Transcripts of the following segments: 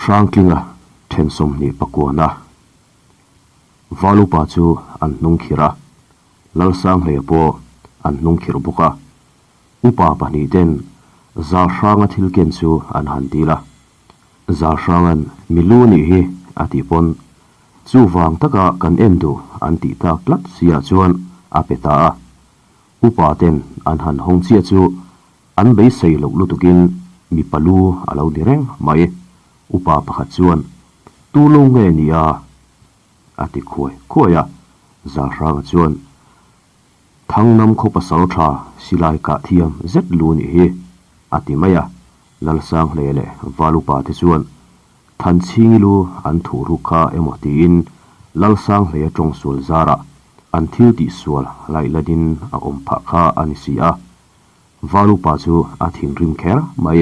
Hrangtlinga then 29na Valupa chu an hnung khirh a, Lalsanghleia pawh an hnung khirh bawk a. Upa pahnih ten Zalhranga thil ken chu an han dil a. Zalhranga'n mi lu nih hi a tih pawn chuvang taka kan en duh an tih tak tlat siah chuan a pe ta a. Upa ten an han hawng chiah chu an beisei loh lutukin mipa lu a lo ni reng mai. Upa pakhat chuan, Tu lu nge ni a? a ti khuai khuai a. Zalhranga chuan, Thangnam khaw pasal tha silai kah thiam zet lu nih hi, a ti mai a. Lalsanghle leh Valupa te chuan Thanchhingi lu an thuh ruk kha emaw tiin Lalsanghlea tawng sual zarah an thil tih sual laih ladin a awm phah kha a ni si a. Valupa chu a thinrim kher mai.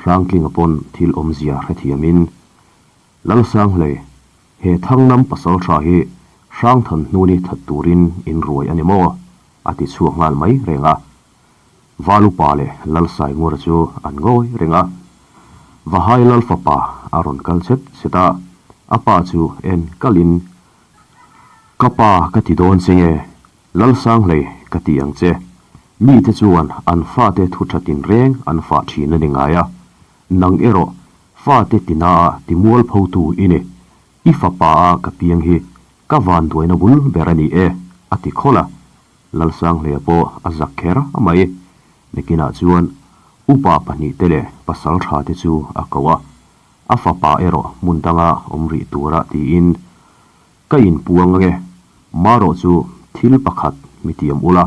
Hrangtlinga pawn thil awmzia hrethiamin Lalsanghlei, he Thangnam pasal tha hi Hrangthan hnuni that turin in ruai a ni maw? a ti chhuak nghal mai reng a. Valupa leh Lalsaingura chu an ngawi reng a. Vahai Lalfapa a rawn kal chet chet a, a pa chu en kalin, Ka pa ka ti dawn che nge, Lalsanghlei ka ti ang che. Mite chuan an fate thu tha tinreng an fah thin a ni ngai a, nang erawh fate tina ti mualphotu i ni. I fapa a ka piang hi ka vanduaina bul ber a ni e, a ti khawlh a. Lalsanghlea pawh a zak kher mai. Nakinah chuan upa pahnihte leh pasal tha te chu a ko a, a fapa erawh hmun danga awm rih tura tiin, Ka inpuang ange, marawh chu thil pakhat mi tiam ula,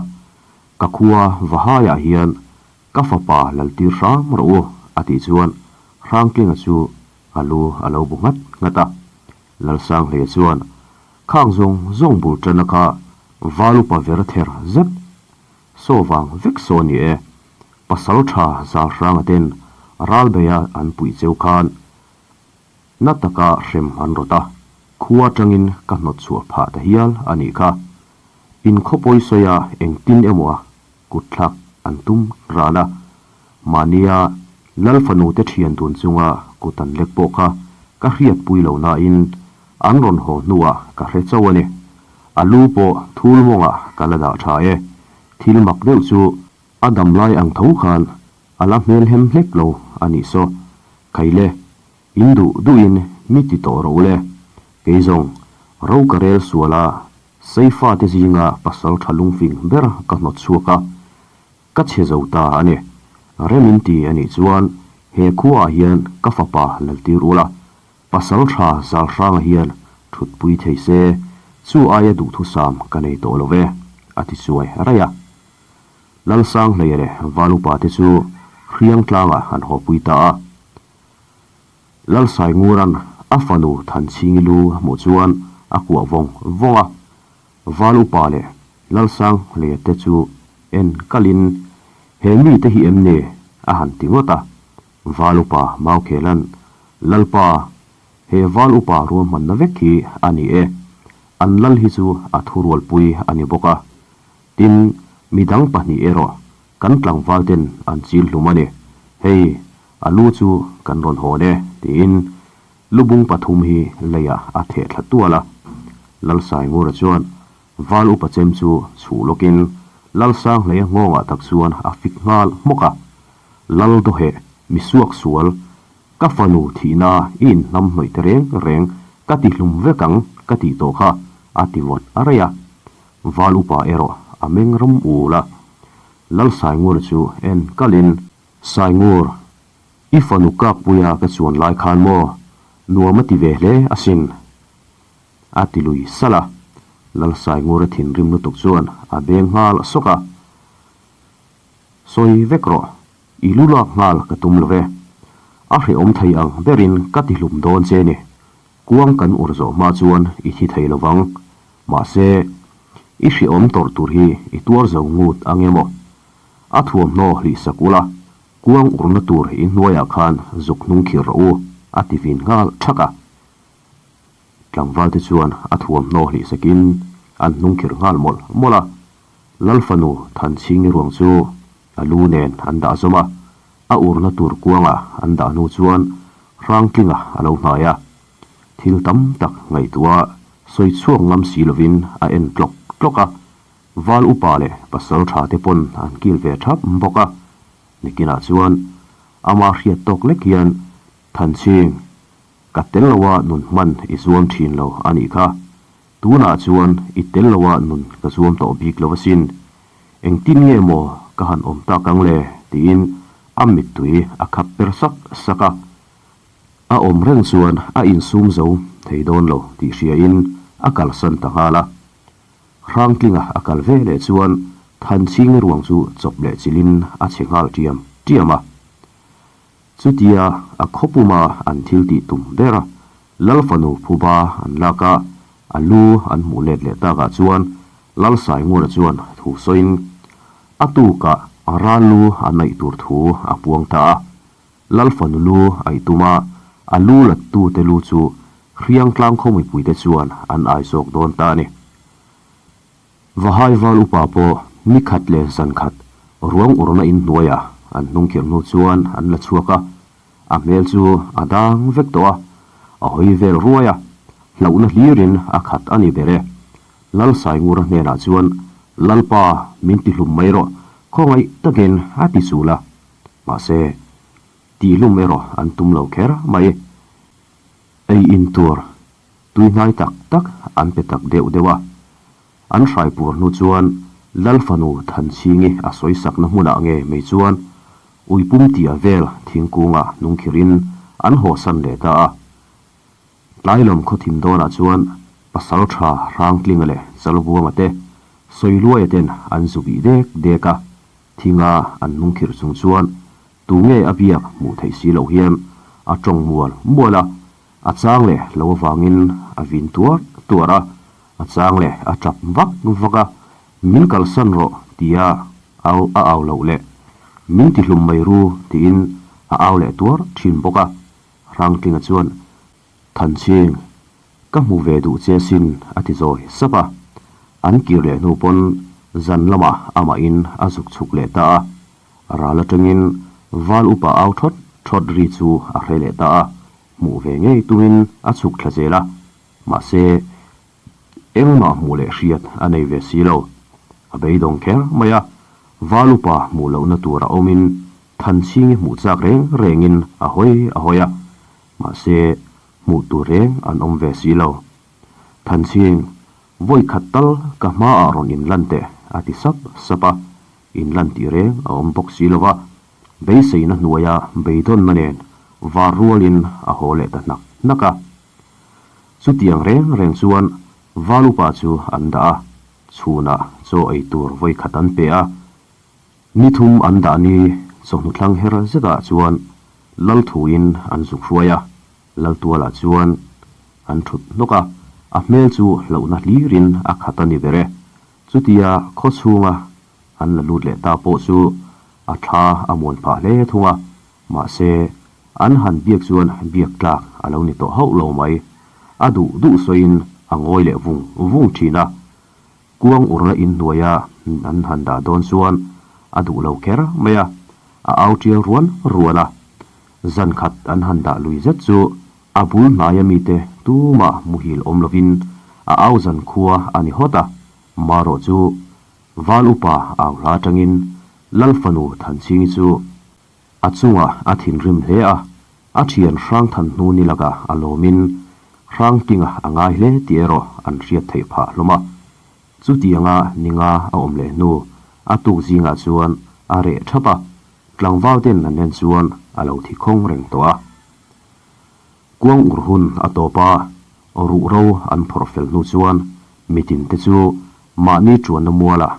ka khua Vahaiah hian ka fapa laltir hram rawh u, a tih chuan Hrangtlinga chu a lu a lo bu nghat nghat a. Lalsanghlea chuan, Khang zawng zawng bul tana kha Valupa ver ther zet saw vang vek saw ni e, pasal tha zal hranga ten ralbeia an puih cheu khan na taka hrem an rawt a, khua atangin ka hnawt chhuah phah ta hial a nih kha. In khawpawi sawia engtin emaw a kutthlak an tum ran a, mahnia Lal fanu te thian dun chunga kut an lek pawh kha ka hriatpui lo nain an rawn haw hnuah ka hre chauh a ni. A lu pawh thul mawngah ka la dah tha e. Thil mak deuh chu a dam lai ang tho khan a la hmel hem hlek lo a nih saw. Khaile, in duh duhin mi ti tawh rawh ule. Kei zawng, ro ka rel sual a, Seifa te zinga pasal tha lungfing ber ka hnawt chhuak a, Ka chhe zo ta a ni. Rem in ti a nih chuan he khuaah hian ka fapa laltir ula, pasal tha Zalhranga hian thutpui thei se, chu aia duhthusam ka nei tawh lo ve, a ti chuai raih a. Lalsanghleia leh Valupa te chu hriang tlangah an hawpui ta a. Lalsaingura'n a fanu Thanchhingi lu a hmuh chuan a kuah vawng vawng a. Val upa leh Lalsang Hleia te chu en kalin, He mite hi em ni? a han ti ngawt a. Val upa Maukhelan, Lalpa, he val upa ruahmanna vek hi a ni e. An lal hi chu a thurualpui a ni bawk a. Tin, midang pahnih erawh kan tlangval ten an chil hlum a ni. Hei, a lu chu kan rawn hawn e, tiin Lubung pathum hi leiah a theh thla tual a. Lalsaingura chuan Val upa chem chu chhuh lawkin Lalsanghleia nghawngah tak chuan a fik nghal hmawk a. Lal dawheh, mi suak sual, ka fanu thihna i inhnam hnawih te reng reng ka ti hlum vek ang ka tih tawh kha a ti vawt a rei a. Val upa erawh a meng ram ul a. Lalsaingura chu en kalin, Saingur, I fanu Kakpuia ka chuan lai khan maw nuam a ti ve hle asin? A ti lui salh a. Lalsaingura thinrim lutuk chuan a beng nghal sawk a. Sawi vek rawh, i lu lak nghal ka tum lo ve. A hrehawm thei ang berin ka ti hlum dawn che ni. Kuang kan ur zawh hma chuan i thi thei lo vang. Mahse, i hrehawm tawrh tur hi i tuar zo ngut ang emaw? A thuamhnaw hlih sak ula, Kuang urna tur in hnuaiah khan zuk hnung khir rawh u, a ti vin nghal thak a. Tlangval te chuan a thuamhnaw hlih sakin an hnung khir nghal mawlh mawlh a. Lal fanu Thanchhingi ruang chu a lu nen an dah zawm a, a urna tur kuangah an dah hnu chuan Hrangtlinga a lo hnai a, thil tam tak ngaihtuah sawi chhuak ngam si lovin a en tlawk tlawk a, Val upa leh pasal tha te pawn an kil ve thap bawk a, nikinah chuan ama hriat tawk lek hian Thanchhing, ka tel loa nun hman i zuam thin lo a nih kha, tunah chuan i tel loa nun ka zuam tawh bik lo asin, engtin nge maw ka han awm tak ang le tiin a mittui a khap per sak sak a. A awm reng chuan a insum zo thei dawn lo tih hriain a kalsan ta nghal a. Hrangtlinga a kal ve leh chuan Thanchhingi ruang chu chawp leh chilhin a chhe nghal ṭiam ṭiam a. Chutia a khawpuma an thil tih tum ber a, Lal fanu phuba an lak a, a lu an hmuh let leh takah chuan Lal Saingura chuan thu sawiin a tukah a ral lu a naih tur thu a puang ta a. Lal fanu lu a i tum a, a lu lattute lu chu Hriangtlang khaw mipuite chuan an ai zawk dawn ta a ni. Vahai val upa pawh ni khat leh zan khat ruang urna in hnuaiah an hnung khirh hnu chuan an la chhuak a, a hmel chu a dang vek tawh a, a hawi vel ruai a, hlauhna hlirin a khat a ni ber e. Lal Saingura hnenah chuan, Lalpa, min tihlum mai rawh, khawngaih takin a ti chul a. Mahse, tihlum erawh an tum lo kher mai. Ei in tur tui hnai tak tak an pe tak deuh deuh a. An hraipur hnu chuan Lal fanu Thanchhingi a sawi sakna hmunah nge mai chuan Uipum tia vel thingkungah hnungkhirhin an hawsan leh ta a. Tlailawm khawthim dawnah chuan Pasaltha Hrangtlinga leh Chalvuanga te Sawiluaia ten an zu bih dek dek a. Thinga an hnungkhirh chung chuan tu nge a biak hmuh theih si loh hian a tawng mual mual a, a chang leh lo avangin a vin tuar tuar a, a chang leh a tap vak vak a, min kalsan rawh tia au a au loh leh min tihlum mai ru tiin a au leh tuar thin bawk a. Hrangtlinga chuan Thanchhing, ka hmu ve duh che sin a ti zawi sap a. An kir leh hnu pawn zan lamah amahin a zuk chhuk leh ta a. Ral atangin val upa au thawt thawt ri chu a hre leh ta a, hmuh ve ngei tumin a chhuk thla zel a. Mahse, engmah hmuh leh hriat a nei ve si lo. A beidawng kher mai a, val upa hmuh lohna tur a awmin Thanchhingi hmuh chak reng rengin a hawi a hawi a. Mahse, hmuh tur reng an awm ve si lo. Thanchhing, vawi khat tal ka hmaah rawn inlan teh, a ti sap sap a. Inlan tih reng a awm bawk si lo va, beiseina hnuaia beidawnna nen var rualin a haw leh ta hnak hnak a. Chutiang reng reng chuan Valupa chu an dah a, chhunah chaw ei tur vawi khat an pe a. Ni thum an dah ni chawhnu thlang her zetah chuan Lal thuin an zuk hruai a, Laltualah chuan an thut hnawk a, a hmel chu hlauhna hlirin a khat a ni ber e. Chutia khaw chhunga an la lut leh ta pawh chu a thla a muan phah hle thung a, mahse an han biak chuan biak tlak a lo ni tawh hauh lo mai. A duh duh sawiin a ngawi leh vung vung thin a, Kuang urna in hnuaia an han dah dawn chuan a duh lo kher mai a, a au tial ruan ruan a. Zan khat an han dah lui zet chu a bul hnaia mite tumah muhil awm lovin a au zan khua a ni hawt a, marawh chu Val upa au hla atangin Lal fanu Thanchhingi chu A chungah a thinrim hle a, a thian hrang than hnu ni lakah a lawmin hrang tinga a ngai hle tih erawh an hriat theih phah hlawm a. Chutianga ninga a awm leh hnu a tuk zingah chuan a reh thap a, tlangval ten an en chuan a lo thi khawng reng tawh a. Kuang ur hun a tawp a, ruhro an phawrh fel hnu chuan mitin te chu mahni tuanna mualah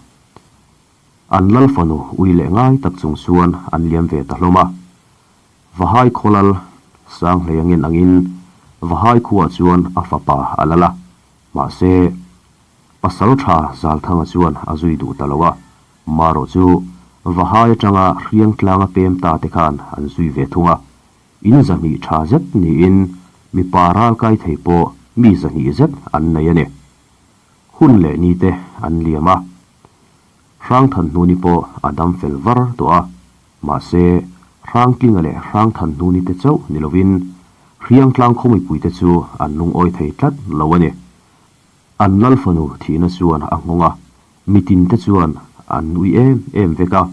An lal fanu ui leh ngai tak chung chuan an liam ve ta hlawm a. Vahai khaw lal Sanghlei angin angin Vahai khuaah chuan a fapa a lal a, mahse pasal tha Zalthanga chuan a zui duh ta lo a, marawh chu Vahai atanga hriang tlanga pem ta te khan an zui ve thung a, in zahnih tha zet niin mipa ral kai thei pawh mi zahnih zet an nei a ni. Hun leh ni te an liam a, Hrangthanhnuni pawh a dam fel var tawh a, mahse Hrangtlinga leh Hrangthanhnuni te chauh ni lovin. Hriangtlang khaw mipuite chu an lungawi thei tlat lo a ni. An lal fanu thihna chuan a nghawng a, mitinte chuan an ui em em vek a,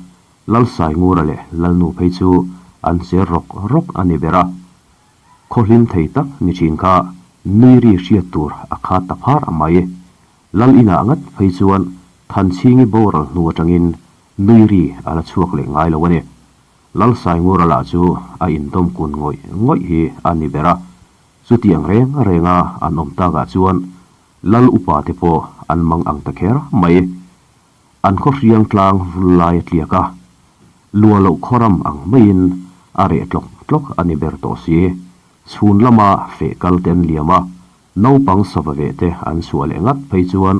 Lalsaingura leh Lalnu phei chu an cher rawk rawk a ni ber a. Khaw hlim thei tak ni thin kha nui ri hriat tur a khat ta phar mai. Lal inah ngat phei chuan Thanchhingi boral hnu atangin nui ri a la chhuak leh ngai lo a ni. Lalsaingura lah chu a indawm kun ngawih ngawih hi a ni ber a. Chutiang reng renga an awm takah chuan Lal upa te pawh an mang ang ta kher mai. An khaw hriang tlang vul lai a tliak a, lua loh khaw ram ang maiin a reh tlawk tlawk a ni ber tawh si. Chhun lama feh kal te an liam a, naupang sava veh te an chhuah leh ngat phei chuan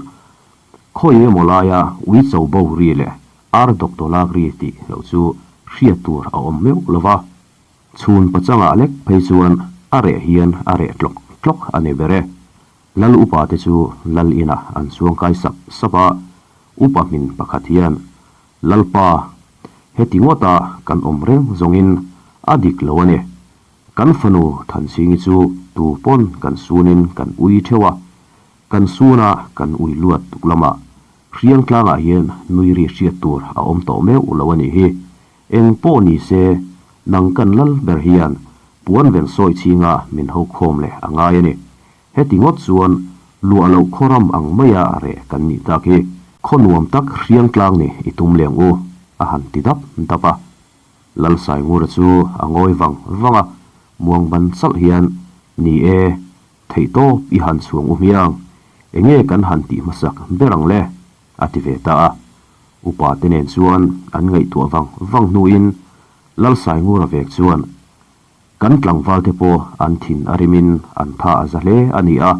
khawi emaw laia uicho bo ri leh ar dawktaw lak ri tih loh chu hriat tur a awm meuh lo va. Chhun pachangah lek phei chuan a reh hian a reh tlawk tlawk a ni ber e. Lal upa te chu Lal inah an chuang kai sap sap a, upa hmin pakhat hian, Lalpa, heti ngawta kan awm reng zawngin a dik lo a ni. Kan fanu Thanchhingi chu tu pawn kan sunin kan ui theuh a, kan suna kan ui luat tuk lamah Hriangtlangah hian nui ri hriat tur a awm tawh meuh lo a nih hi. Eng pawh ni se, nang kan lal ber hian puan ven sawi chhinga min ho khawm leh a ngai a ni. Heti ngawt chuan luah loh khaw ram ang maia reh kan nih tak hi. Khaw nuam tak hriang tlang ni i tum leng u, a han ti dap dap a. Lalsaingura chu a ngawi vang vang a, muang ban chalh hian, Ni e, theihtawp i han chhuang u hmiang, enge kan han tih hmasak ber ang le? a ti ve ta a. Upa te nen chuan an ngaihtuah vang vang hnuin Lalsaingura vek chuan, Kan tlangval te pawh an thin a rimin an tha a za hle a ni a,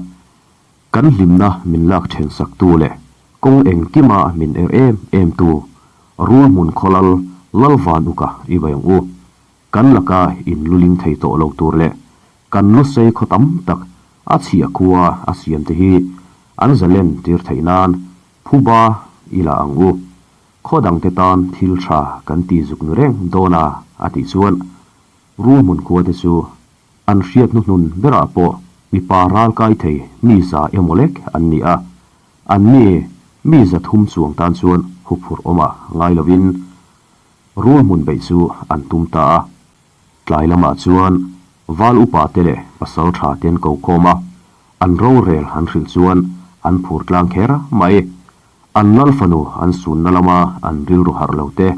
kan hlimna min lak then sak tu leh kawng engkima min er em em tu Rulhmun khawlal Lalvan uka i vai ang u. Kan laka in luling thei tawh lo tur leh kan lusei khaw tam tak a chhiah khua a siam te hi an zalen tir theih nan Phuba i la ang u. Khaw dangte tan thil tha kan ti zuk nu reng dawn a, a tih chuan Rulhmun khua te chu an hriat hnuhnun berah pawh mipa ral kai thei mi za emaw lek an ni a. An ni mi 300 chuang tan chuan huphurh awmah ngai lovin Rulhmun beih chu an tum ta a. Tlai lamah chuan Val upa te leh pasal tha te an ko khawm a, an rorel an hrilh chuan an phur tlang kher mai. An lal fanu an sunna lama an rilru harh lo te,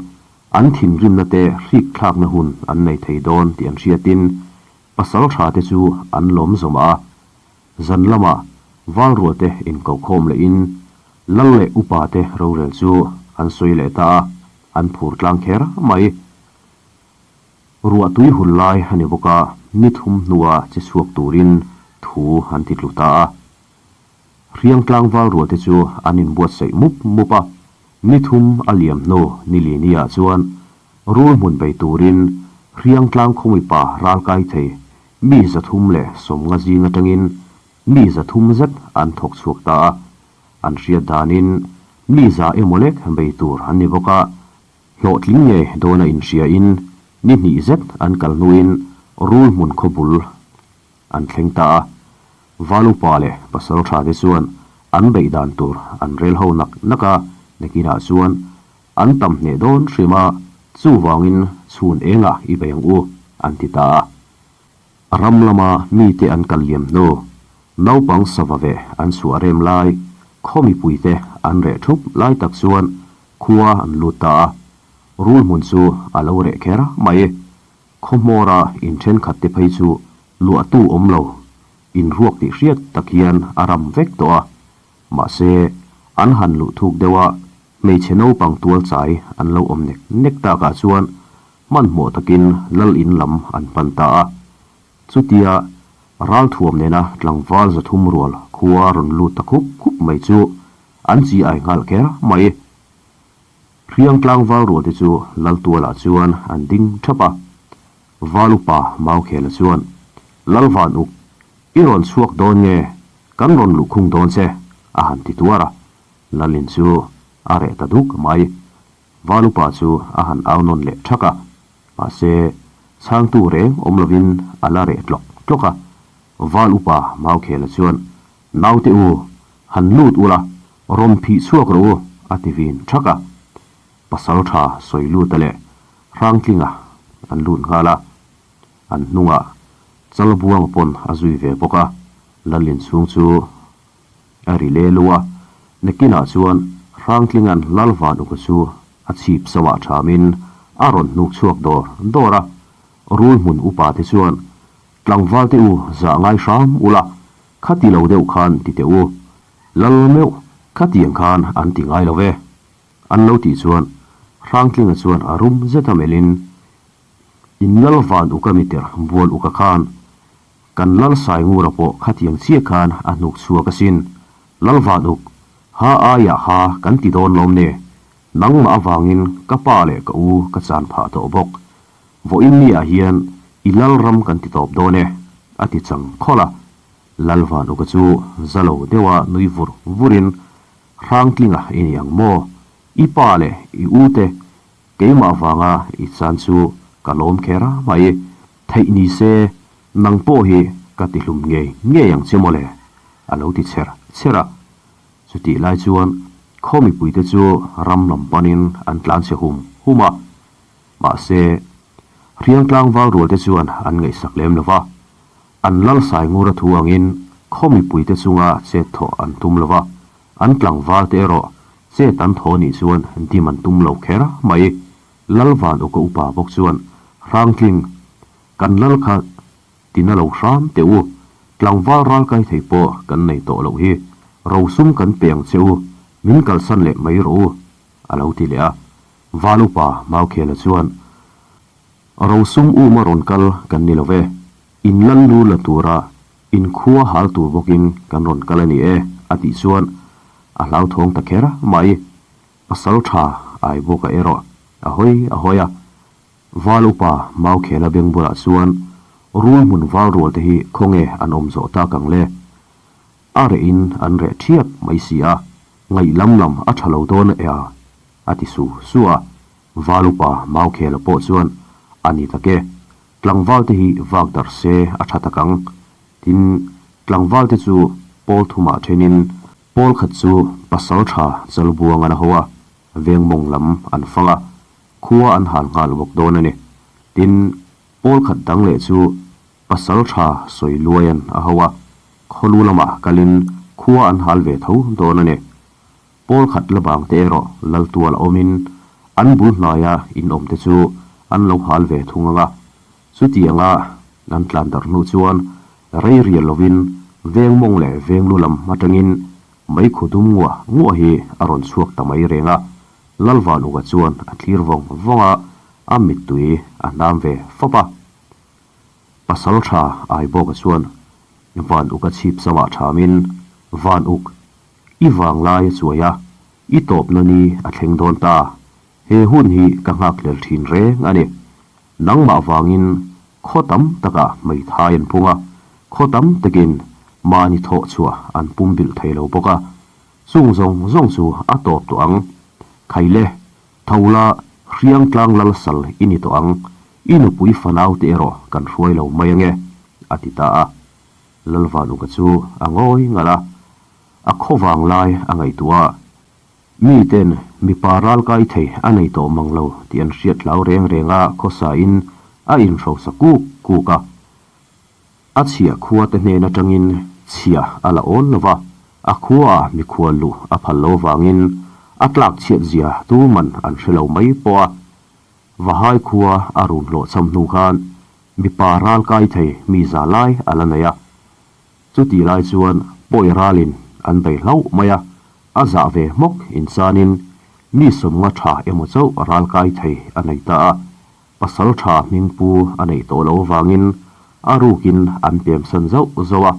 an thinrimna te hrik thlakna hun an nei thei dawn tih an hriatin pasal tha te chu an lawm zawm a. Zan lamah Val rual te inkohkhawm lehin lal leh upa te rorel chu an sawi leh ta a, an phur tlang kher mai. Ruah tui hun lai a ni bawk a, ni thum hnua che chhuak turin thu an ti tlu ta a. Hriang tlangval rualte chu an inbuatsaih mup mup a, ni thum a liam hnu ni li niah chuan rul hmun bei turin Hriang tlang khawmipa ral kai thei mi 350 zing atangin mi 300 zet an thawk chhuak ta a. An hriat danin mi za emaw lek bei tur an ni bawk a, Hlawhtling nge dawna inhriain ni hnih zet an kal hnuin rul hmun khaw bul an thleng ta a. Valupa leh pasal tha te chuan an beih dan tur an rel ho nak nak a, nakinah chuan an tam hneh dawn hrim a, chuvangin chhun engah i bei ang u, an ti ta a. Ram lama mite an kal liam hnu, naupang sava veh an chhuah rem lai, khaw mipuite an reh thup lai tak chuan Khua an lut ta a, rul hmun chu a lo reh kher mai. Khaw hmawra in thenkhat te phei chu luahtu awm lo, in ruak tih hriat tak hian a ram vek tawh a. Mahse, an han luh thuk deuh a, hmeichhe naupang tual chai an lo awm nek nek takah chuan hmanhmawh takin lal in lam an pan ta a. Chutia ralthuam nena tlangval 300 rual khua rawn lut ta khup khup mai chu An chi ai nghal kher mai. Hriang tlangval rualte chu Laltualah chuan an ding thap a. Val upa Maukhela chuan, Lalvan uk, i rawn chhuak dawn nge, kan rawn luhkhung dawn che, a han ti tuar a. Lalin chu a reh ta duk mai. Val upa chu a han au nawn leh thak a. Mahse, chhangtu reng awm lovin a la reh tlawk tlawk a. Val upa Maukhela chuan, Naute u, han lut ula, rawn phih chhuak rawh u, a ti vin thak a. Pasaltha Sawiluta leh Hrangtlinga an lut nghal a, an hnungah Chalbuanga pawn a zui ve bawk a, Lal inchhung chu a ri le lu a, nakinah chuan Hrangtlinga'n Lalvan uka chu a chhip samah thamin a rawn hnuk chhuak dawr dawr a, Rul hmun upa te chuan Tlangval te u zah ngai hram ula, khati lo deuh khan ti teh u, Lal meuh khatiang khan an ti ngai lo ve. An lo tih chuan Hrangtlinga chuan a rum zet a melhin, In lal van uka miter bual uka khan kan lal Saingura pawh khatiang chiah khan a hnuk chhuak asin. Lal van uk, ha aiah ha kan ti dawn lawm ne, nangmah avangin ka pa leh ka u ka chan phah tawh bawk. Vawiin mi ah hian i lal ram kan ti tawp dawn e, a ti chang khawlh a. Lal van uka chu za lo deuha nui vur vurin Hrangtlinga i ni ang maw? I pa leh i u te keimah vanga i chan chu ka lawm kher a mai. Theih ni se nang pawh hi ka ti hlum ngei ngei ang che mawle, a lo ti chher chher a. Chutih lai chuan khaw mipuite chu ram lam panin an tlan chhe hum hum a. Mahse, Hriangtlang val rualte chuan an ngaihsak lem lo va. An lal Saingura thu angin khaw mipuite chunga chet thawh an tum lo va, an tlangval te erawh chet an thaw nih chuan dim an tum lo kher mai. Lal Van Uka upa bawk chuan, Hrangtling, kan lal kha tina lo hram teh u, tlangval ral kai thei pawh kan nei tawh loh hi, rosum kan pe ang che u, min kalsan leh mai rawh u, a lo ti leh a. Val upa Maukhela chuan, Rosum uma rawn kal kan ni lo ve, in lal lu la tura in khua hal tur bawkin kan rawn kal a ni e, a tih chuan a hlauthawng ta kher mai. Pasal tha ai bawka erawh a hawi a hawi a. Val upa Maukhela beng bulah chuan rul hmun val rual te hi khawnge an awm zawh tak ang le? A reh in an reh thiap mai si a, ngaih lam lam a tha lo dawn e a, a ti su su a. Val upa Maukhela pawh chuan, A ni tak e, tlangval te hi vak darh se a tha tak ang. Tin, tlangval te chu pawl thumah thenin pawl khat chu pasal tha Chalbuang an a ho a, veng mawng lam an fang a, khua an hal nghal bawk dawn a ni. Tin, pawl khat dang leh chu pasal tha Sawiluaian a ho a, khawlu lamah kalin khua an hal ve tho dawn a ni. Pawl khat la bang te erawh lal tual a awmin an bul hnaia in awm te chu an lo hal ve thung ang a. Chutianga an tlan darh hnu chuan rei rial lovin veng mawng leh veng lu lam atangin meikhu dum nguah nguah hi a rawn chhuak ta mai reng a. Lalvan Uka chuan a thlir vawng vawng a, a mittui a hnam ve fap a. Pasal tha Aibawka chuan Van Uka chhip samah thamin, Van Uk, I vang lai a chuai a, i tawpna ni a thleng dawn ta. He hun hi ka nghakhlel thin reng a ni. Nangmah vangin khaw tam takah hmeithai an pung a, khaw tam takin mahni thawh chhuah an pum bilh thei lo bawk a. Chung zawng zawng chu a tawp tawh ang. Khaile, tho la, Hriangtlang lal sal i ni tawh ang. I nupui fanau te erawh kan hruai lo mai ange, a ti ta a. Lalvanuka chu a ngawi ngalh a, a khaw vang lai a ngaihtuah a, miten mipa ral kai thei a nei tawh mang lo tih an hriat hlau reng reng a khawsa in a inhrosa kuk kuk a. A chhiah khua te hnen atangin chhiah a la awl lo va, a khua ah mikhual luh a phal lo vangin a tlak chhiat zia tuman an hre lo mai pawh a. Vahai khua a run hlawhchham hnu khan mipa ral kai thei mi za lai a la nei a. Chutih lai chuan pawi ralin an bei hlauh mai a, a zah ve hmawk inchanin mi sawmnga tha emaw chauh ral kai thei a nei ta a. Pasal tha hming pu a neih tawh loh avangin a rukin an pemsan zauh zauh a,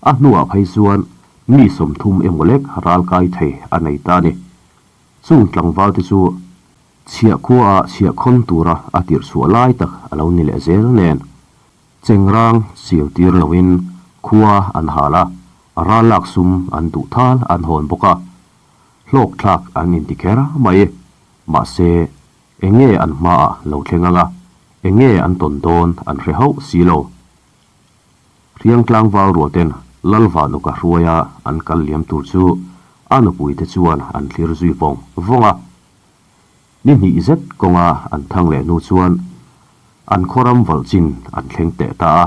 a hnuah phei chuan mi 30 emaw lek ral kai thei a nei ta a ni. Chung tlangval te chu Chhiah khuaah chhiah khawn tura a tirh chhuah lai tak a lo ni leh zel nen, chengrang chiu tir loin khua an hal a, ral lak sum an duh thal an hawn bawk a, hlawk thlak an inti kher mai. Mahse, eng nge an hmaah lo thleng ang a, eng nge an tawn dawn an hre hauh si lo. Hriangtlang val rualten Lalvanuka hruaia an kal liam tur chu a nupuite chuan an thlir zui vawng vawng a. Ni hnih zet kawnga an thang leh hnu chuan an khawram valh chin an thleng teh ta a.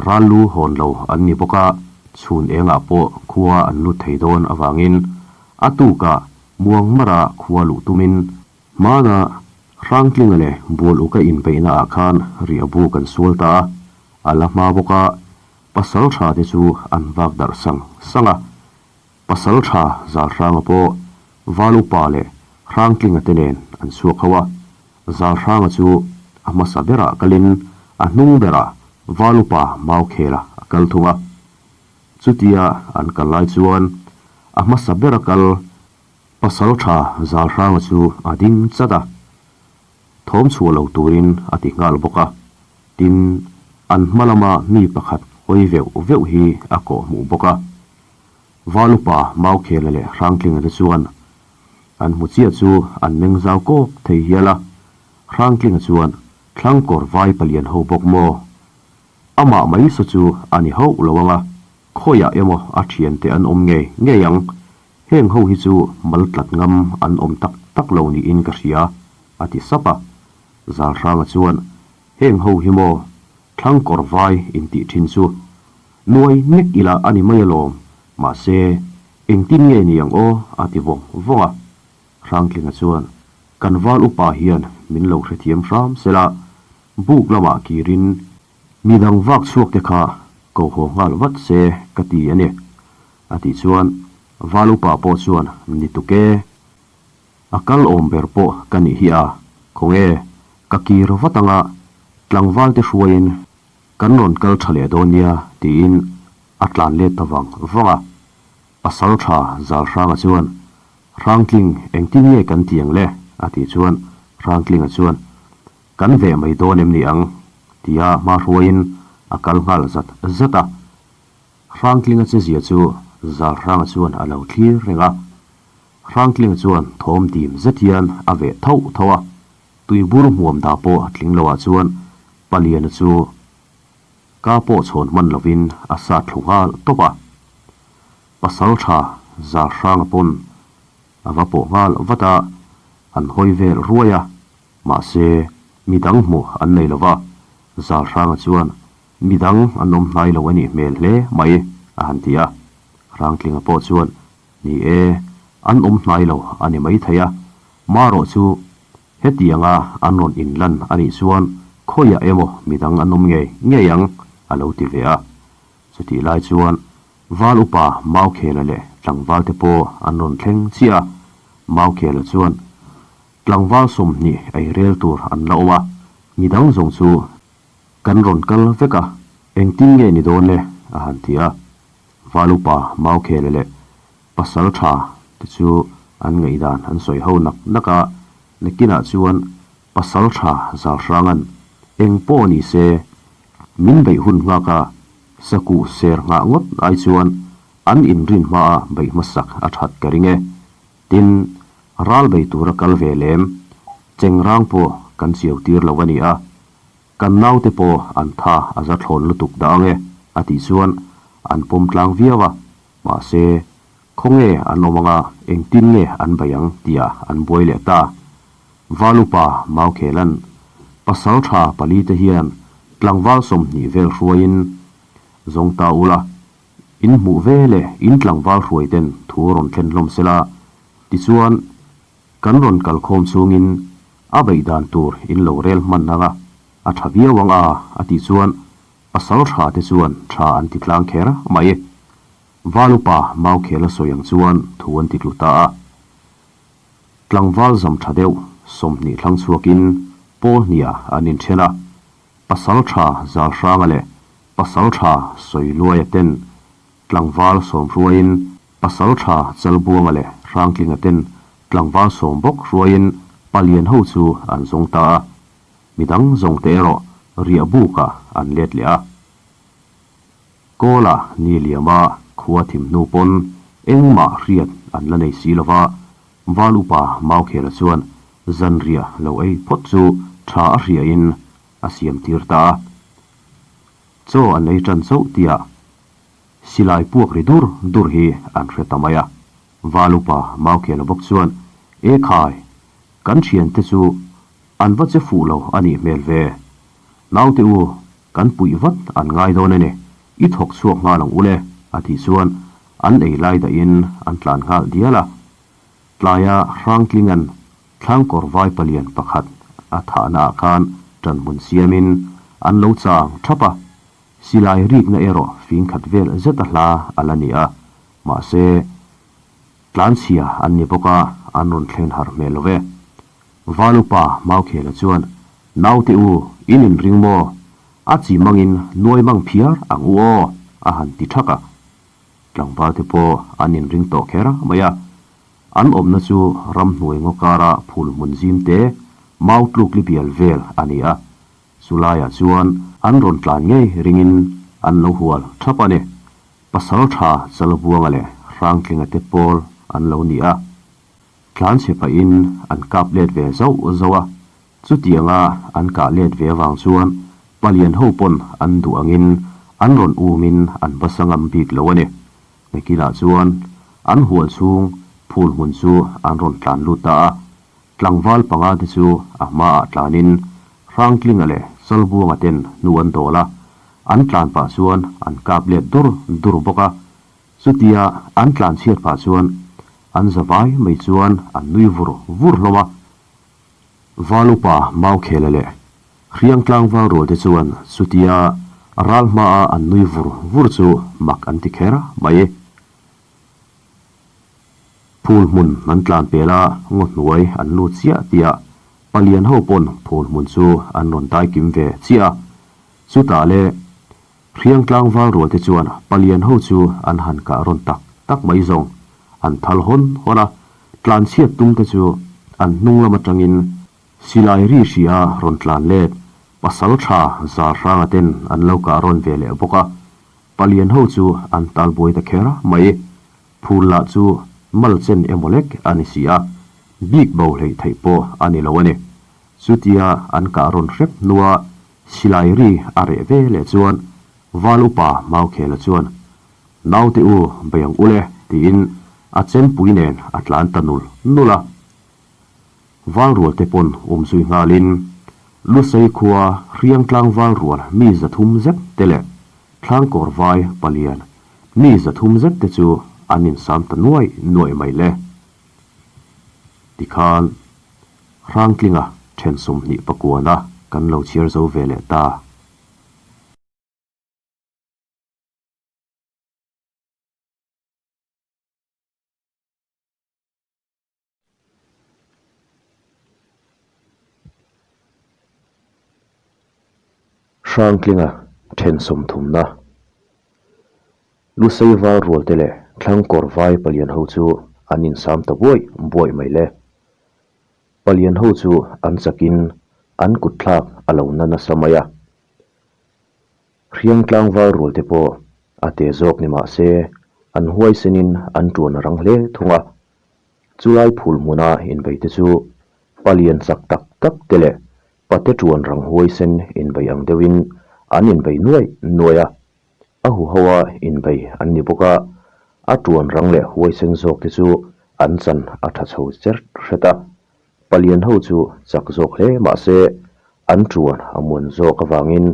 Ral lu hawn lo an ni bawk a, chhun engah pawh khua an lut thei dawn avangin a tukah muang mara khua luh tumin Hmana Hrangtlinga leh Bualuka inbeihna ah khan riahbu kan sual ta a, a la hma bawk a, pasal tha te chu an vak darh sang sang a. Pasal tha Zalhranga pawh Valupa leh Hrangtlinga te nen an chhuak ho a, Zalhranga chu a hmasa berah kalin a hnung berah Valupa Maukhela a kal thung a. Chutia an kal lai chuan a hmasa bera kal Pasal tha Zalhranga chu a ding chat a, thawm chhuah lo turin a ti nghal bawk a, tin, an hma lama mi pakhat hawi veuh veuh hi a kawh hmuh bawk a. Valupa Maukhela leh Hrangtlinga te chuan an hmu chiah chu an meng zau kawk thei hial a, Hrangtlinga chuan Thlangkawr vai palian ho bawk maw? Amah mai saw chu a ni hauh lo ang a, khawiah emaw a thiante an awm ngei ngei ang Heng ho hi chu mal tlat ngam an awm tak tak lo niin ka hria, a ti sap a. Zalhranga chuan, Heng ho hi maw, thlang kawr vai intih thin chu nuai nek ila a ni mai alawm, mahse, engtin nge ni ang aw, a ti vawng vawng a. Hrangtlinga chuan, Kan val upa hian min lo hrethiam hram sela, buk lamah kirin midang vak chhuak te kha ko haw nghal vat se ka ti a ni. A tih chuan Val upa pawh chuan ni tuk e, a kal awm ber pawh ka nih hi a, khawnge ka kir vat anga tlangval te hruaiin kan rawn kal tha leh dawn nia tiin a tlan let ta vang vang a. Pasal tha Zalhranga chuan Hrangtling engtin nge kan ti ang le? a tih chuan Hrangtlinga chuan Kan veh mai dawn em ni ang? tia hma hruaiin a kal nghal zat zat a. Hrangtlinga che zia chu Zalhranga chuan a lo thlir reng a. Hrangtlinga chuan thawm dim zet hian a veh thauh thauh a, tuibur hmuam dah pawh a tling loah chuan Paliana chu ka pawh chhawn hman lovin a sat thlu nghal tawp a. Pasal tha Zalhranga pawn a va pawh nghal vat a, an hawi vel ruai a, mahse midang hmuh an nei lova, Zalhranga chuan Midang an awm hnai lo a nih hmel hle mai, a han ti a. Rangtlinga pawh chuan, Ni e, an awm hnai lo a ni maithei a, marawh chu hetianga an rawn inlan a nih chuan khawiah emaw midang an awm ngei ngei ang, a lo ti ve a. Chutih lai chuan Val upa Maukhela leh tlangvalte pawh an rawn thleng chiah a, Maukhela chuan tlangval 20 ei rel tur an la awm a, midang zawng chu Kan rawn kal vek a, engtin nge ni dawn le? a han ti a. Valupa Maukhele leh Pasal tha te chu an ngaihdan an sawi ho nak nak a, nakinah chuan Pasal tha Zalhranga'n eng pawh ni se min beih hun nghak a, sakuh ser nghah ngawt ai chuan an inrin hmaa beih hmasak a that ka ring e. Tin, ral bei tura kal ve lem, chengrang pawh kan chiau tir lo a ni a, kan naute pawh an tha a za thlawn lutuk dah ang e, a tih chuan an pawm tlang viau a, mahse, khawnge an awm anga engtin nge an bei ang tihah an buai leh ta. Valupa Maukhelan pasal tha palite hian tlangval 20 vel hruaiin zawng ta ula, In hmuh ve le, in tlangval hruai ten thu rawn thlen hlawm sela, tichuan kan rawn kal khawm chungin a beih dan tur in lo rel hman ang a, a tha viau ang a, a tih chuan pasal tha te chuan tha an ti tlang kher mai. Valupa Maukhela sawi ang chuan thu an ti tlu ta a. Tlangval zam tha deuh 20 thlang chhuakin pawl hniah an inthen a, pasal tha Zalhranga leh Pasal tha Sawiluaia ten tlangval 10 hruaiin Pasal tha Chalbuanga leh Hrangtlinga ten tlangval 10 bawk hruaiin palian ho chu an zawng ta a, midang zawng te erawh riah bukah an let leh a. Kawla ni liama khua thim hnu pawn engmah hriat an la nei si lova, Val upa Maukhela chuan zanriah lo ei phawt chu tha a hriain a siam tir ta a. Chaw an ei ṭan chauh tihah silai puak ri dur dur hi an hre ta mai a. Val upa Maukhela bawk chuan, E khai, kan ṭhiante chu an va che fuh lo a nih hmel ve. Naute u, kan puih vat an ngai dawn a ni, i thawk chhuak nghal ang ule, a tih chuan an ei lai dahin an tlan nghal dial a. Tlaia Hrangtlinga'n Thlangkawr vai palian pakhat a thahna ah khan ṭanhmun siamin an lo chang ṭhap a, silai rikna erawh fing khat vel zet a hla a la ni a, mahse tlanchhia an ni bawk a, an rawn thlen harh hmel lo ve. Valupa Maukhela chuan, Naute u, in inring maw? A chi mangin nuai mang phiar ang u aw, a han ti ṭhak a. Tlangval te pawh an inring tawh kher mai a. An awmna chu ramhnuai ngaw kara phul hmun zim te, mau tluk li bial vel a ni a. Chu laiah chuan an rawn tlan ngei ringin an lo hual thap a ni. Pasal tha Chalbuanga leh Hrangtlinga te pawl an lo ni a. Tlanchhe pahin an kap let ve zauh zauh a. Chutianga an kah let ve avang chuan palian ho pawn an duh angin an rawn umin an basa ngam bik lo a ni. Nakinah chuan an hual chhung phul hmun chu an rawn tlan lut ta a, tlangval panga te chu a hmaah tlanin Hrangtlinga leh Chalbuanga ten hnu an dawl a, an tlan pah chuan an kap let dur dur bawk a. Chutia an tlan chhiat pah chuan an zavai mai chuan an nui vur vur hlawm a. Val upa Maukhela leh Hriang tlangval rual te chuan chutia ral hmaa an nui vur vur chu mak an ti kher mai. Phul hmun an tlan pel a, ngaw hnuai an lut chiah tih ah palian ho pawn phul hmun chu an rawn dai kim ve chiah a. Chutah leh Hriang tlangval rual te chuan palian ho chu an han kah rawn tak tak mai zawng. An thal hawn hawn a, tlan chhiat tum te chu an hnung lam atangin silai ri hria rawn tlan let pasal tha zal hranga ten an lo kah rawn ve leh bawk a. Palian ho chu an tal buai ta kher mai. Phul lah chu mal chen emaw lek a ni si a, bik bo hleih theih pawh a ni lo a ni. Chutia an kah rawn hrep hnua Silai ri a reh ve leh chuan Val upa Maukhela chuan, Naute u, bei ang ule, tiin a chempui nen a tlan ta nul nul a. Val rual te pawn um zui nghalin Lusei khua Hriangtlang val rual mi 300 zet te leh Thlangkawr vai palian mi 300 zet te chu an insam ta nuai nuai mai le. Tikhan. Hrangtlinga then 20 pakuana kan lo chhiar zo ve leh ta. Hrangtlinga then sawmthumna Lusei val rual te leh Thlangkawr vai palian ho chu an insam ta buaih buaih mai le. Palian ho chu an chakin an kut thlak a lo na nasa mai a. Hriang tlangval rual te pawh a te zawk ni mah se an huaisenin an tuan a rang hle thung a. Chulai phul hmuna inbei te chu palian chak tak tak te leh pate tuan rang huaisen inbei ang deuhin an inbei nuaih nuaih a. A huhoa inbei an ni bawk a, a tuan rang leh huaisen zawk te chu an chan a tha chho cher hret a. Palian ho chu chak zawk hle mah se an tuan a muan zawk avangin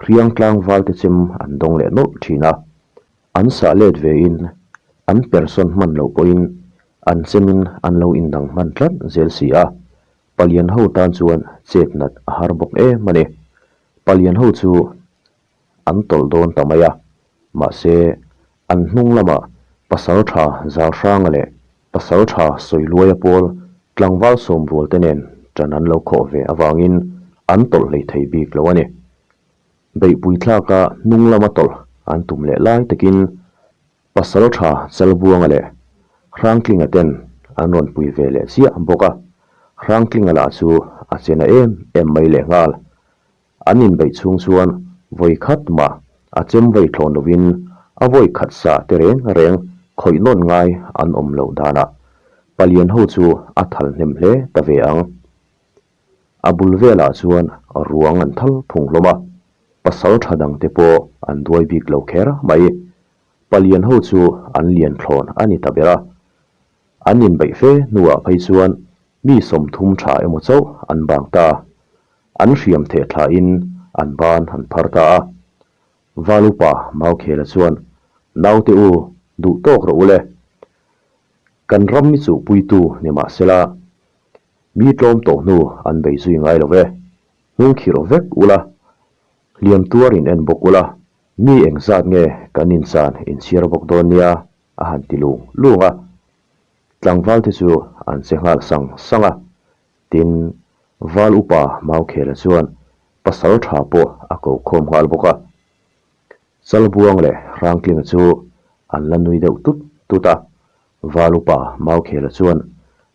hriang tlangval te chem an dawng leh nawlh thin a. An sah let vein an persawn hman loh pawhin an chemin an lo indang hman tlat zel si a, palian ho tan chuan chet nat a har bawk em a ni. Palian ho chu an tawlh dawn ta mai a, mahse an hnung lamah Pasaltha Zalhranga leh Pasaltha Sawiluaia pawl tlangval sawmrual te nen ṭan an lo khawh ve avangin an tawlh hlei thei bik lo a ni. Beihpui thlaka hnung lama tawlh an tum leh lai takin Pasaltha Chalbuanga leh Hrangtlinga ten an rawn pui ve leh chiah bawk a, Hrangtlinga lah chu a che na em em mai lehnghal. An inbeih chhung chuan vawi khat mah a chem vawi thlawn lovin a vawi khat sa te reng reng khawih nawn ngai an awm loh danah palian ho chu a thal hnem hle ta ve ang. A bul velah chuan ruang an thal phung hlawm a. Pasal tha dangte pawh an duai bik lo kher mai. Palian ho chu an lian thlawn a ni ta ber a. An inbeih fe hnuah phei chuan mi 30 tha emaw chauh an bang ta. An hriam theh thlain an ban an phar ta a. Val upa Maukhela chuan, Naute u, duh tawk rawh u le. Kan ram mi chuhpuitu ni mah sela, mi tlawm tawh hnu an bei zui ngai lo ve. Hnungkhirh vek ula, hliam tuar in en bawk ula, mi engzat nge kan inchan inchhiar bawk dawn nia a han ti lung lung a. Tlangval te chu an che nghal sang sang a, tin Val upa Maukhela chuan pasal tha pawh a ko khawm nghal bawk a. Chalbuang leh Hrangtlinga chu an la nui deuh tut tut a, Val upa Maukhela chuan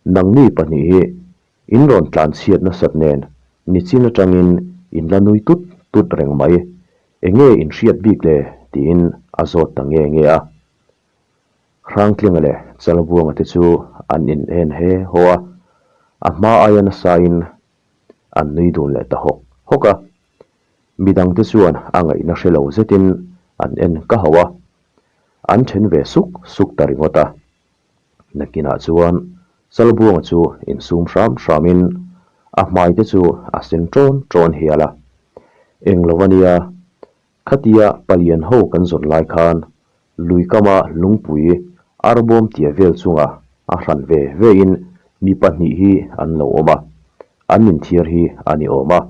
nangni pahnih hi In rawn tlan chhiat nasat nen nichin atangin in la nui tut tut reng mai, enge in hriat bik le? tiin a zawt ta nge nge a. Hrangtlinga leh Chalbuanga te chu an in en he haw a, a hma aia nasain an nui dun leh ta hawk hawk a. Midangte chuan a ngaihna hre lo zetin an en ka hauh a, an then ve suk suk ta ringawt a. Nakinah chuan Chalbuanga chu insum hram hramin a hmai te chu a sen ṭawn ṭawn hial a. Eng lo a nia, khatia palian ho kan zawn lai khan lui kama lungpui arbawm tia vel chunga a hran ve vein mi pahnih hi an lo awm a, an inthiar hi a ni awm a.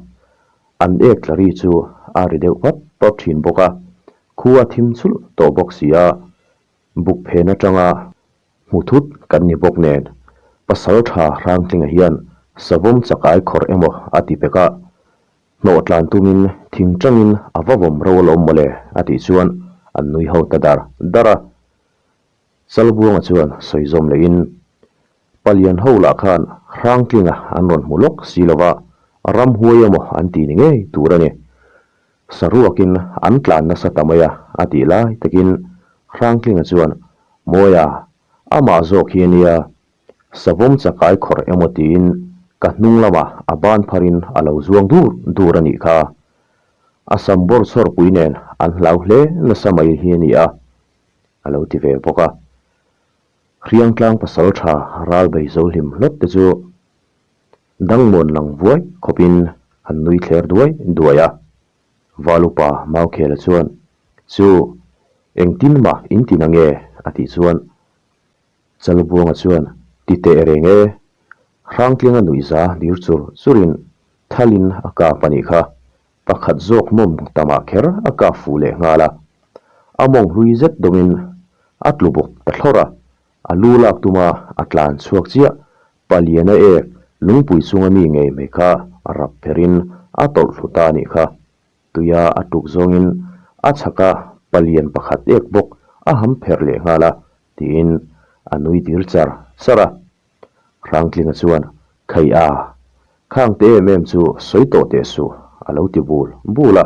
An ek tla ri chu a ri deuh pap pap ṭhin bawk a, khua thim chulh tawh bawk si a, Buk phen atanga hmu thut kan ni bawk nen, pasal tha Hrangtlinga hian savawm chakai khawrh emaw a ti pek a, hnawh tlan tumin thing tangin a va vawm ro alawm mawle a tih chuan an nui ho ta dar dar a. Chalbuanga chuan sawi zawm lehin, Palian ho lah khan Hrangtlinga an rawn hmu lawk si lova, ramhuai emaw an ti ni ngei tur a ni. Saruakin an tlan nasa ta mai a, a tih lai takin Hrangtlinga chuan, Mawia, amah zawk hi a nia, savawm chakai khawrh emaw tiin ka hnung lamah a ban pharin a lo zuang dur dur a nih kha. A sam bawr chhawrpui nen an hlau hle nasa mai hi a ni a, a lo ti ve bawk a. Hriangtlang pasal tha ral bei zo hlim hlawt te chu Dangmuan lang vuai khawpin an nui thler duai duai a. Valupa Maukhela chuan, Chu, engtin mah in ti na nge? a tih chuan Chalbuanga chuan, Ti teh reng e. Hrangtlinga nuihza dir chur churin thalin a kap a nih kha. Pakhat zawk mawm tamah kher a kap fuh leh nghal a. A mawng hlui zet dawmin a tlu bawk ta thlawr a. A lu lak tuma a tlan chhuak chiah. Paliana ek lungpui chunga mi ngei mai kha rap pherin a tawlh thlu ta a nih kha. Tuia a tuk zawngin a chhaka palian pakhat ek bawk a ham pher leh nghal a, tiin a nui dir char char a. Hrangtlinga chuan, Khei a, khang te em em chu sawi tawh teh suh, a lo ti bul bul a.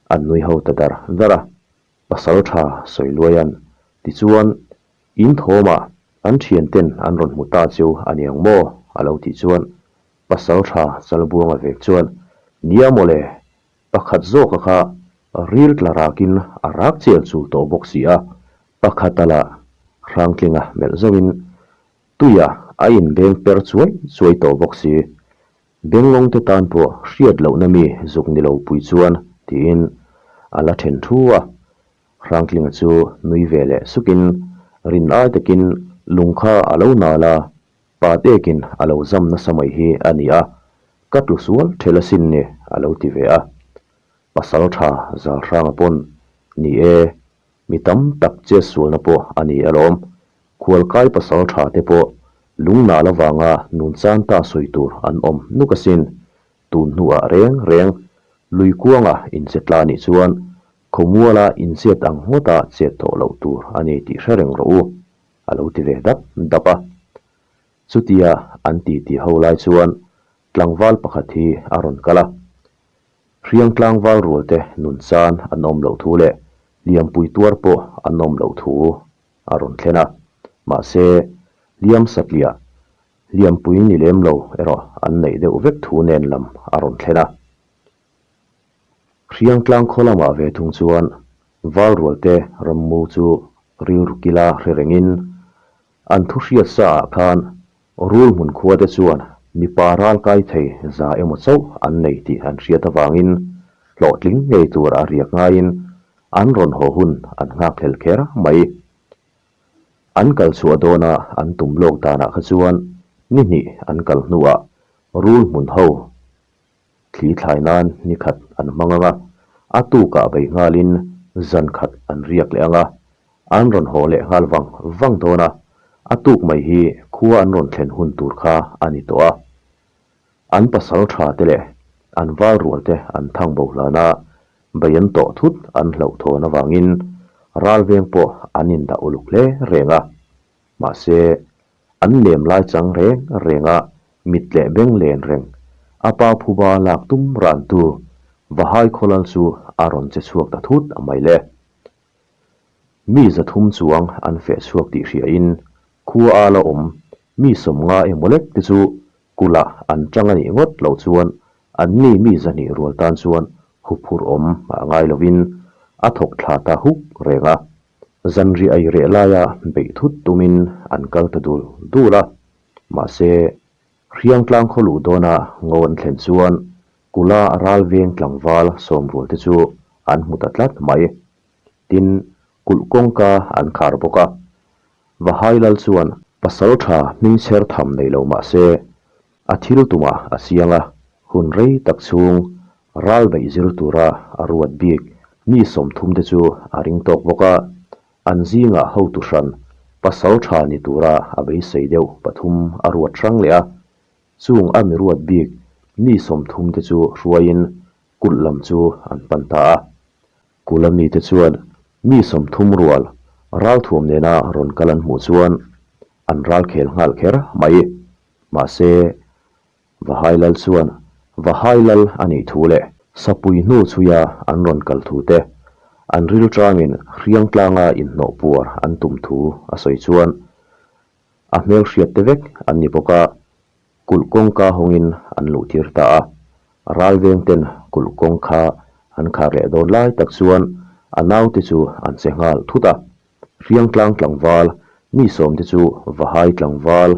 An nui ho ta dar dar a, pasal tha sawi luaian, tichuan, in thawmah an thian ten an rawn hmu ta cheu a niang maw? a lo tih chuan, pasal tha Chalbuanga vek chuan, Nia mawle, pakhat zawka kha ril tla rakin a rak chel chul tawh bawk si a, Pakhat a lah Hrangtlinga melh zauhin tuia a inbeng per chuai chuai tawh bawk si. Benglawng te tan pawh hriat lohna mi zuk ni lo pui chuan tiin a la then thu a. Hrangtlinga chu nui ve leh sukin rin ai takin lung kha a lo nal a, pa tekin a lo zam nasa mai hi a ni a, ka tlu sual ṭhel asin ni a lo ti ve a. Pasal ṭha Zalhranga pawn ni e Mi tam tak che sualna pawh a ni alawm. Khualkai pasal tha te pawh lungnal avanga nun chan ta sawi tur an awm nuk asin. Tun hnuah reng reng lui kuanga inche tla nih chuan khawmuala inchet ang ngawta chet tawh loh tur a ni tih hre reng rawh u, a lo ti ve dap dap a. Chutia an titi ho lai chuan tlangval pakhat hi a rawn kal a. Hriang tlangval rualte nun chan an awm loh thu leh hliampui tuar pawh an awm loh thu a rawn thlen a. Mahse, hliam satliah, hliampui ni lem lo erawh an neih deuh vek thu nen lam a rawn thlen a. Hriangtlang khaw lamah ve thung chuan Valrualte rammu chu rilru kila hre rengin an thu hriat sa ah khan rul hmun khua te chuan mipa ral kai thei za emaw chauh an nei tih an hriat avangin hlawhtling ngei tur a riak ngaiin an rawn haw hun an nghakhlel kher mai. An kal chhuah dawna an tum lawk danah kha chuan ni hnih an kal hnuah rul hmun ho Thli thlai nan ni khat an hmang ang a, a tukah bei nghalin zan khat an riak leh ang a, an rawn haw leh nghal vang vang dawn a, a tuk mai hi khua an rawn thlen hun tur kha a ni tawh a. An pasal tha te leh an val rual te an thang bo hlan a, bei an tawh thut an hlauhthawn avangin ral veng pawh an indah uluk hle reng a. Mahse, an nem lai chang reng reng a, mit leh beng len reng, a pa phuba lak tum rantu Vahai khawlal chu a rawn che chhuak ta thut a mai le. Mi 300 chuang an feh chhuak tih hriain khua a la awm mi 50 emaw lek te chu kulh ah an tang a nih ngawt loh chuan anni mi 200 rual tan chuan huphurh awm a ngai lovin a thawk thla ta huk reng a. Zanriah ei reh laia beih thut tumin an kal ta dul dul a, mahse, Hriangtlang khaw luh dawna ngo an thlen chuan Kula ral veng tlangval sawmrual te chu an hmu ta tlat mai. Tin, kulh kawngka an khar bawk a. Vahai lal chuan pasal tha hming chher tham nei lo mah se, a thil tumah a chiang a, hun rei tak chhung ral beih zir tura a ruat bik mi 30 te chu a ring tawk bawk a, an zingah hotu hran pasal tha ni tura a beisei deuh pathum a ruat hrang leh a, chung a mi ruat bik mi 30 te chu hruaiin kulh lam chu an pan ta a. Kula mite chuan mi 30 rual ralthuam nena rawn kal an hmuh chuan an ral khel nghal kher mai. Mahse, Vahai lal chuan Vahai lal a nih thu leh Sapui hnu chhuia an rawn kal thu te, an rilṭangin Hriangtlanga inhnawh puar an tum thu a sawi chuan a hmelhriat te vek an ni bawk a, kulh kawngka hawngin an luhtir ta a. Ralveng ten kulh kawng kha an khar leh dawn lai tak chuan a naute chu an che nghal thut a. Hriangtlang tlangval, mi sawmte chu Vahai tlangval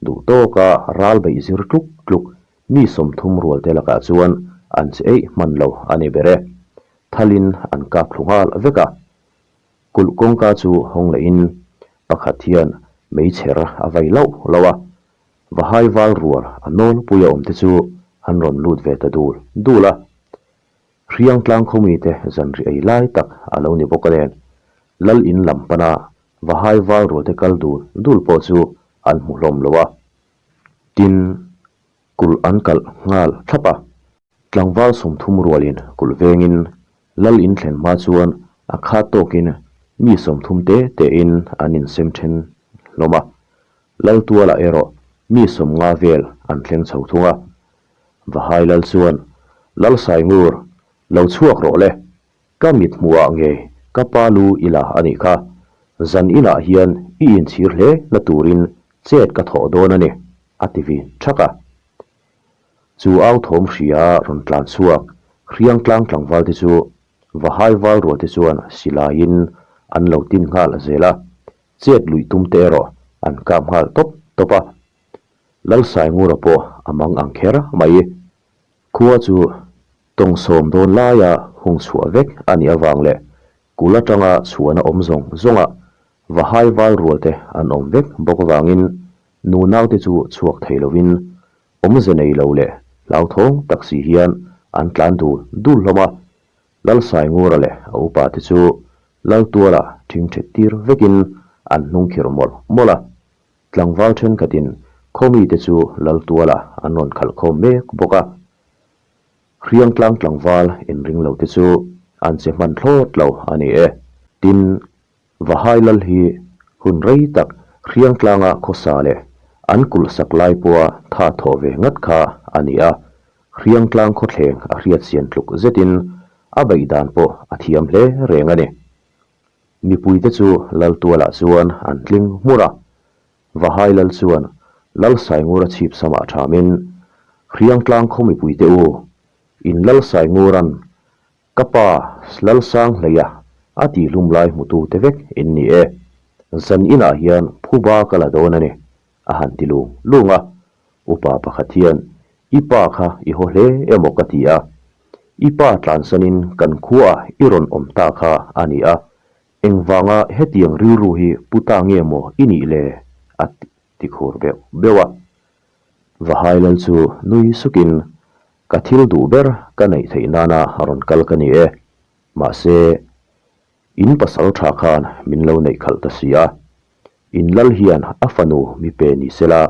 duh tawka ral beih zir tluk tluk mi 30 rualte lakah chuan an che eih hman lo a ni ber e. Thalin an kap thlu nghal vek a. Kulh kawngka chu hawng lehin pakhat hian meichher a vai lauh lauh a. Vahai val rual a nawlpui a awmte chu an rawn lut ve ta dul dul a. Hriangtlang khawmite zanri ei lai tak a lo ni bawk a nen, Lal in lam pana Vahai val rualte kal dul dul pawh chu an hmu hlawm lo a. Tin, kulh an kalh nghal thlap a. Tlangval 30 rualin kulh vengin Lal in thlen hma chuan a khat tawkin mi 30 te tein an insem then hlawm a. Lal tualah erawh mi 50 vel an thleng chho thung a. Vahai lal chuan, Lal Saingur, lo chhuak rawh le, ka mit hmuhah nge ka pa lu i la a nih kha, zan inah hian i inchhir hle na turin chet ka thawh dawn a ni, a ti vin thak a. Chu au thawm hria rawn tlan chhuak Hriangtlang tlangval te chu Vahai val rual te chuan silaiin an lo tin nghal zel a, chet luih tum te erawh an kap nghal tawp tawp a. Lalsaingura pawh a mang ang kher mai. Khua chu tawng sawm dawn laia hung chhuah vek a nih avang leh kul atanga chhuahna awm zawng zawnga Vahai val rual te an awm vek bawk avangin nunaute chu chhuak thei lovin awmze nei lo leh hlauthawng tak si hian an tlan dul dul hlawm a. Lalsaingura leh a upa te chu Laltuala thingthet tir vekin an hnungkhirh mawlh mawlh a. Tlangval thenkhatin khawmite chu Laltuala an rawn khalh khawm mek bawk a. Hriangtlang tlangval inring lo te chu an che hman thlawt lo a ni e. Tin, Vahai Lal hi hun rei tak Hriangtlanga khawsa leh an kulh sak lai pawha tha thawh ve ngat kha a ni a. Hriangtlang khawthleng a hriatchian tluk zetin a beih dan pawh a thiam hle reng a ni. Mipuite chu Laltualah chuan an tling hmur a. Vahai Lal chuan Lalsaingura chhip samah thamin, Hriangtlang khaw mipuite u, in Lalsainguran Ka pa Lalsanghleia a tihhlum lai hmutute vek in ni e. Zan inah hian phuba ka la dawn a ni, a han ti lung lung a. Upa pakhat hian, I pa kha i haw hle emaw ka ti a. I pa tlansanin kan khuaah i rawn awm ta kha a ni a. Engvanga hetiang rilru hi pu ta nge maw i nih le? a ti khur beuh beuh a. Vahai lal chu nui sukin, Ka thil duh ber ka neih theih nana rawn kal ka ni e. Mahse, in pasal tha khan min lo neih khalh ta si a. In lal hian a fanu mi pe ni sela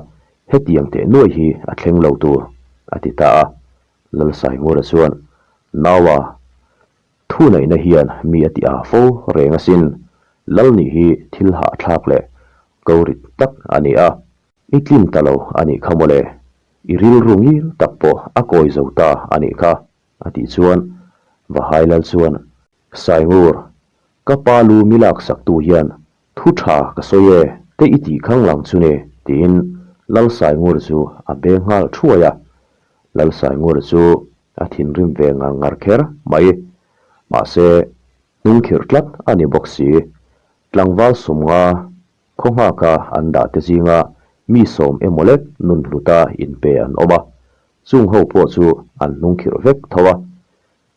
hetiang teh nuai hi a thleng lo tur, a ti ta a. Lalsaingura chuan, Naua, Thuneihna hian mi a ti a fo reng asin, lal nih hi thil hahthlak leh ko rit tak a ni a. I tlin ta lo a nih kha mawle, i rilru ngil tak pawh a kawi zo ta a nih kha, a tih chuan Vahai lal chuan, Saingur, ka pa lu mi laksaktu hian thu tha ka sawi e, te i tih khang lang chu ni, tiin Lal Saingur chu a beng nghal thuai a. Lal Saingur chu A thinrim ve ngar ngar kher mai. Mahse, hnungkhirh tlat a ni bawk si. Tlangval sumnga khaw nghaka an dah te zinga mi sawm emaw lek nun hluta inpe an awm a, chung ho pawh chu an hnungkhirh vek tho a.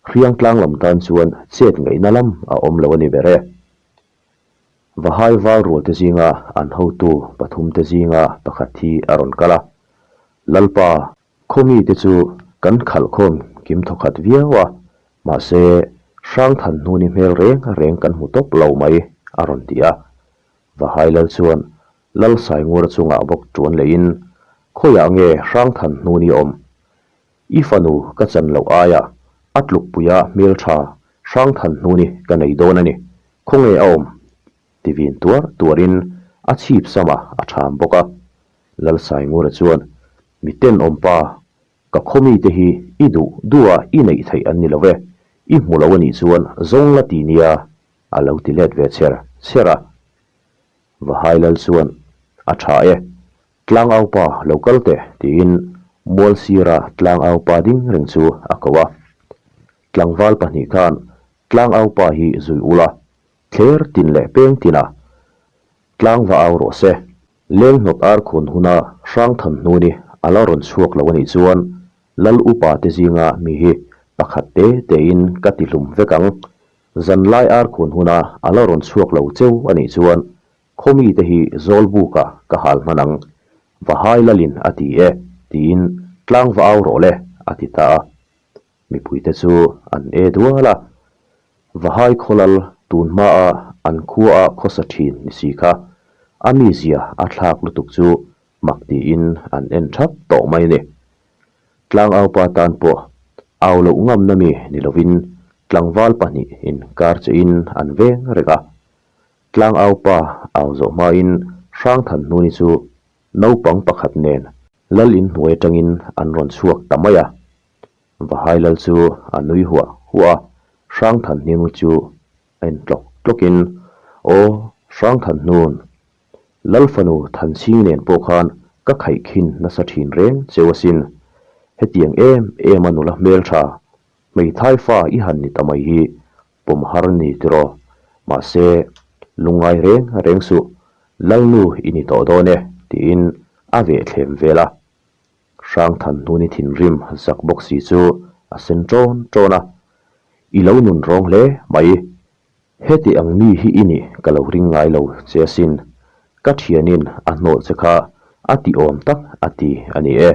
Hriang tlang lam tan chuan chet ngaihna lam a awm lo a ni ber e. Vahai val rual te zinga an hotu pathum te zinga pakhat hi a rawn kal a, Lalpa, Khaw mite chu kan khalh khawm kim thawkhat viau a, mahse Hrangthan hnuni hmel reng reng kan hmu tawp lo mai, a rawn ti a. Vahai lal chuan Lal Saingura chungah bawk tuan leiin, Khawiah nge Hrangthan hnuni awm? I fanu ka chan loh aia a tlukpuia hmeltha Hrangthan hnuni ka nei dawn a ni, khawnge a awm? Ti vin tuar tuarin a chhip samah a ṭham bawk a. Lalsaingura chuan, Mi tenawm pa, ka khaw mite hi i duh duha i neih theih an ni lo ve, i hmu lo a nih chuan zawng la ti nia, a lo ti let ve chher chher a. Vahai lal chuan, A ṭha e, tlangau pa lo kal teh, tiin mual sira tlangau pa ding reng chu a ko a. Tlangval pahnih khan tlangau pa hi zui ula, Thler tin leh peng tinah tlang va au rawh se. Leng hnawt ar khun huna Hrangthan hnuni a la rawn chhuak lo a nih chuan Lal upa te zinga mi hi pakhat te tein ka ti hlum vek ang. Zanlai ar khun huna a la rawn chhuak lo cheu a nih chuan khaw mite hi Zawlbukah ka hal hman ang. Vahai Lalin a ti e tiin tlang va au rawh le a ti ta a. Mipuite chu an e dual a. Vahai khawlal tun hmaa an khuaa khawsa thin ni si kha a mizia a thlak lutuk chu mak tiin an en thap tawh mai a ni. Tlangaupa tan pawh au loh ngamna mi ni lovin tlangval pahnihin kar chein an veng reng a. Tlangaupa au zawh hmain Hrangthan hnuni chu naupang pakhat nen lal inhnuai atangin an rawn chhuak ta mai a. Vahai lal chu a nui huah huah a, Hrangthan hming chu a en tlawk tlawkin, Aw, Hrangthan hnun, Lal fanu Thanchhing nen pawh khan ka khaihkhin nasa thin reng cheu asin. Hetiang em em a nula hmeltha, hmeithai fa i han ni ta mai hi pawm har ni tiraw. Mahse, lungngai reng reng suh, Lalnu i ni tawh dawn e, tiin a vehthlem vel a. Hrangthan hnuni thinrim zak bawk si chu a sen ṭawn ṭawn a, I lo nun rawng hle mai. Heti ang mi hi i nih ka lo ring ngai lo che asin. Ka thianin a hnawh che kha a ti awm tak a ti a ni e.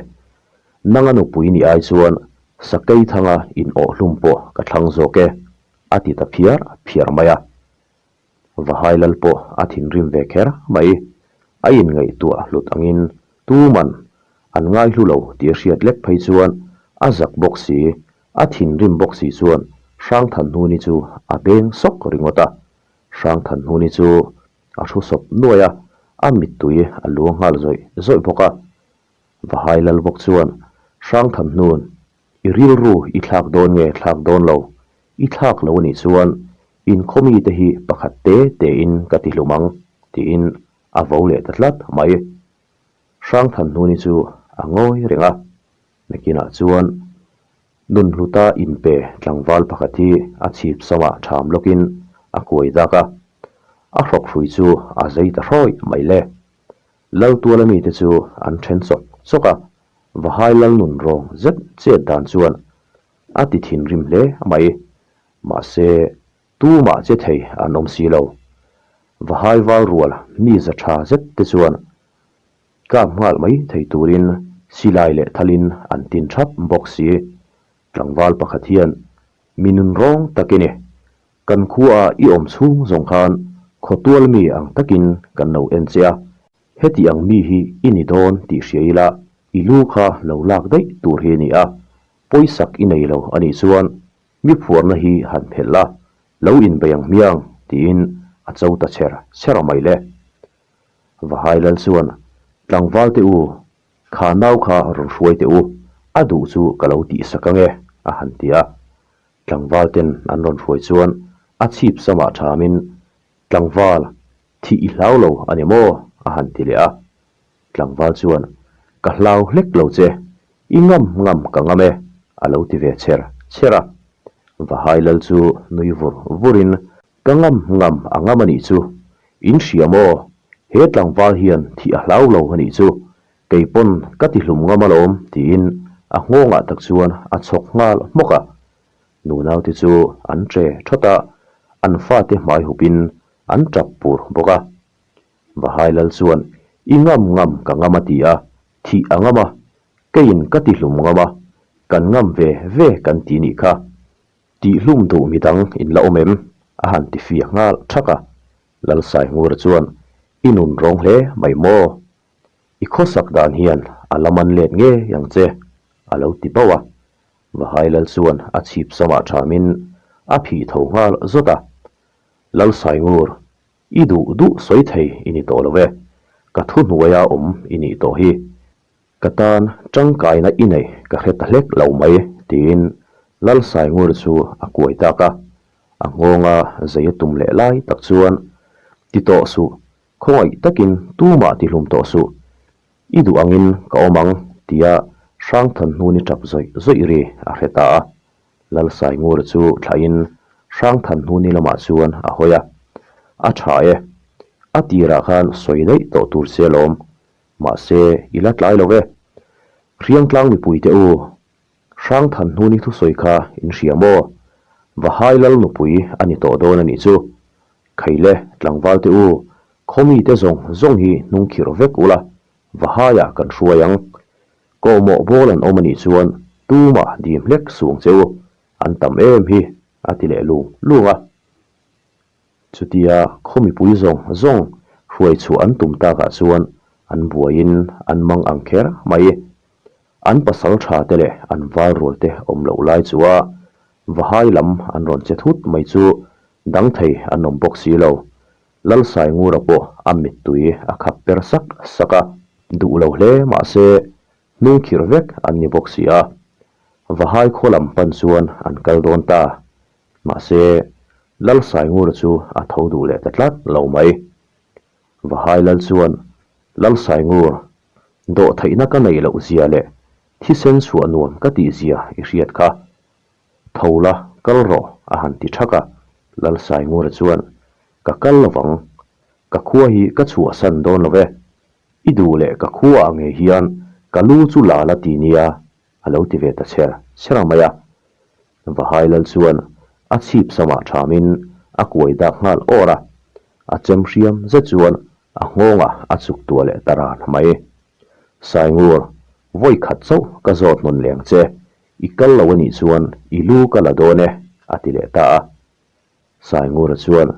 Nanga nupui ni ai chuan sakei thanga in awhhlum pawh ka thlang zawk e, a ti ta phiar phiar mai a. Vahai lal pawh a thinrim ve kher mai. A inngaihtuah hlut angin tuman an ngaihlu lo tih a hriat lek phei chuan a zak bawk si, a thinrim bawk si chuan Hrangthanhnuni chu a beng sawk ringawt a. Hrangthanhnuni chu a hru sawp nuai a, a mittui a luang nghal zawih zawih bawk a. Vahai lal bawk chuan Hrangthanhnun, I rilru i thlak dawn nge thlak dawn lo? I thlak lo a nih chuan in khaw mite hi pakhat te tein ka ti hlum ang, tiin a vo leh ta tlat mai. Hrangthanhnuni chu a ngawi reng a, nakinah chuan. Nunhluta inpe tlangval pakhat hi a chhip samah ṭham lawkin a kuai dak a, a hrawk hrui chu a zei ta hrawih mai le. Laltuala mite chu an ṭhen chawk chawk a, Vahai Lalnun rawng zet chet dan chuan a ti thinrim hle mai. Mahse, tumah che thei an awm si lo. Vahai val rual mi za ṭha zet te chuan Kap nghal mai thei turin silai leh thalin an tin thap bawk si. Tlangval pakhat hian, Mi nun rawng tak i ni. Kan khua i awm chhung zawng khan khawtual mi ang takin kan lo en che a. Heti ang mi hi i ni dawn tih hria ila i lu kha lo lak daih tur hi a ni a. Pawisak i nei lo a nih chuan mi phuarna hi han phelh la, lo inbei ang hmiang tiin a cho ta cher cher mai le. Vahai lal chuan, Tlangval te u, kha nau kha rawn hruai teh u, a duh chu ka lo tihsak ang e, a han ti a. Tlangval ten an rawn hruai chuan a chhip samah thamin, Tlangval, thih i hlau lo a ni maw? a han ti leh a. Tlangval chuan, Ka hlau hlek lo che, i ngam ngam ka ngam e, a lo ti ve cher cher a. Vahai lal chu nui vur vurin, Ka ngam ngam a ngam a nih chu. In hria maw? He tlangval hian thih a hlau lo a nih chu. Kei pawn ka ti hlum ngam alawm tiin a nghawngah tak chuan a chhawk nghal hmawk a. Nunaute chu an ṭe ṭhawt a, an fate hmai hupin an ṭap pur bawk a. Vahai lal chuan i ngam ngam ka ngam a ti a, thih a ngam a, keiin ka ti hlum ngam a, kan ngam ve ve kan ti nih kha. Tihhlum duh midang in la awm em? a han ti fiah nghal thak a. Lalsaingura chuan, I nun rawng hle mai maw? I khawsak dan hian a la man let ngei ang che, a lo ti bauh a. Vahai Lal chuan a chhip samah thamin a phih tho nghal zawt a. Lalsaingur, i duh duh sawi thei i ni tawh lo e, ka thuhnuaia awm i nih tawh hi. Ka tan tangkaina i nei ka hre ta hlek lo mai, tiin Lalsaingur chu a kuai tak a. A nghawnga zei a tum leh lai tak chuan, Ti tawh suh, khawngaih takin tumah ti hlum tawh suh. I duh angin ka awm ang, tia Hrangthanhnuni tap zawih zawih ri a hre ta a. Lalsaingur chu thlahin Hrangthanhnuni lamah chuan a hawi a. A tha e, a tirah khan sawi daih tawh tur che alawm, Mahse, i la tlai lo e. Hriangtlang mipuite u, Hrangthanhnuni thusawi kha in hria maw? Vahai lal nupui a ni tawh dawn a nih chu. Khaile, tlangvalte u, khawmite zawng zawng hi hnungkhirh vek ula, Vahaiah kan hruai ang. Kawhmawh bawl an awm a nih chuan tumah dim hlek suang che u, an tam em hi, a ti leh lung lung a. Chutia khaw mipui zawng zawng hruai chhuah an tum takah chuan an buaiin an mang ang kher mai. An pasal tha te leh an val rual te awm loh lai chua Vahai lam an rawn che thut mai chu dang thei an awm bawk si lo. Lalsaingura pawh a mittui a khap per sak sak a. Duh lo hle mahse hnungkhirh vek an ni bawk si a. Vahai khaw lam pan chuan an kal dawn ta. Mahse, Lalsaingura chu a tho duh leh ta tlat lo mai. Vahai Lal chuan, Lalsaingur, dawhtheihna ka neih loh zia leh thisen chhuah nuam ka tih zia i hriat kha. Tho la, kal rawh, a han ti thak a. Lalsaingura chuan, Ka kal lovang. Ka khua hi ka chhuahsan dawn lo ve. I duh leh ka khuaah ngei hian ka lu chu la la ti nia, a lo ti ve ta cher cher mai a. Vahai lal chuan a chhip samah thamin a kuai dak nghal awr a, a chem hriam zet chuan a nghawngah a chuk tuah leh ta ran mai. Saingur, vawi khat chauh ka zawt hnawn leng che, i kal lo anih chuan i lu ka la dawn e, a ti leh ta a. Saingura chuan,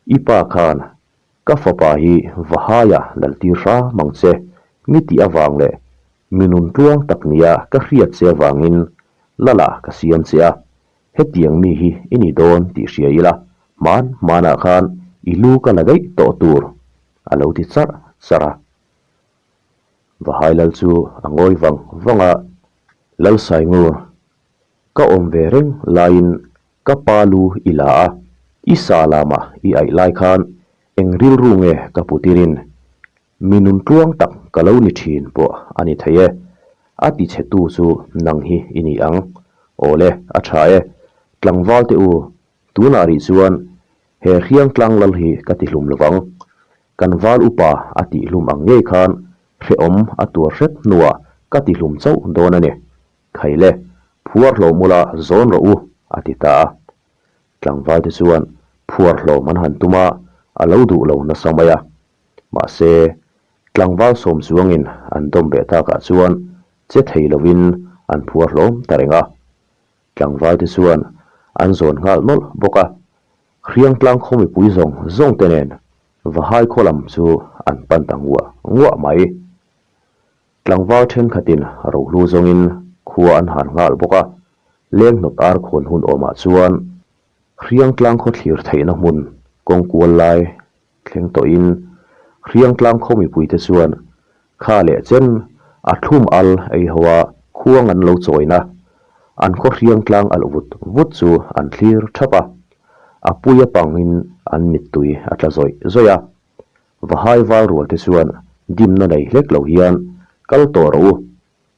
I pa khan ka fapa hi Vahaia laltir hram ang che, mi tih avang leh Mi nun tluang tak nia ka hriat che avangin Lala ka siam che a, hetiang mi hi i ni dawn tih hria ila, hman hmanah khan i lu ka la daih tawh tur, a lo ti charh charh a. Vahai Lal chu a ngawi vang vang a, Lalsaingur, ka awm ve reng laiin ka pa lu i la a, i sa lamah i aih lai khan eng rilru nge ka putirin Mi nun tluang tak ka lo ni thin pawh a ni thei e. A ti chhe tu chu nang hi i ni ang. Awle, a tha e. Tlangval te u, tunah rih chuan he Hriangtlang lal hi ka ti hlum lovang. Kan val upa a tih hlum ang ngei khan hrehawm a tuar hrep hnuah ka ti hlum chauh dawn a ni. Khaile, phuar hlawm ula zawn rawh u, a ti ta a. Tlangval te chuan phuar hlawm an han tum a, a lo duh lo nasa mai a. Mahse, tlangval sawm chuangin an dawm beh takah chuan che thei lovin an phuar hlawm ta reng a. Tlangval te chuan an zawn nghal nawlh bawk a. Hriangtlang khaw mipui zawng zawng te nen Vahai khaw lam chu an pan ta nguah nguah mai. Tlangval thenkhatin rohlu zawngin khua an han nghal bawk a, leng hnawt ar khawn hun awmah chuan Hriangtlang khaw thlir theihna hmun kawng kual lai thleng tawhin Hriangtlang khaw mipuite chuan kha leh chen a thlum al ei ho a khuang an lo chawina an khaw Hriangtlang alh vut vut chu an thlir thap a, a pui a pangin an mittui a tla zawih zawih a. Vahai val rual te chuan dimna nei hlek lo hian kal tawh rawh u,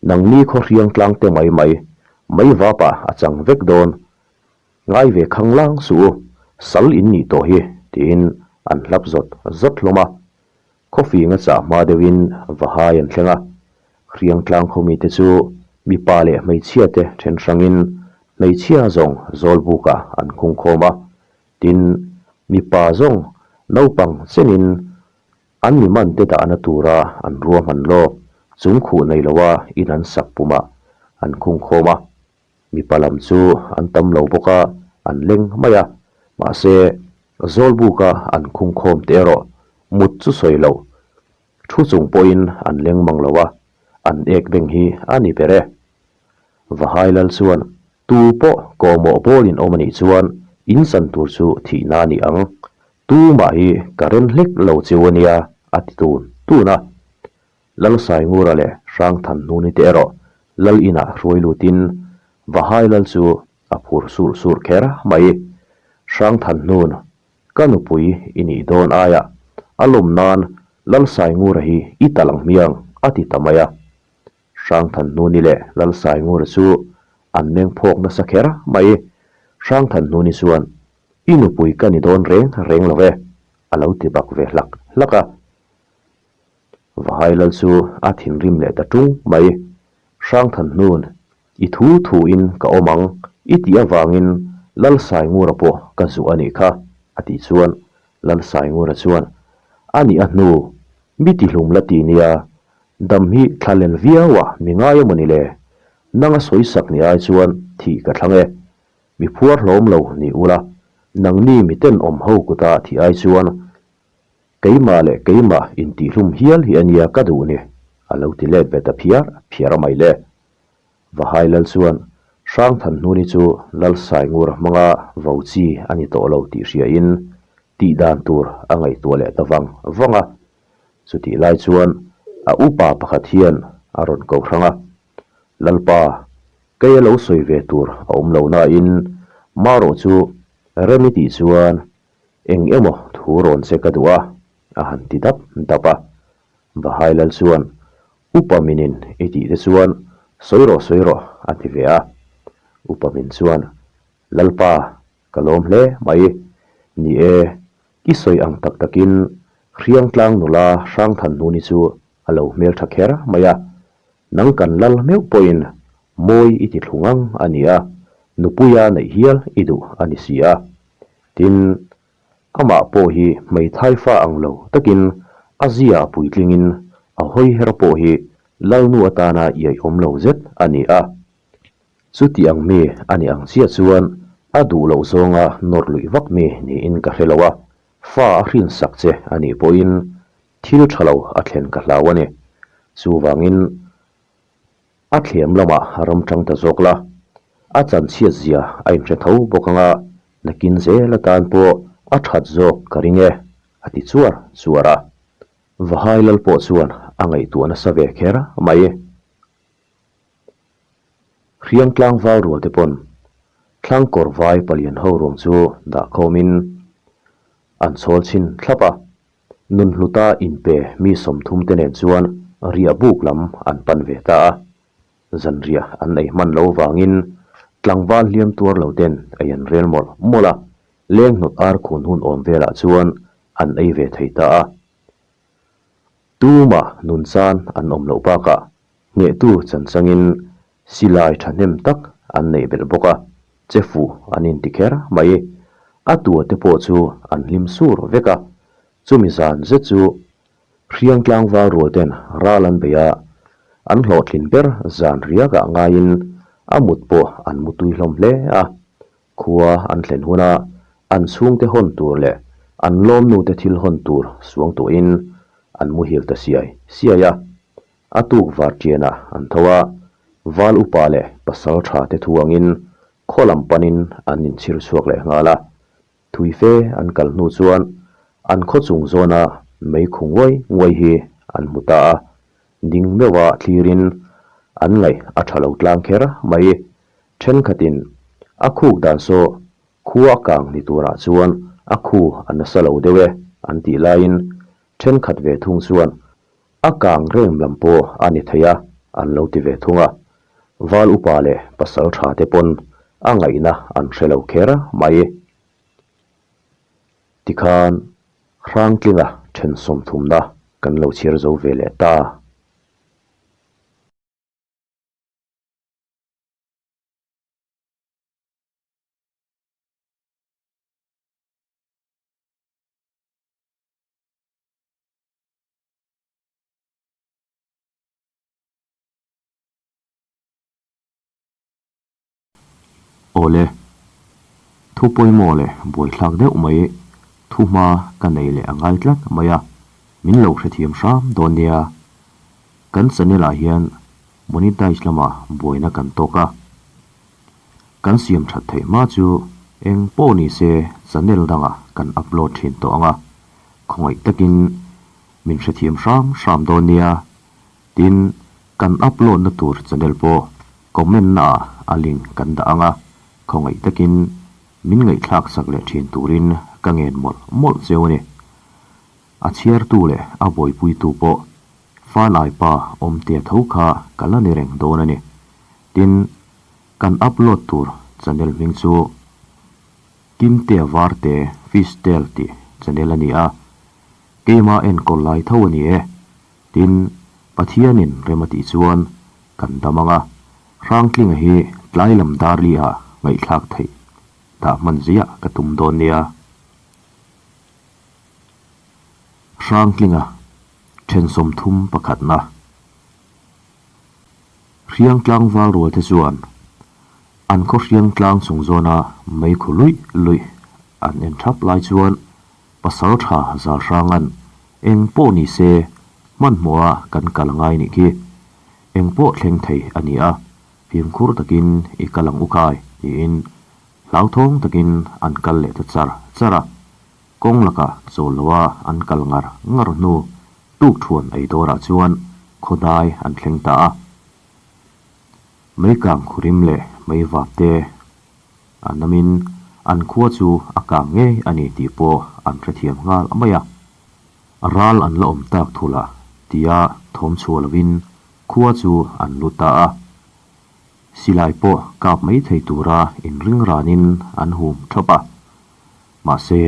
nangni khaw hriang tlang te mai mai, mai vap ah a chang vek dawn. Ngai ve khang lang suh u, sal in nih tawh hi, tiin an hlap zawt zawt hlawm a. Khaw fing a chah hma deuhin Vahai an thleng a, hriang tlang khaw mite chu mipa leh hmeichhia te then hrangin hmeichhia zawng zawlbuk ah an khung khawm a, Tin, mipa zawng naupang chenin an mi man te dahna tura an ruahman lawk chung khuh nei loa in an sak pumah an khung khawm a. Mipa lam chu an tam lo bawk a, an leng mai a. Mahse, Zawlbuka an khung khawm te erawh mut chu sawi lo, thu chung pawhin an leng mang lo a, an ek beng hi a ni ber e. Vahai lal chuan Tu pawh kawhmawh bawl in awm a nih chuan in chan tur chu thihna a ni ang. Tu mah hi ka ren hlek lo cheu a nia, a ti tun tun a. Lal Saingura leh Hrangthan hnuni te erawh Lal inah hruai lutin Vahai Lal chu a phur surh surh kher mai. Hrangthan hnun, ka nupui i nih dawn aiah a lawm nan Lal Saingura hi i tal ang hmiang, a ti ta mai a. Hrangthanhnuni leh Lalsaingura chu an meng phawk nasa kher mai. Hrangthanhnuni chuan, I nupui ka ni dawn reng reng lo e, a lo ti bak ve hlak hlak a. Vahai Lal chu a thinrim leh ta tung mai. Hrangthanhnun, i thu thuin ka awm ang, i tih avangin Lalsaingura pawh ka zuh a nih kha, a tih chuan Lalsaingura chuan, A nih a hnu, mi tihlum la ti nia, Dam hi thlalel viau a mi ngai a mawni le? Nang a sawisak ni ai chuan thih ka thlang e. Mi phuar hlawm lo ni ula, nangni mi tenawm ho kuta thih ai chuan keimah leh keimah intihhlum hial hi a nia ka duh ni, a lo ti let ve ta phiar phiar a mai le. Vahai lal chuan Hrangthanhnuni chu Lal Saingur hmanga vo chi a ni tawh lo tih hriain tih dan tur a ngaihtuah leh ta vang vang a. Chutih lai chuan a upa pakhat hian a rawn ko hrang a, Lalpa, kei a lo sawi ve tur a awm lo nain marawh chu rem i tih chuan eng emaw thu rawn che ka duh a, a han ti dap dap a. Vahai lal chuan, Upa minin i tih te chuan sawi rawh sawi rawh a ti ve a. Upa min chuan, Lalpa, ka lawm hle mai. Ni e, I sawi ang tak takin Hriangtlang nula Hrangthanhnuni chu a lo hmeltha kher mai a, nang kan lal meuh pawhin mawi i ti thlu ngang a ni a, nupuia neih hial i duh a ni si a. Tin, amah pawh hi hmeithai fa ang lo takin a zia puitlingin a hawi her pawh hi lalnu atana iaiawm lo zet a ni a. Chuti ang mi a ni ang chiah chuan a duh loh zawnga nawr luih vak mi niin ka hre lo a, fa a hrinsak che a nih pawhin thil tha lo a thlen ka hlau a ni. Chuvangin a thlem lamah ram tang ta zawk la, a chanchhiat zia a inhre tho bawk anga nakin zel atan pawh a that zawk ka ring e, a ti chuar chuar a. Vahai lal pawh chuan a ngaihtuah nasa ve kher mai. Hriangtlang val rual te pawn Thlangkawr vai palian ho ruang chu dah khawmin an chhawl chhin thlap a, Nunhluta inpe mi 30 te nen chuan riah buk lam an pan ve ta a, zanriah an ei hman lo vangin Tlangval hliam tuar lo ten ei an rel mawlh mawlh a, leng hnawt ar khun hun awm velah chuan an ei ve thei ta a. Tumah nun chan an awm loh bakah hnehtu chan changin silai thahnem tak an neih belh bawk a, che fuh an inti kher mai. A tua te pawh chu an hlim sur vek a, chumi zan zet chu Hriang tlangval rual ten ral an bei a, an hlawhtlin ber zan riakah ngaiin a mut pawh an mu tui hlawm hle a. Khua an thlen huna an chhungte hawn tur leh an lawmnute thil hawn tur suang tuahin an muhil ta siai siai a. A tuk var ṭianah an tho a, val upa leh pasal ṭha te thu angin khaw lam panin an inchhir chhuak leh nghal a. Thui fe an kal hnu chuan an khaw chung zawna mei khu nguai nguai hi an hmu ta a, ding meuha thlirin an ngaih a tha lo tlang kher mai. Thenkhatin a khuk dan saw khua a kang ni turah chuan a khu a nasa lo deuh e an tih laiin thenkhat ve thung chuan a kang reng lam pawh a ni thei a an lo ti ve thung a. Val upa leh pasal tha te pawn a ngaihna an hre lo kher mai. Tikhan Hrangtlinga then sawmthumna kan lo chhiar zo ve leh ta. Awle, thu pawimawh leh buaithlak deuh mai thu hma ka nei leh a ngai tlat mai a, min lo hrethiam hram dawn nia. Kan channel ah hian monetize lamah buaina kan tawk a, kan siam that theih hma chu eng pawh ni se channel dangah kan upload thin tawh ang a, khawngaih takin min hrethiam hram hram dawn nia. Tin, kan upload na tur channel pawh comment na ah a link kan dah ang a, khawngaih takin min ngaihthlak sak leh thin turin ka ngen mawlh mawlh cheu a ni. A chhiartu leh a buaipuitu pawh Fanai pa Awmtea tho kha ka la ni reng dawn a ni. Tin, kan upload tur channel hming chu Kimtea Varte Fish Tail tih channel a ni a, keima enkawl lai tho a ni e. Tin, Pathianin rem a tih chuan kan dam ang a, Hrangtlinga hi tlai lam dar li ah ngaihthlak theih dah hman ziah ka tum dawn nia. Hrangtlinga then 30 pakhatna. Hriang tlangval rual te chuan an khaw hriang tlang chung zawna mei khu luih luih an en thap lai chuan Pasal tha zal hrangan eng pawh ni se hmanhmawha kan kal ngai nih khi eng pawh thleng thei a ni a, fimkhur takin i kal ang u khai tiin hlauthawng takin an kal leh ta char char a. Kawng lakah chawl loa an kal ngar ngar hnu tuk thuan ei dawrah chuan khawdai an thleng ta a. Mei kang khurim leh mei vap te a namin an khua chu a kang ngei a ni tih pawh an hrethiam nghal mai a. Ral an la awm tak thul a tia thawm chhuah lovin khua chu an lut ta a. Silai pawh kap mai thei tura inring ranin an hum thap a. Mahse,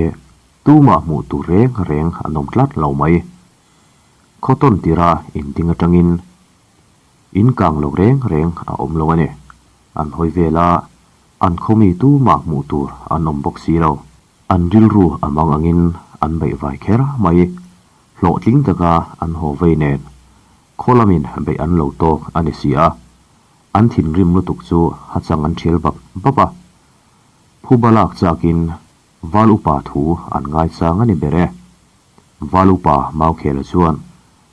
tumah hmuh tur reng reng an awm tlat lo mai. Khaw tawn tira inding atangin in kang lo reng reng a awm lo a ni. An hawi vel a, an khawmi tumah hmuh tur an awm bawk si lo. An rilru a mang angin an beihvai kher mai. Hlawhtling taka an haw vei nen khaw lamin beih an lo tawk a ni si a. An thinrim lutuk chu hachang an thial bap bap a. Phuba lak chakin Val upa thu an ngaichang a ni ber e. Val upa Maukhela chuan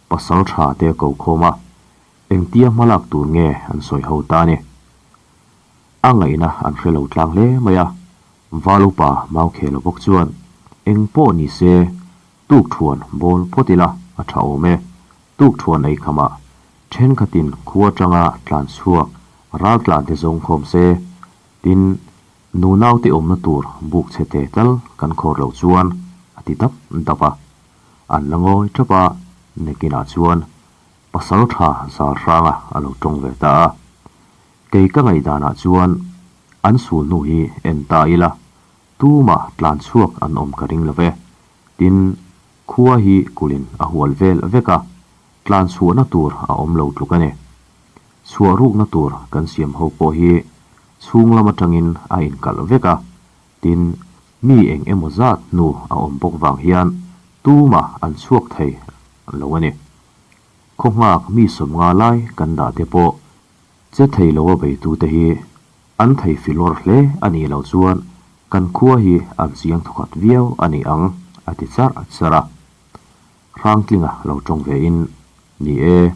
pasal tha te a ko khawm a, engtia hma lak tur nge an sawi ho ta a ni. A ngaihna an hre lo tlang hle mai a, Val upa Maukhela bawk chuan eng pawh ni se tukthuan bawl phawt ila a tha awm e, tukthuan ei khamah thenkhatin khua atanga tlan chhuak raltlan te zawng khawm se, tin, Nunaute awmna tur buk chhe te tal kan khawr loh chuan a ti dap dap a. An la ngawi tap a, nakinah chuan pasal tha zal hranga a lo tawng ve ta a. Kei ka ngaihdanah chuan An sul hnu hi en ta ila, tumah tlan chhuak an awm ka ring lo ve. Tin, khua hi kulin a hual vel vek a, tlan chhuahna tur a awm lo tluk a ni. Chhuah rukna tur kan siam ho pawh hi chhung lam atangin a inkalh vek a, tin, mi eng emaw zat hnu a awm bawk vang hian tumah an chhuak thei lo a ni. Khaw nghak mi 50 lai kan dah te pawh che thei lo a beitute hi an thei filawr hle a nih loh chuan kan khua hi an chiang thawkhat viau a ni ang, a ti charh charh a. Hrangtlinga lo tawng ve in, Ni e,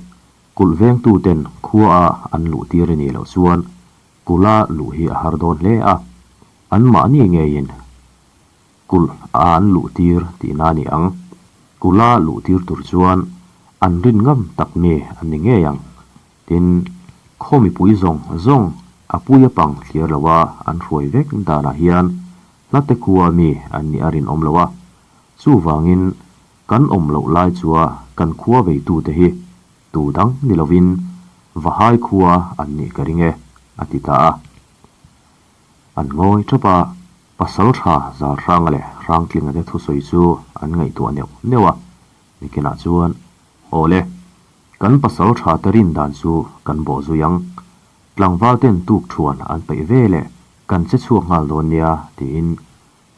kulh vengtuten khua a an luh tir a nih loh chuan kulha luh hi a har dawn hle a, anmahni ngeiin Kulh a an luh tir tihna a ni ang. Kulha luh tir tur chuan an rin ngam tak mi an ni ngei ang. Tin, khaw mipui zawng zawng a pui a pang thlir lo a an hruai vek danah hian hlate khua mi an nih a rinawm lo a. Chuvangin kan awm loh lai chua kan khua veitute hi tu dang ni lovin Vahai khua an nih ka ring e, a ti ta a. An ngawi tap a, pasal tha Zalhranga leh Hrangtlinga te thusawi chu an ngaihtuah neuh neuh a, nikinah chuan, Aw le, kan pasal tha te rin dan chu kan bawh zui ang, tlangval ten tuk thuan an peih ve leh kan che chhuak nghal dawn nia, tiin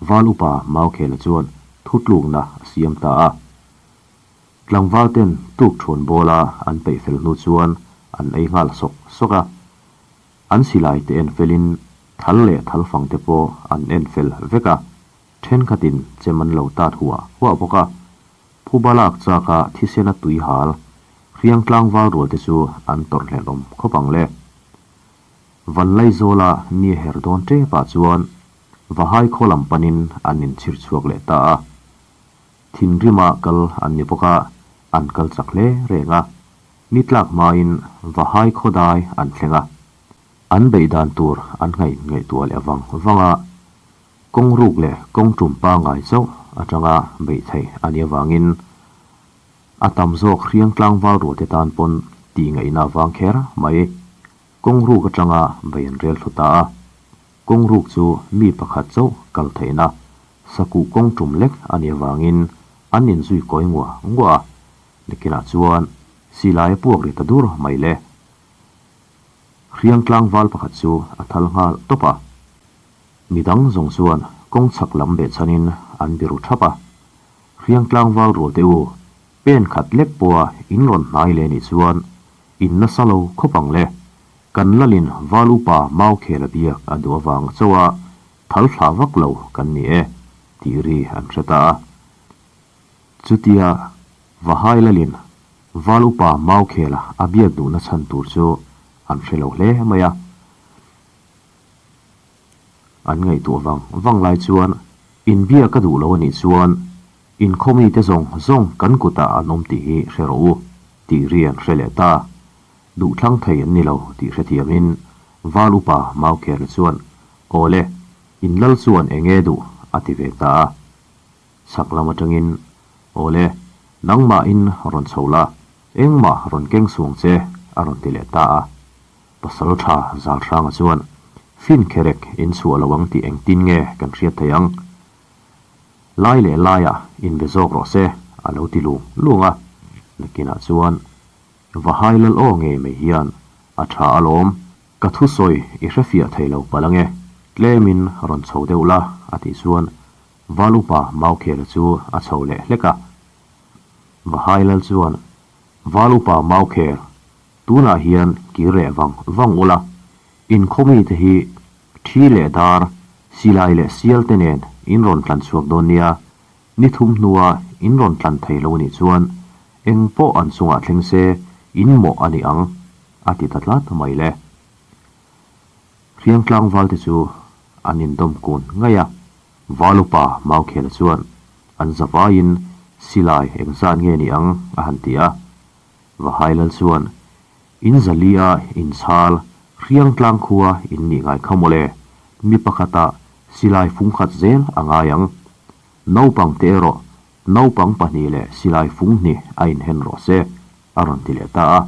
Val upa Maukhela chuan thutlukna a siam ta a. Tlangval ten tuk thuan bawla an peih fel hnu chuan an ei nghal sawk sawk a. An silai te en felin thal leh thal fang te pawh an en fel vek a, thenkhatin chem an lo tat huah huah bawk a. Phuba lak chaka thisena tui hal, hriang tlangval rual te chu an tawrh hlelh awm khawp ang le. Vanlaizawla ni a her dawn tepah chuan Vahai khaw lam panin an inchhir chhuak leh ta a. Thinrima kal an ni bawk a, an kal chak hle reng a. Ni tlak hmain Vahai khawdai an thleng a, an beih dan tur an ngaih ngaihtuah leh vang vang a, kawng ruk leh kawng tum pangngai chauh atanga beih theih a nih avangin a tam zawk hriang tlangval rualte tan pawn tih ngaihna vang kher mai. Kawng ruk atanga bei an rel thlu ta a, kawng ruk chu mi pakhat chauh kal theihna sakuh kawng tum lek a nih avangin an inzui kawi nguah nguah a, Nikinah chuan silai a puak ri ta dur mai le. Hriang tlangval pakhat chu a thal nghal tawp a. Midang zawng chuan kawng chhak lam behchhanin an biru thap a. Hriang tlangval rual te u, pen khat lek pawha in rawn hnai leh nih chuan in nasa lo khawp ang le. Kan lalin val upa mau khel a biak a duh avang chauh a thal thlah vak lo kan ni e, tih ri an hre ta a. Chutia Vahai Lalin Val upa Maukhela a biak duhna chhan tur chu an hre lo hle mai a. An ngaihtuah vang vang lai chuan inbiak a duh lo a nih chuan inkhaw mite zawng zawng kan kutah an awm tih hi hre rawh u tih ri an hre leh ta. Duhthlang thei an ni lo tih hrethiamin Val upa Maukhela chuan Aw le, in lal chuan eng nge duh a ti ve ta a. Chhak lam atangin, Aw le, nangmahin rawn chho la, engmah rawn keng suang che, a rawn ti leh ta a. Pasal tha Zalhranga chuan, Fin kherek in chhuah lo ang tih engtin nge kan hriat thei ang? Lai leh laiah inbe zawk rawh se, a lo ti lung lung a. Nakinah chuan, Vahai lal aw ngei mai hian a tha alawm, Ka thusawi i hrefiah thei lo palh ange, tlemin rawn chho deuh la, a tih chuan Val upa Maukhela chu a chho leh hlek a. Vahai lal chuan, Val upa Maukhel, tunah hian kir leh vang vang ula, in khaw mite hi thi leh dar, silai leh sial te nen in rawn tlan chhuak dawn nia, ni thum hnua in rawn tlan thei lo nih chuan eng pawh an chungah thleng se in mawh a ni ang, a ti ta tlat mai le. Hriang tlangval te chu an indawm kun ngaih a, Val upa Maukhela chuan an zavaiin silai engzat nge ni ang a han ti a. Vahai lal chuan, In zali a inchhal hriang tlang khua in nih ngai kha mawle, mi pakhatah silai fung khat zel a ngai ang. Naupang te erawh naupang pahnih leh silai fung hnih a inhen rawh se, a rawn ti leh ta a.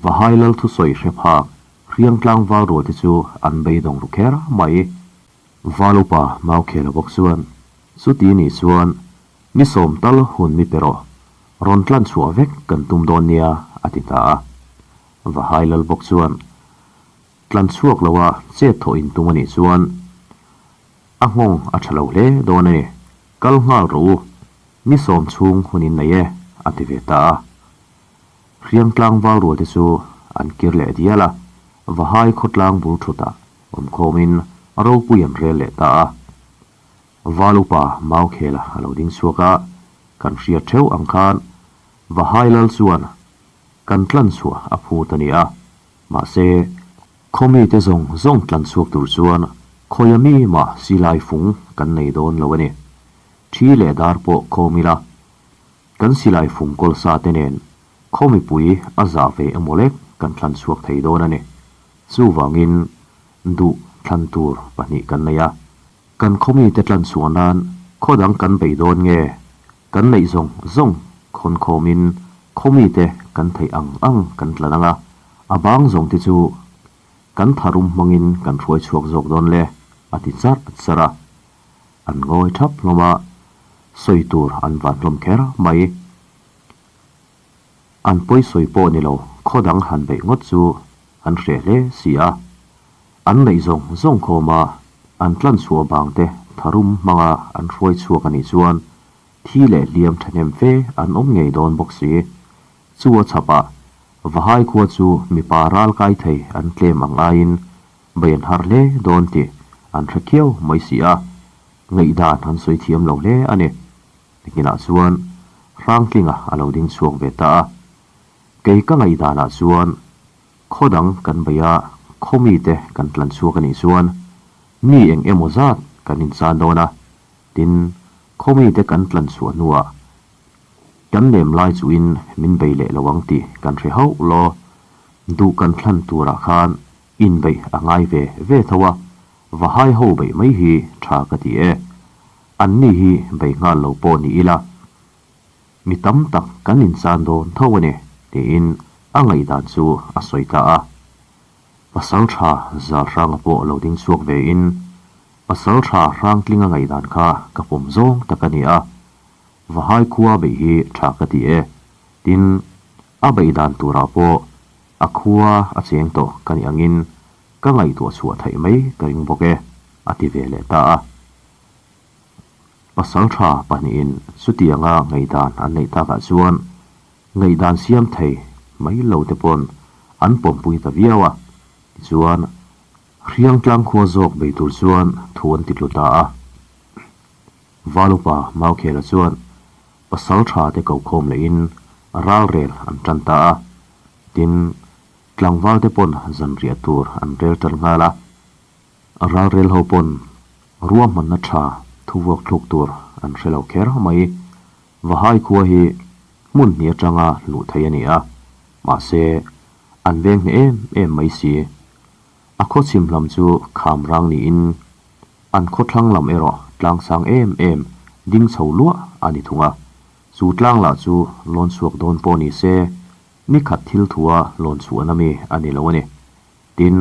Vahai lal thusawi hre phak. Hriangtlang val rual te chu an beidawng ru kher mai. Val upa Maukhela bawk chuan, Chuti nih chuan ni sawm tal hun mi pe rawh, rawn tlan chhuah vek kan tum dawn nia, a ti ta a. Vahai lal bawk chuan, Tlan chhuak loa chet thawh in tum a nih chuan a nghawng a tha lo hle dawn a ni, kal nghal rawh u, ni sawm chhung hun in nei e, a ti ve ta a. Hriangtlang val rual te chu an kir leh dial a, Vahai khawtlang bul thutah awmkhawmin ropui an rel leh ta a. Val upa Maukhela a lo ding chhuak a, kan hriat theuh ang khan Vahai lal chuan kan tlan chhuah a phut a ni a, mahse khaw mite zawng zawng tlan chhuak tur chuan khawia mi mah silai fung kan nei dawn lo a ni. Thi leh dar pawh khawm ila Kan silai fung kawl sa te nen khaw mipui a zah ve emaw lek kan thlan chhuak thei dawn a ni. Chuvangin duh thlan tur pahnih kan nei a. Kan khaw mite tlan chhuah nan khaw dang kan bei dawn nge? Kan neih zawng zawng khawn khawmin khaw mite kan theih ang ang kan tlan ang a, a bang zawng te chu kan tharum hmangin kan hruai chhuak zawk dawn le, a ti charh charh a. An ngawi thap hlawm a, sawi tur an van hlawm kher mai. An pawi sawi pawh ni lo, khaw dang han beih ngawt chu an hreh hle si a. An neih zawng zawng khawm a, an tlan chhuah bang te tharum hmanga an hruai chhuak a nih chuan thi leh hliam thahnem fe an awm ngei dawn bawk si. Chu a chhapah Vahai khua chu mipa ral kai thei an tlem ang aiin Bei an har hle dawn tih an hre khiau mai si a, ngaihdan an sawi thiam lo hle a ni. Nikinah chuan Hrangtlinga a lo ding chhuak ve ta a, kei ka ngaihdanah chuan khaw dang kan bei a, khaw mite kan tlan chhuak a nih chuan mi eng emaw zat kan inchan dawn a, tin khaw mite kan tlan chhuah hnuah kan nem lai chuhin min bei leh lo ang tih kan hre hauh law, duh kan thlan turah khan Inbeih a ngai ve ve tho a, Vahai ho beih mai hi tha ka ti e. Anni hi bei nghal lo pawh ni ila, mi tam tak kan inchan dawn tho a ni, tiin a ngaihdan chu a sawi ta a. Pasal tha Zalhranga pawh lo ding chhuak vein, Pasal tha Hrangtlinga ngaihdan kha ka pawm zawng tak a ni a, Vahai khua beih hi tha ka ti e, tin a beih dan turah pawh A khua a cheng tawh ka nih angin ka ngaihtuah chhuah theih mai ka ring bawk e, a ti ve leh ta a. Pasal tha pahnihin chutianga ngaihdan an neih takah chuan ngaihdan siam thei mai lo te pawn an pawmpui ta viau a, tichuan Hriangtlang khua zawk bei tur chuan thu an ti tlu ta a. Valupa Maukhela chuan pasal tha te ko khawm lehin ralrel an tan ta a. Tin, tlangval te pawn zanriah tur an rel tan nghal a, ralrel ho pawn ruahmanna tha thuvuak thluk tur an hre lo kher mai. Vahai khua hi hmun hnih atanga luh theih a ni a, mahse an veng hneh em em mai si. A khaw chhim lam chu kham rang niin an khawthlang lam erawh tlang sang em em ding chho luah a ni thung a. Chu tlang lah chu lawn chhuak dawn pawh ni se, ni khat thil thua lawn chhuahna mi a ni lo a ni. Tin,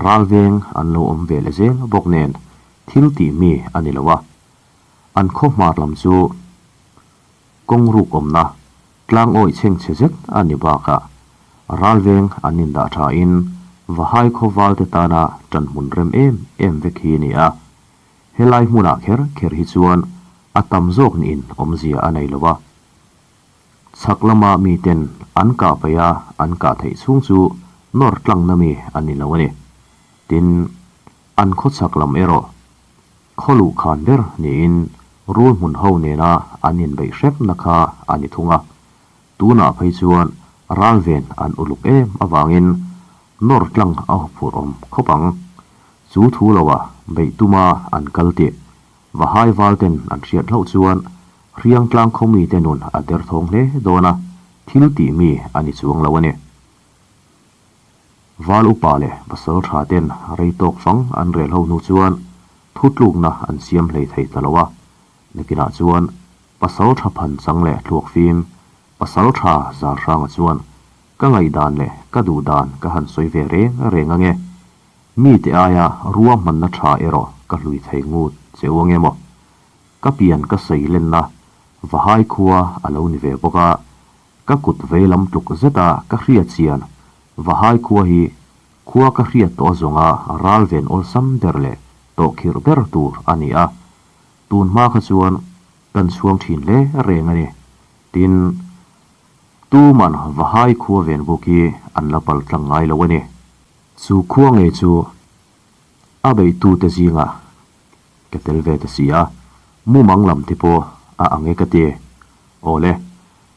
ral veng an lo awm ve leh zel bawk nen thil tih mi a ni lo a. An khaw hmar lam chu kawng ruk awmna tlang awih chhengchhe zet a ni bakah ral veng an indah thain Vahai khaw valte tana ṭanhmun rem em em vek hi a ni a. Helai hmunah kher kher hi chuan a tam zawk niin awmzia a nei lo a. Chhak lama miten an kah paih a, an kah theih chhung chu nawr tlangna mi a ni lo a ni. Tin, an khaw chhak lam erawh khaw luh khan ber niin rul hmun ho nena an inbeih hrepna kha a ni thung a. Tunah phei chuan ralven an uluk em avangin nawr tlang a huphurh awm khawp ang. Chu thu loah beih tuma an kal tih Vahai valten an hriat hlauh chuan Hriangtlang khaw mite nun a derthawng hle dawn a, thil tih mi a ni chuang lo a ni. Val upa leh pasal tha ten rei tawk fang an rel ho hnu chuan thutlukna an siam hlei thei ta lo a, nakinah chuan pasal tha phan chang leh thluak fim pasal tha Zalhranga chuan. Ka ngaihdan leh ka duhdan ka han sawi ve reng reng ange. Mite aia ruahmanna tha erawh ka hlui thei ngut che u ange maw? Ka pian ka sawi lenna Vahai khua a lo ni ve bawk a, ka kut veilam tluk zeta ka hriat chian Vahai khua hi khua ka hriat tawh zawnga ral ven awlsam ber leh tawhkhirh ber tur a ni a, tun hma kha chuan kan chhuang thin hle reng a ni. Tin, tuman Vahai khua ven buk hi an la pal tlang ngai lo a ni. Chu khua ngei chu a beihtute zingah ka tel ve ta si a, mumang lam te pawh a ang e ka ti. Awle,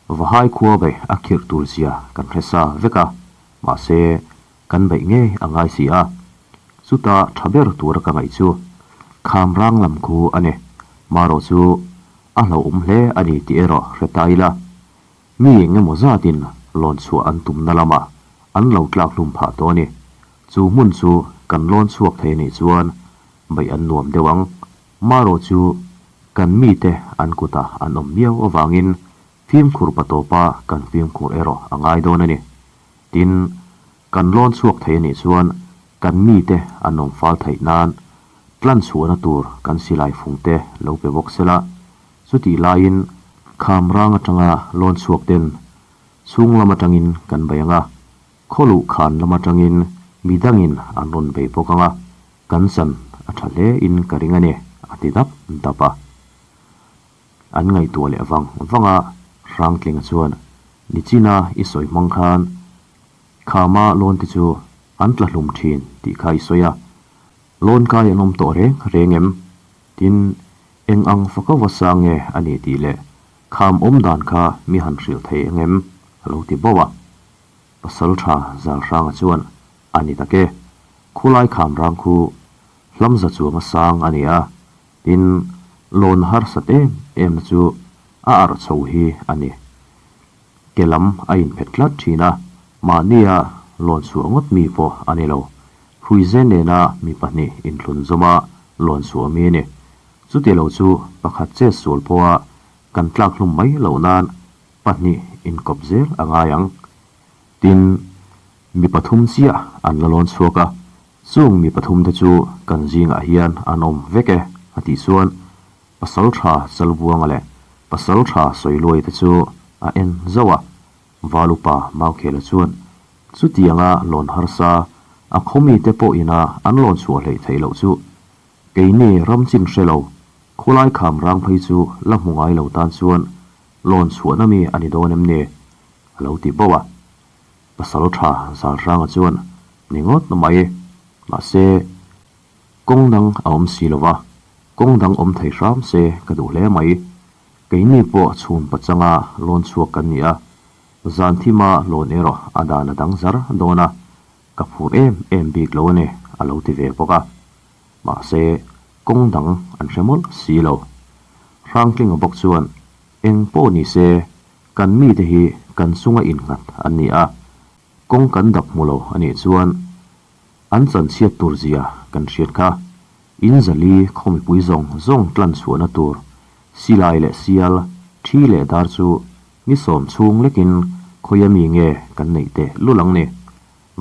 Vahai khua beih a khirh tur zia kan hre sa vek a, mahse kan beih ngei a ngai si a. Chuta tha ber tura ka ngaih chu kham rang lam khu a ni. Marawh chu a hlauhawm hle a ni tih erawh hre ta ila. Mi eng emaw zatin lawn chhuah an tumna lamah an lo tlak hlum phah tawh a ni. Chu hmun chu kan lawn chhuak thei a nih chuan beih an nuam deuh ang. Marawh chu kan mite an kutah an awm miau avangin fimkhur patawpa kan fimkhur erawh a ngai dawn a ni. Tin, kan lawn chhuak thei a nih chuan kan mite an awm fal theih nan tlan chhuahna tur kan silai fungte lo pe bawk sela, chutih laiin kham rang atanga lawn chhuak ten chhung lam atangin kan bei ang a, khawluh khan lam atangin midangin an rawn bei bawk ang a, kan chan a tha hle in ka ring a ni, a ti dap dap a. An ngaihtuah leh vang vang a, Hrangtlinga chuan, Nichina i sawi hmang khan Khama lawn te chu an tla hlum thin tih kha i sawi a, lawn kai an awm tawh reng reng em? Tin, eng ang faka va sang nge a ni tih leh kham awm dan kha mi han hrilh thei eng em? a lo ti bauh a. Pasal tha Zalhranga chuan, A ni tak e, khulai kham rang khu hlamza chuanga sang a ni a, Tin, lawn harsat em em na chu a arh chho hi a ni. Ke lam a inphet tlat thin a, mahnia lawn chhuah ngawt mi pawh a ni lo. Hruizen nena mi pahnih inthlun zawma lawn chhuah mi a ni. Chuti lo chu pakhat chet sual pawha kan tlak hlum mai loh nan pahnih inkawp zel a ngai ang. Tin, mi pathum chiah an la lawn chhuak a, Chung mi pathumte chu kan zingah hian an awm vek e, a tih chuan Pasaltha Chalbuanga leh Pasaltha Sawiluaite chu a en zauh a. Valupa Maukhela chuan chutianga lawn harsa a khaw mite pawh ina an lawn chhuah hleih theih loh chu keini ram chin hre lo, khawlai kham rang phei chu la hmu ngai lo tan chuan lawn chhuahna mi a ni dawn em ni? a lo ti bauh a. Pasal tha Zalhranga chuan ni ngawt mai. Mahse, kawng dang a awm si lo va, kawng dang awm thei hram se ka duh hle mai. Keini pawh chhun pachanga lawn chhuak kan ni a, zan thima lawn erawh a dan a dang zar dawn a, ka phur em em bik lo a ni, a lo ti ve bawk a. Mahse, kawng dang an hre mawlh si lo. Hrangtlinga bawk chuan eng pawh ni se Kan mite hi kan chunga innghat an ni a, kawng kan dap hmu lo a nih chuan an chanchhiat tur zia kan hriat kha. In zali khaw mipui zawng zawng tlan chhuahna tur silai leh sial, thi leh dar chu ni sawm chhung lekin khawia mi nge kan neih teh lul ang ni.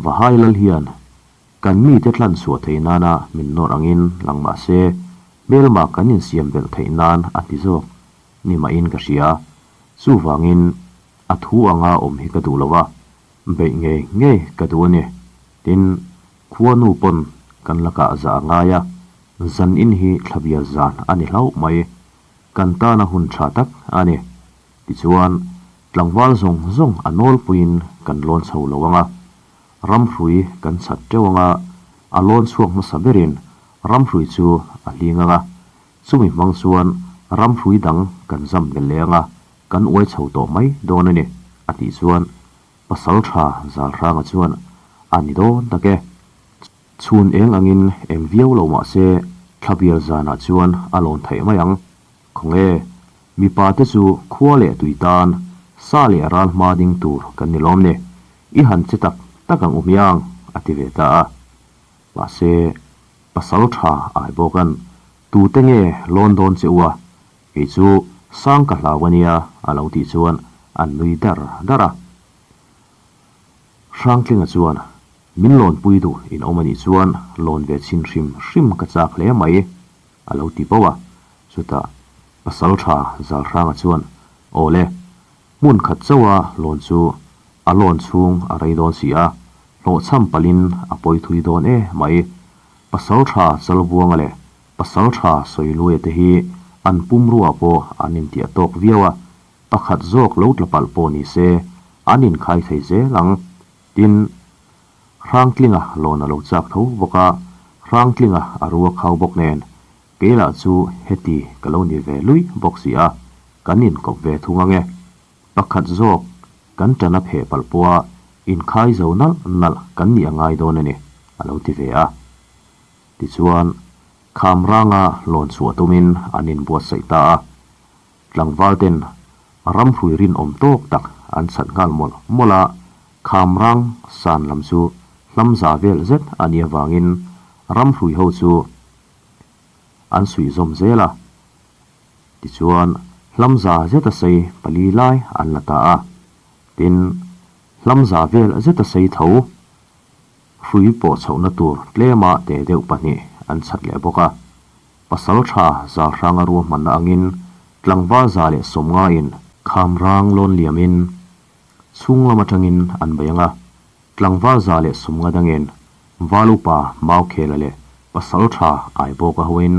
Vahai lal hian kan mite tlan chhuah theih nana min nawr angin lang mah se hmelma kan insiam belh theih nan a ti zawk ni mahin ka hria. Chuvangin a thu anga awm hi ka duh lo a, beih ngei ngei ka duh a ni. Tin, khuanu pawn kan lakah zah a ngai a, zan in hi thlabial zan a ni hlauh mai. Kan tana hun tha tak a ni. Tichuan, tlangval zawng zawng a nawlpuiin kan lawn chho lo ang a, ramhrui kan chhat teuh ang a, a lawn chhuak hmasa berin ramhrui chu a hling ang a, Chumi hmang chuan ramhrui dang kan zam belh leh anga kan uai chho tawh mai dawn a ni, a tih chuan Pasal tha Zalhranga chuan a ni dawn tak e. Chhun eng angin eng viau lo mah se thlabial zanah chuan a lawn theih mai ang. Khawnge, mipa te chu khua leh tui tan sa leh ral hma ding tur kan ni lawm ni, i han che tak tak ang u hmiang, a ti ve ta a. Mahse, Pasal tha ai bawk an tute nge lawn dawn che u a, kei chu sang ka hlau a nia a lo tih chuan an nui dar dar a. Hrangtlinga chuan, Min lawnpui duh in awm a nih chuan lawn ve chhin hrim hrim ka chak hle mai, a lo ti bauh a. Chutah Pasalṭha Zalhranga chuan, Aw le, hmun khat chauha lawn chu a lawn chhung a rei dawn si a, hlawhchham palhin a pawi thui dawn e mai. Pasalṭha Chalbuanga leh Pasalṭha Sawiluaia te hi an pumruah pawh an intiah tawk viau a, pakhat zawk lo tla palh pawh ni se an inkhai thei zel ang. Tin, Hrangtlinga lawn a lo chak tho bawk a, Hrangtlinga a ru a khau bawk nen, kei lah chu heti ka lo ni ve lui bawk si a, kan inkawp ve thung ang e. Pakhat zawk kan ṭan a pheh palh pawha inkhai zo nalh nalh kan nih a ngai dawn a ni, a lo ti ve a. Tichuan, Khamranga lawn chhuah tumin an inbuatsaih ta a. Tlangval ten ramhrui rinawm tawk tak an chhat nghal mawlh mawlh a, Khamrang san lam chu hlamza vel zet a nih avangin ramhrui ho chu an suih zawm zel a. Tichuan, hlamza zeta sei pali lai an la ta a, tin, hlamza vel zeta sei tho hrui pawh chhohna tur tlema te deuh pahnih an chhat leh bawk a. Pasal tha Zalhranga ruahmanna angin tlangval 150 in Khamrang lawn liamin chhung lam atangin an bei ang a, tlangval 150 dangin Val upa Maukhela leh pasal tha Aibawka hoin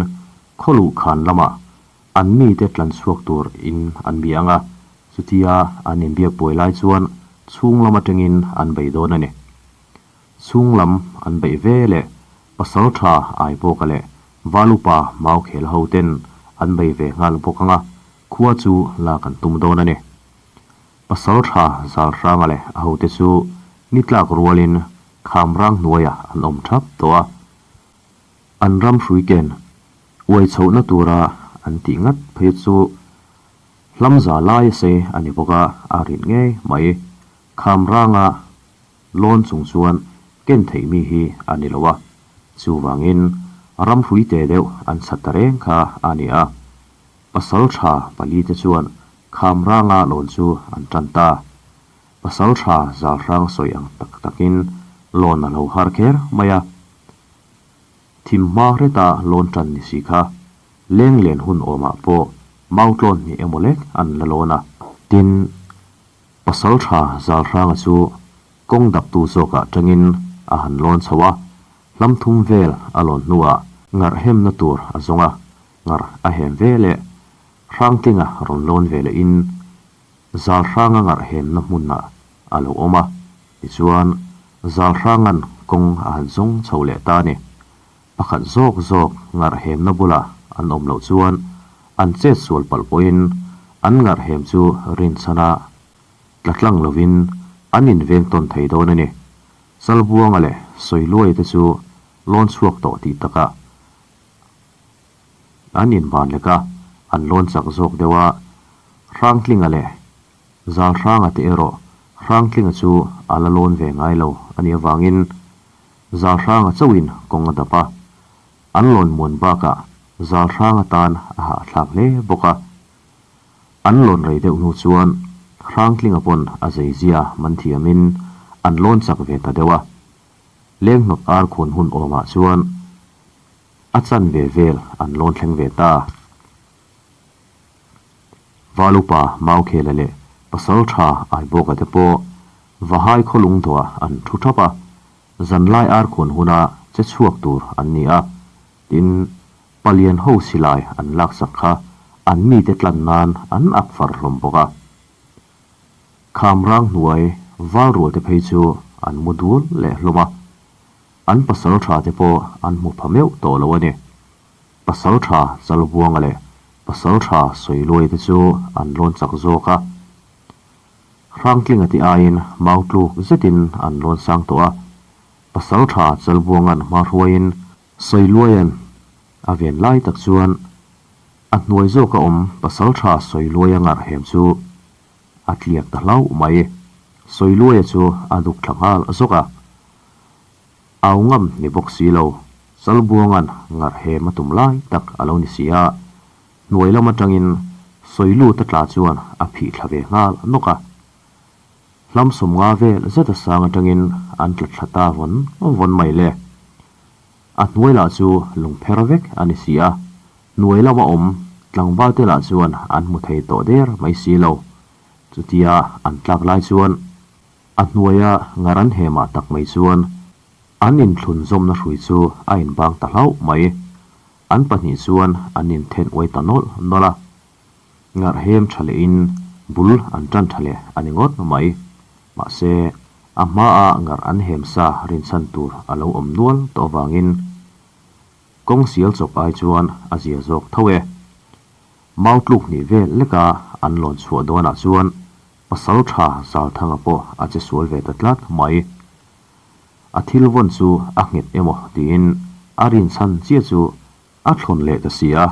khawluh khan lamah an mite tlan chhuak tur in an bia ang a, chutia an inbiak buai lai chuan chhung lam atangin an bei dawn a ni. Chhung lam an beih ve leh pasal tha Aibawka leh Val upa Maukhel ho ten an bei ve nghal bawk ang a, khua chu lak an tum dawn a ni. Pasal tha Zalhranga leh a hote chu ni tlak rualin Khamrang hnuaiah an awm thap tawh a. An ram hrui ken uai chhohna tura an tih ngat phei chu hlamza laia sei a ni bawk a, a rit ngei mai. Khamranga lawn chung chuan ken theih mi hi a ni lo a, chuvangin ram hrui te deuh an chhat ta reng kha a ni a. Pasal tha pali te chuan Khamranga lawn chu an tan ta. Pasal tha Zalhrang sawi ang tak takin lawn a lo har kher mai a. Thim hma hreta lawn tan ni si kha leng len hun awmah pawh mautlawn hnih emaw lek an la lawn a. Tin, Pasal tha Zalhranga chu kawng daptu zawkah tangin a han lawn chho a, hlam thum vel a lawn hnuah ngarh hemna tur a zawng a, ngarh a hem ve leh Hrangtlinga rawn lawn ve lehin Zalhranga ngarh hemna hmunah a lo awm a, tichuan Zalhranga'n kawng a han zawng chho leh ta a ni. Pakhat zawk zawk ngarh hemna bulah an awm loh chuan an chet sual palh pawhin an ngarh hem chu rinchhana tla tlang lovin an inveng tawn thei dawn a ni. Chalbuanga leh Sawiluaia te chu lawn chhuak tawh tih takah An inban lek a, an lawn chak zawk deuh a, Hrangtlinga leh Zalhranga te erawh Hrangtlinga chu a la lawn ve ngai lo a nih avangin Zalhranga chauhin kawng a dap a, an lawn muan bakah Zalhranga tan a hahthlak hle bawk a. An lawn rei deuh hnu chuan Hrangtlinga pawn a zeizia man thiamin an lawn chak ve ta deuh a, Lenghnawt ar khawn hun awmah chuan A chanve vel an lawn thleng ve ta. Val upa Maukhela leh Pasal tha Aibawka te pawh Vahai khawlung dawhah an thu thap a, zanlai arkhuan huna che chhuak tur an ni a, tin, palian ho silai an laksak kha an mite tlan nan an ak far hlawm bawk a. Khamrang hnuai valrual te phei chu an mu dul leh hlawm a. An pasal tha te pawh an hmu pha meuh tawh lo a ni. Pasal tha Chalbuanga leh pasal tha Sawiluai te chu an lawn chak zawk a. Hrangtlinga te aiin mau tluk zetin an lawn sang tawh a. Pasal tha Chalbuanga'n hma hruaiin Sawiluaia'n a ven lai tak chuan a hnuai zawka awm pasal tha Sawiluaia ngarh hem chu a tliak ta hlauh mai. Sawiluaia chu a duk thla nghal zawk a. Au ngam ni bawk si lo, Chalbuanga'n ngarh hem a tum lai tak a lo ni si a, hnuai lam atangin Sawiluta tla chuan a phih thla ve nghal nawk a. Hlam 50 vel zeta sang atangin an tla thla ta vawn vawn mai le. A hnuai lah chu lungpher vek a ni si a, hnuai lama awm tlangval te lah chuan an hmu thei tawh der mai si lo. Chutia an tlak lai chuan a hnuaia ngar an hemah tak mai chuan an inthlun zawmna hrui chu a inbang ta hlauh mai. An pahnih chuan an inthen uai ta nawlh nawlh a. Ngarhem tha lehin bul an tan tha leh a ni ngawt mai. Mahse, a hmaa ngar an hem sa rinchhan tur a lo awm nual tawh avangin kawng sial chawp ai chuan a zia zawk tho e. Mau tluk hnih vel leka an lawn chhuah dawnah chuan pasal tha Zalthanga pawh a che sual ve ta tlat mai. A thil vawn chu a nghet emaw tiin a rinchhan chiah chu A thlawn leh ta si a,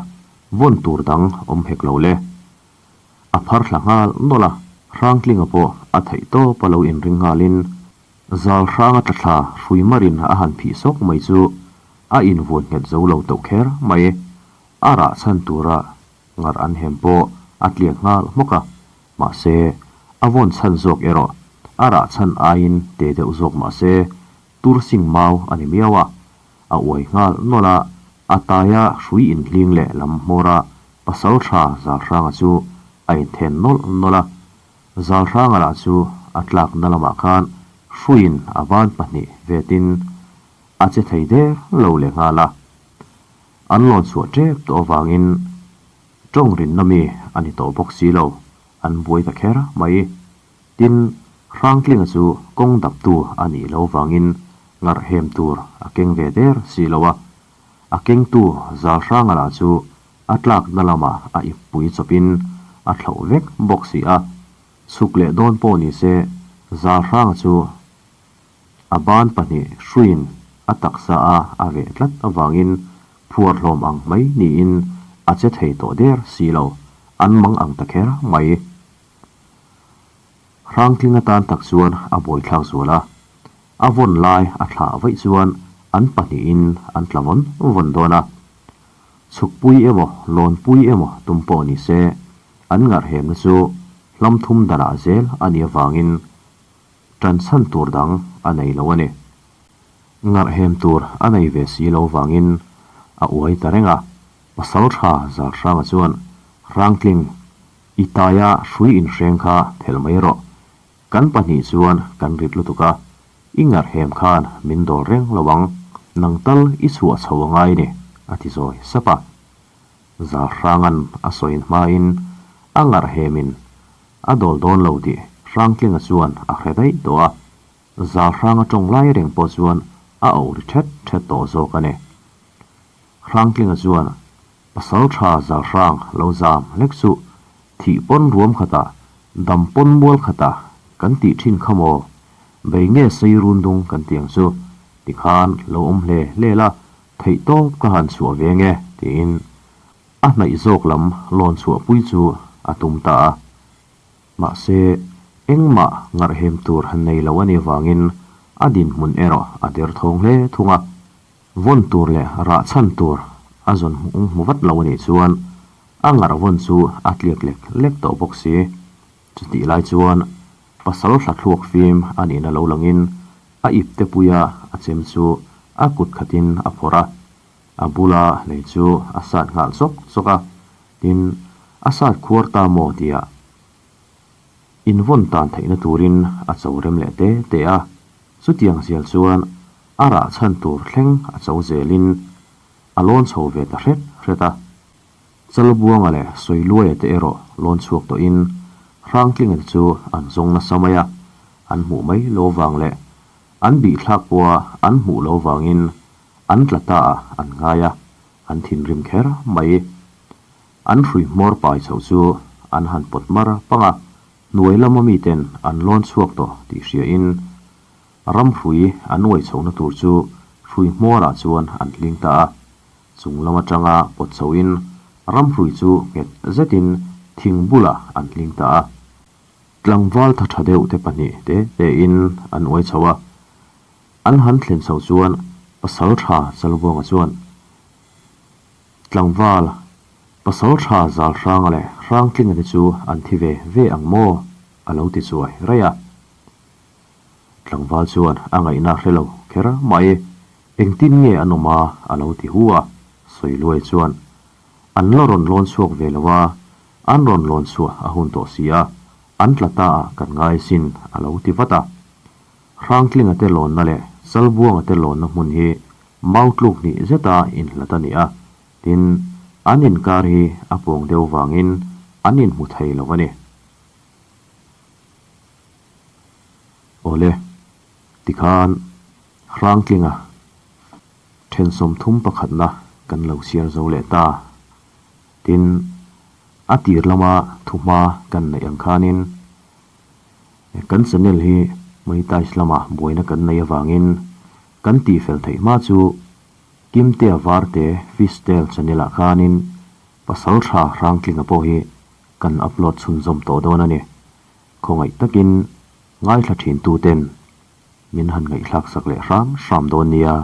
vawn tur dang awm hek lo le. A phar thla nghal nawlh a, Hrangtlinga pawh a theih tawp a lo inring nghalin zal hranga tla thla hrui marin a han phih sawk mai chu a invuan nghet zo lo tauh kher mai. A rah chhan tura ngar an hem pawh a tliak nghal hmawk a, mahse a vawn chhan zawk erawh a rah chhan aiin te deuh zawk mahse tur sing mau a ni miau a. A uai nghal nawlh a, a taia hrui inhling leh lam hmawra pasaltha Zalhranga chu a inthen nawlh nawlh a. Zalhranga lah chu a tlakna lamah khan hruiin a ban pahnih vetin a che thei der lo leh nghal a. An lawn chhuah tep tawh avangin tawng rinna mi a ni tawh bawk si lo, an buai ta kher mai. Tin, Hrangtlinga chu kawng daptu a nih lo vangin ngarhem tur a keng ve der si lo a, a kengtu Zalhranga lah chu a tlakna lamah a ippui chawpin a thlauh vek bawk si a, chhuk leh dawn pawh ni se Zalhranga chu a ban pahnih hruiin a taksa a a veh tlat avangin phuar hlawm ang mai niin a che thei tawh der si lo, an mang ang ta kher mai. Hrangtling atan tak chuan a buaithlak zual a, a vawn lai a thlah vaih chuan an pahnihin an tla vawn vawn dawn a. Chhukpui emaw lawnpui emaw tum pawh ni se, an ngarhemna chu hlam thum danah zel a nih avangin tan chhan tur dang a nei lo a ni. Ngarhem tur a nei ve si lo vangin a uai ta reng a, pasal tha Zalhranga chuan Hrangtling I taia hrui inhreng kha phelh mai rawh. Kan pahnih chuan kan rit lutuk a, i ngarhem khan min dawl reng lo ang, nang tal i chhuah chho a ngai ni, a ti zawi sap a. Zalhranga'n a sawiin hmain a ngarhemin a dawl dawn lo tih Hrangtlinga chuan a hre daih tawh a, Zalhranga tawng lai reng pawh chuan a auh ri ṭhet ṭhet tawh zawk a ni. Hrangtlinga chuan Pasal tha Zalhrang lo zam hlek suh, thih pawn ruam khatah, dam pawn mual khatah kan tih thin kha maw? Bei nge sei run dung kan ti ang chu, tikhan lo awm hle hle la, theih tawp ka han chhuah ve nge tiin a hnaih zawk lam lawn chhuah pui chu a tum ta a. Mahse, engmah ngarhem tur han nei lo a nih avangin a dinhmun erawh a derthawng hle thung a. Vawn tur leh rah chhan tur a zawn hmuh hmu vat lo a nih chuan a ngarh vawn chu a tliak lek lek tawh bawk si. Chutih lai chuan pasal thla thluak fim a nihna lo langin a ip te puia a chem chu a kut khatin a phawrh a, a bula lei chu a sat nghal chawk chawk a, tin, a sat khuar ta maw tia invawn tan theihna turin a cho rem leh te te a. Chutiang zial chuan a rah chhan tur thleng a cho zelin a lawn chho ve ta hret hret a. Chalbuanga leh Sawiluaia te erawh lawn chhuak tawhin Hrangtlinga te chu an zawng nasa mai a, an hmuh mai lo vang leh an bihthlak pawha an hmuh lo vangin an tla ta ah an ngai a, an thinrim kher mai. An hrui hmawr pai chhoh chu an han pawt mar pang a, Hnuai lama miten an lawn chhuak tawh tih hriain ramhrui an uai chhohna tur chu hrui hmawrah chuan an hling ta a. Chung lam atanga pawt chhoin ramhrui chu nghet zetin thing bulah an hling ta a. Tlangval tha tha deuh te pahnih te tein an uai chho a. An han thlen chho chuan pasal tha Chalbuanga chuan Tlangval, pasal tha Zalhranga leh Hrangtlinga te chu an thi ve ve ang maw? a lo ti chuai raih a. Tlangval chuan a ngaihna hre lo kher mai. Engtin nge an awm a? a lo ti hu a. Sawiluai chuan, An la rawn lawn chhuak ve lo a, an rawn lawn chhuah a hun tawh si a, an tla ta ah kan ngai sin, a lo ti vat a. Hrangtlinga te lawnna leh Chalbuanga te lawnna hmun hi mau tluk hnih zeta inhlat a ni a, tin, an inkar hi a pawng deuh vangin an inhmu thei lo a ni. Awle, tikhan Hrangtlinga then 31 na kan lo chhiar zo leh ta. Tin, a tir lama thuhma kan neih ang khanin kan channel hi monetize lama buaina kan neih avangin kan tihfel theih hma chu Kimtea Varte Fishtail channel ah khanin Pasaltha Hrangtlinga pawh hi kan upload chhunzawm tawh dawn a ni. Khawngaih takin ngaithla thin tuten min han ngaihthlak sak leh hram hram dawn nia.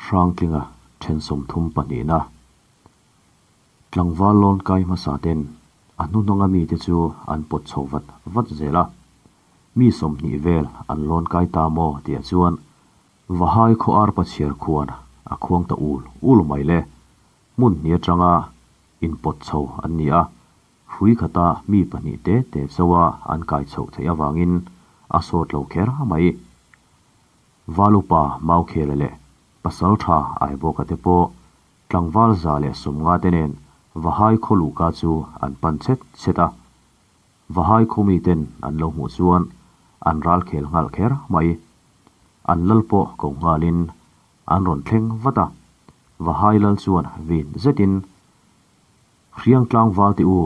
Hrangtlinga then 32 na tlangval lawn kai hmasa ten a hnuhnawng a mite chu an pawt chho vat vat zel a, mi 20 vel an lawn kai ta maw tih ah chuan Vahai khaw arpa chhiar khuan a khuang ta ul ul mai le, hmun hnih atanga inpawt chho an ni a, Hrui khata mi pahnih te te chauha an kai chhoh theih avangin a sawt lo kher mai. Valupa Maukhela leh Pasaltha Aibawka te pawh tlangval 150 te nen Vahai khaw luhka chu an pan chhet chhet a. Vahai khaw miten an lo hmuh chuan an ral khel nghal kher mai. An lal pawh ko nghalin an rawn thleng vat a. Vahai lal chuan vin zetin Hriang tlangval teh u,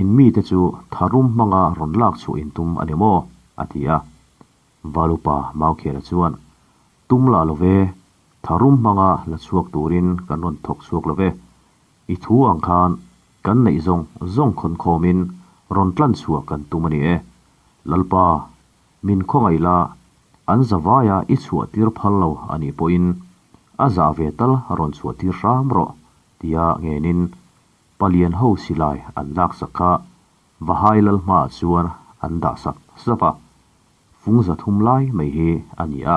in mite chu tharum hmanga rawn lak chhuah in tum a ni maw? a ti a. Valupa Maukhela chuan, Tum lah lo ve, tharum hmanga la chhuak turin kan rawn thawk chhuak lo ve. I thu ang khan kan neih zawng zawng khawn khawmin rawn tlan chhuah kan tum a ni e. Lalpa, min khawngaih la, an zavaia i chhuah tir phal lo a nih pawhin a zah ve tal rawn chhuah tir hram rawh, Tia ngenin palian ho silai an laksak kha Vahai lal hmaah chuan an dah sap sap a, fung 300 lai mai hi a ni a.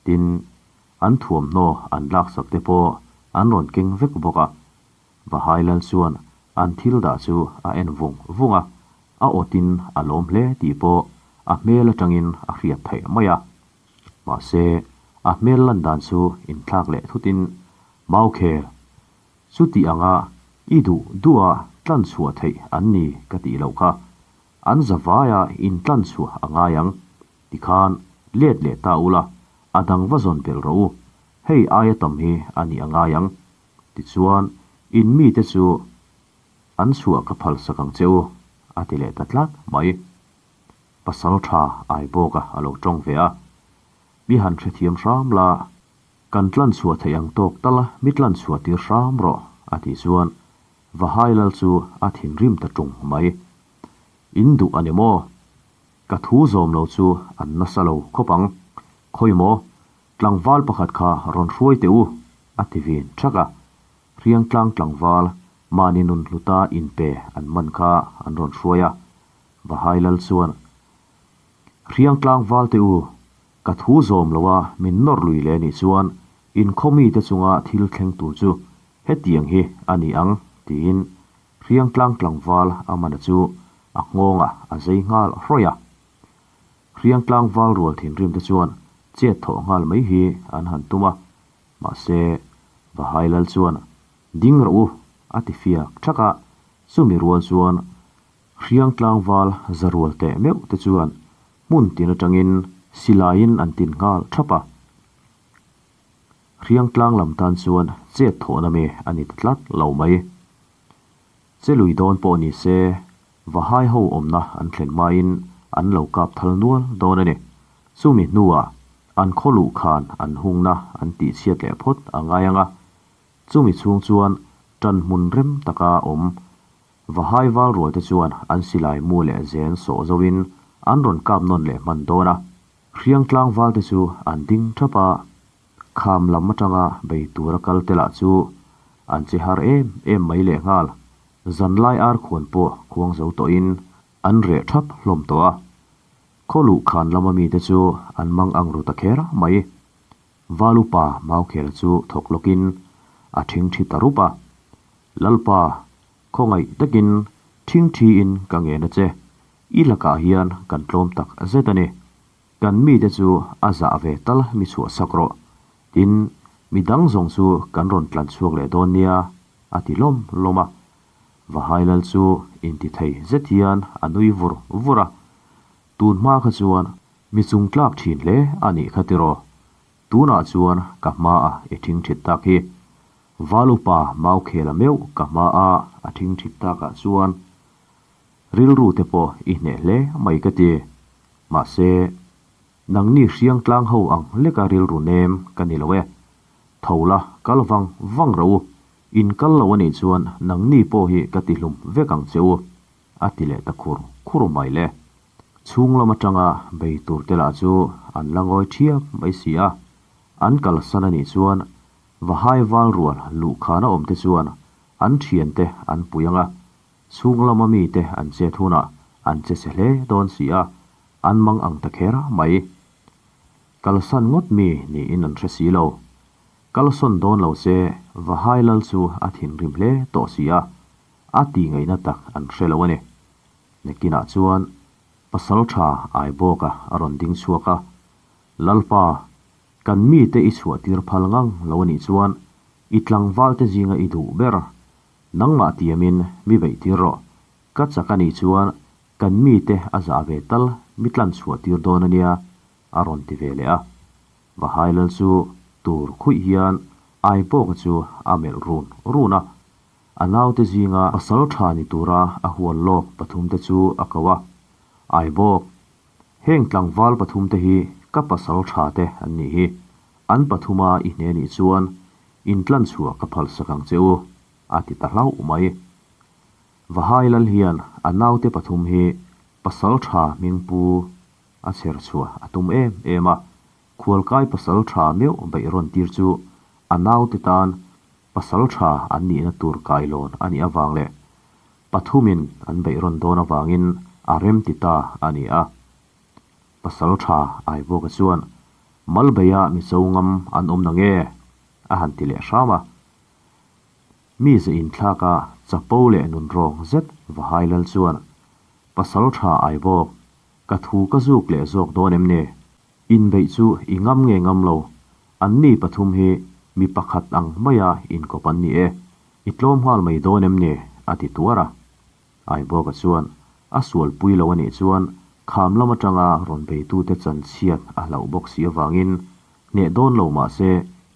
Tin, an thuamhnaw an laksak te pawh an rawn keng vek bawk a. Vahai lal chuan an thil dah chu a en vung vung a, a awtin a lawm hle tih pawh a hmel atangin a hriat theih mai a. Mahse, a hmel lan dan chu inthlak leh thutin Maukhel, chuti anga i duh duha tlan chhuah theih an ni ka tih loh kha. An zavaia in tlan chhuah a ngai ang. Tikhan let leh ta ula, a dang va zawn belh rawh u. Hei aia tam hi a nih a ngai ang. Tichuan, in mite chu an chhuah ka phalsak ang che u, a ti leh ta tlat mai. Pasal tha Aibawka a lo tawng ve a. Mi han hrethiam hram la. Kan tlan chhuah theih ang tawk tal a, mi tlan chhuah tir hram rawh, a tih chuan Vahai lal chu a thinrim ta tung mai. In duh a ni maw? Ka thu zawm lo chu an nasa lo khawp ang. Khawi maw? Tlangval pakhat kha rawn hruai teh u, a ti vin thak a. Hriangtlang tlangval mahni nun hluta inpe an man kha an rawn hruai a. Vahai lal chuan, Hriangtlang val teh u, Ka thu zawm lo a min nawr lui leh nih chuan in khaw mite chunga thil thleng tur chu hetiang hi a ni ang tiin Hriangtlang tlangval a mana chu a nghawngah a zei nghal hrawih a. Hriangtlang val rual thinrim te chuan chet thawh nghal mai hi an han tum a, mahse Vahai lal chuan ding rawh u a ti fiak thak a, chumi rual chuan Hriangtlang val za rual teh meuh te chuan hmun tin atangin silaiin an tin nghal thap a. Hriangtlang lam tan chuan chet thawhna me a ni ta tlat lo mai. Che lui dawn pawh ni se, Vahai ho awmna an thlen hmain an lo kap thal nual dawn a ni. Chumi hnuah an khaw luh khan an hungna an tihchhiat leh phawt a ngai ang a. Chumi chhung chuan tan hmun rem taka awm Vahai val rual te chuan an silai mu leh zen sawh zoin an rawn kap nawn leh hman dawn a. Hriang tlangval te chu an ding thap a, kham lam atanga bei tura kal te lah chu an che har em em mai lehnghal. Zanlai ar khuan pawh khuang zo tawhin an reh thap hlawm tawh a. Khaw luh khan lama mite chu an mang ang ru ta kher mai. Valupa Maukhel chu thawk lawkin a thingthi ta rup a. Lalpa, khawngaih takin thingthiin ka ngen a che. I lakah hian kan tlawm tak zet a ni. Kan mite chu a zah ve tal mi chhuah sak rawh. Tin, mi dang zawng chu kan rawn tlan chhuak leh dawn nia, a ti lawm lawm a. Vahai lal chu intithei zet hian a nui vur vur a. Tun hma kha chuan mi chung tlak thin hle a nih kha tiraw? Tunah chuan ka hmaah i thingthit tak hi. Val upa Maukhela meuh ka hmaah a thingthit takah chuan rilru te pawh i hneh hle mai ka ti. Mahse, nangni hriang tlang ho ang leka rilru nem ka ni lo e. Tho la, kal vang vang rawh u. In kal lo a nih chuan nangni pawh hi ka tihlum vek ang che u, a ti leh ta khur khur mai le. Chhung lam atanga bei tur te lah chu an la ngawi thiap mai si a, an kalsan a nih chuan Vahai val rual luhkhana awm te chuan an thiante an pui ang a, chhung lama mite an chet hunah an che chhe hle dawn si a, an mang ang ta kher mai. Kalsan ngawt mi niin an hre si lo. Kalsawn dawn lo se Vahai lal chu a thinrim hle tawh si a, a tih ngaihna tak an hre lo a ni. Nakinah chuan pasal tha Aibawka a rawn ding chhuak a, Lalpa, kan mite i chhuahtir phal ngang lo a nih chuan i tlangvalte zinga i duh ber, nangmah tiamin mi beihtir rawh, ka chak a nih chuan kan mite a zah ve tal mi tlan chhuahtir dawn a nia, a rawn ti ve leh a. Vahai lal chu tur khuih hian Aibawka chu a melh run run a. A naute zinga pasal tha ni tura a hual lawk pathumte chu a ko a, Aibawk, heng tlangval pathumte hi ka pasal tha te an nih hi, an pathuma i hne nih chuan intlan chhuah ka phalsak ang che u, a ti ta hlauh mai. Vahai lal hian a naute pathum hi pasal tha hmingpu a chher chhuah a tum em em a, khualkai pasal tha meuh beih rawn tir chu a naute tan Pasal tha an nihna tur kailawn a nih avang leh pathumin an beih rawn dawn avangin a rem ti ta a ni a. Pasal tha Aibawka chuan Malbeia Mizo ngam an awm nange? a han ti leh hram a. Mi ze inthlaka chapo leh nunrawng zet Vahai Lal chuan Pasal tha Aibawk, ka thu ka zuk leh zawk dawn em ni? Inbeih chu i ngam nge ngam lo, Anni pathum hi mi pakhat ang maia inkawp an ni e, i tlawm nghal mai dawn em ni? a ti tuar a. Aibawka chuan a sualpui lo a nih chuan kham lam atanga rawn beitute chanchhiat a hlauh bawk si avangin hneh dawn lo mah se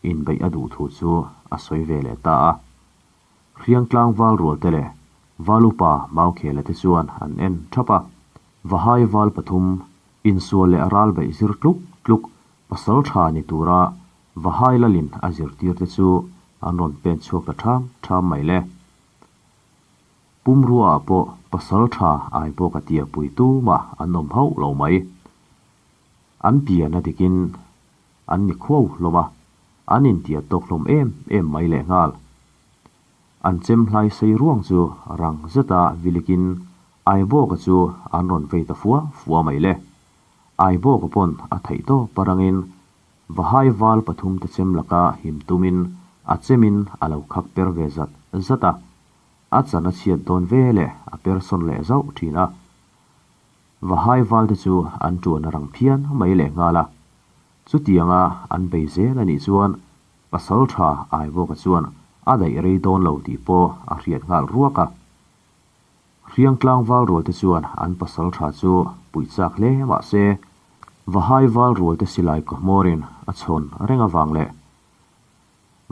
inbeih a duh thu chu a sawi ve leh ta a. Hriangtlang val rualte leh val upa Maukhela te chuan an en thap a, Vahai val pathum insual leh ral beih zir tluk tluk Pasal tha ni tura Vahai Lalin a zirtirte chu an rawn pen chhuak ta ṭham ṭham mai le. Pumruaah pawh pasal tha ai pawh ka tia pui tumah an awm hauh lo mai. An pian a dikin an ni khuau hlawm a, an intia tawk hlawm em em mai lehnghal. An chem hlai sei ruang chu rang zeta vilikin Aibawka chu an rawn vei ta fua fua mai le. Aibawka pawn a theih tawp arangin Vahai val pathumte chem laka him tumin a chemin a lo khak per ve zat zat a, a chan a chhiat dawn ve leh a per sawn leh zauh thin a. Vahai valte chu an tuan a rang phian mai leh nghal a. Chutianga an bei zel a nih chuan pasal tha Aibawka chuan a daih rei dawn lo tih pawh a hriat nghal ruak a. Hriangtlang val rualte chuan an pasal tha chu puih chak hle mah se, Vahai val rualte silai ka hmawrin a chhawn reng avang leh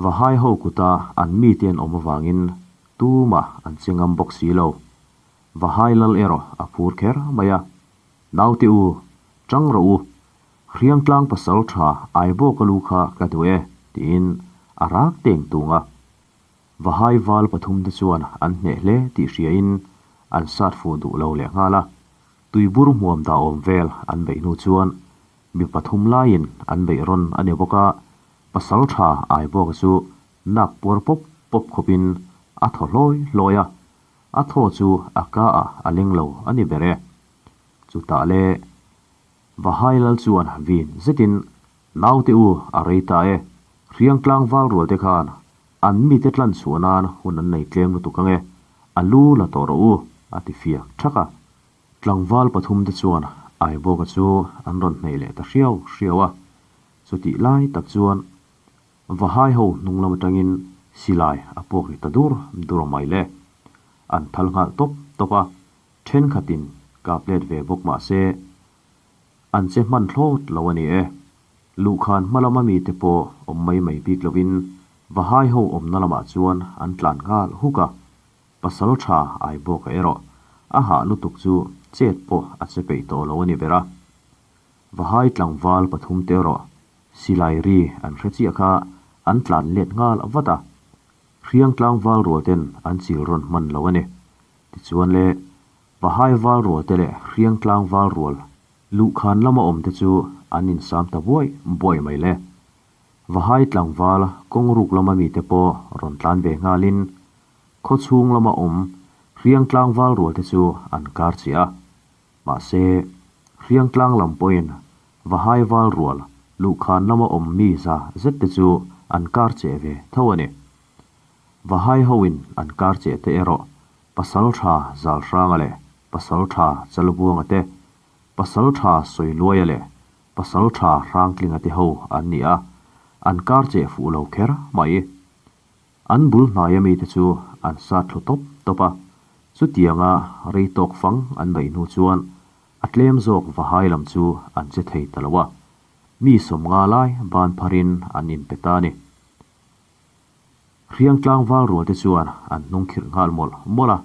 Vahai ho kuta an mite an awm avangin tumah an che ngam bawk si lo. Vahai lal erawh a phur kher mai a, Naute u, chang rawh u, Hriangtlang pasal tha Aibawka lu kha ka duh e, tiin a rak teng tung a. Vahai val pathumte chuan an hneh hle tih hriain an sat fuh duh lo leh nghal a. Tuibur hmuam dah awm vel an beih hnu chuan mi pathum laiin an beih rawn a ni bawk a, pasaltha Aibawka chu nak puar pawp pawp khawpin a thaw hlawi hlawi a, a thaw chu a ka ah a leng lo a ni ber e. Chutah le Vahai lal chuan vin zetin Naute u a rei ta e, Hriangtlang val rual te khan an mite tlan chhuah nan hun an nei tlem lutuk ange, a lu la tawh rawh u a ti fiak thak a. Tlangval pathum te chuan Aibawka chu an rawn hneih leh ta hriau hriau a, chutih lai tak chuan Vahai ho hnung lam atangin silai a puak ri ta dur dur mai le. An thal nghal tawp tawp a, thenkhatin kap let ve bawk mah se an che hman thlawt lo a ni e. Luhkhan hma lama mite pawh awm mai mai bik lovin Vahai ho awmna lamah chuan an tlan nghal huk a, pasal tha Aibawka erawh a hah lutuk chu chet pawh a che peih tawh lo a ni ber a. Vahai tlangval pathumte erawh silai ri an hre chiah kha an tlan let nghal vat a, Hriang tlangval rual ten an chil rawn hman lo a ni. Tichuan le, Vahai val rual te leh Hriang tlangval rual luhkhan lama awm te chu an insam ta buai buai mai le. Vahai tlangval kawng ruk lama mite pawh rawn tlan ve nghalin khaw chhung lama awm Hriang tlangval rual te chu an kar chiah a. Mahse, Hriang tlang lam pawhin Vahai val rual luhkhan lama awm mi za zet te chu an kar cheh ve tho a ni. Vahai hoin an kar cheh te erawh Pasaltha Zalhranga leh Pasaltha Chalbuanga te, Pasaltha Sawiluaia leh Pasaltha Hrangtlinga te ho an ni a, an kar cheh fuh lo kher mai. An bul hnaia mite chu an sat thlu tawp tawp a, chutianga rei tawk fang an beih hnu chuan a tlem zawk Vahai lam chu an che thei ta lo a, mi 50 lai ban pharin an inpe ta a ni. Hriang tlangval rualte chuan an hnung khirh nghal mawlh mawlh a,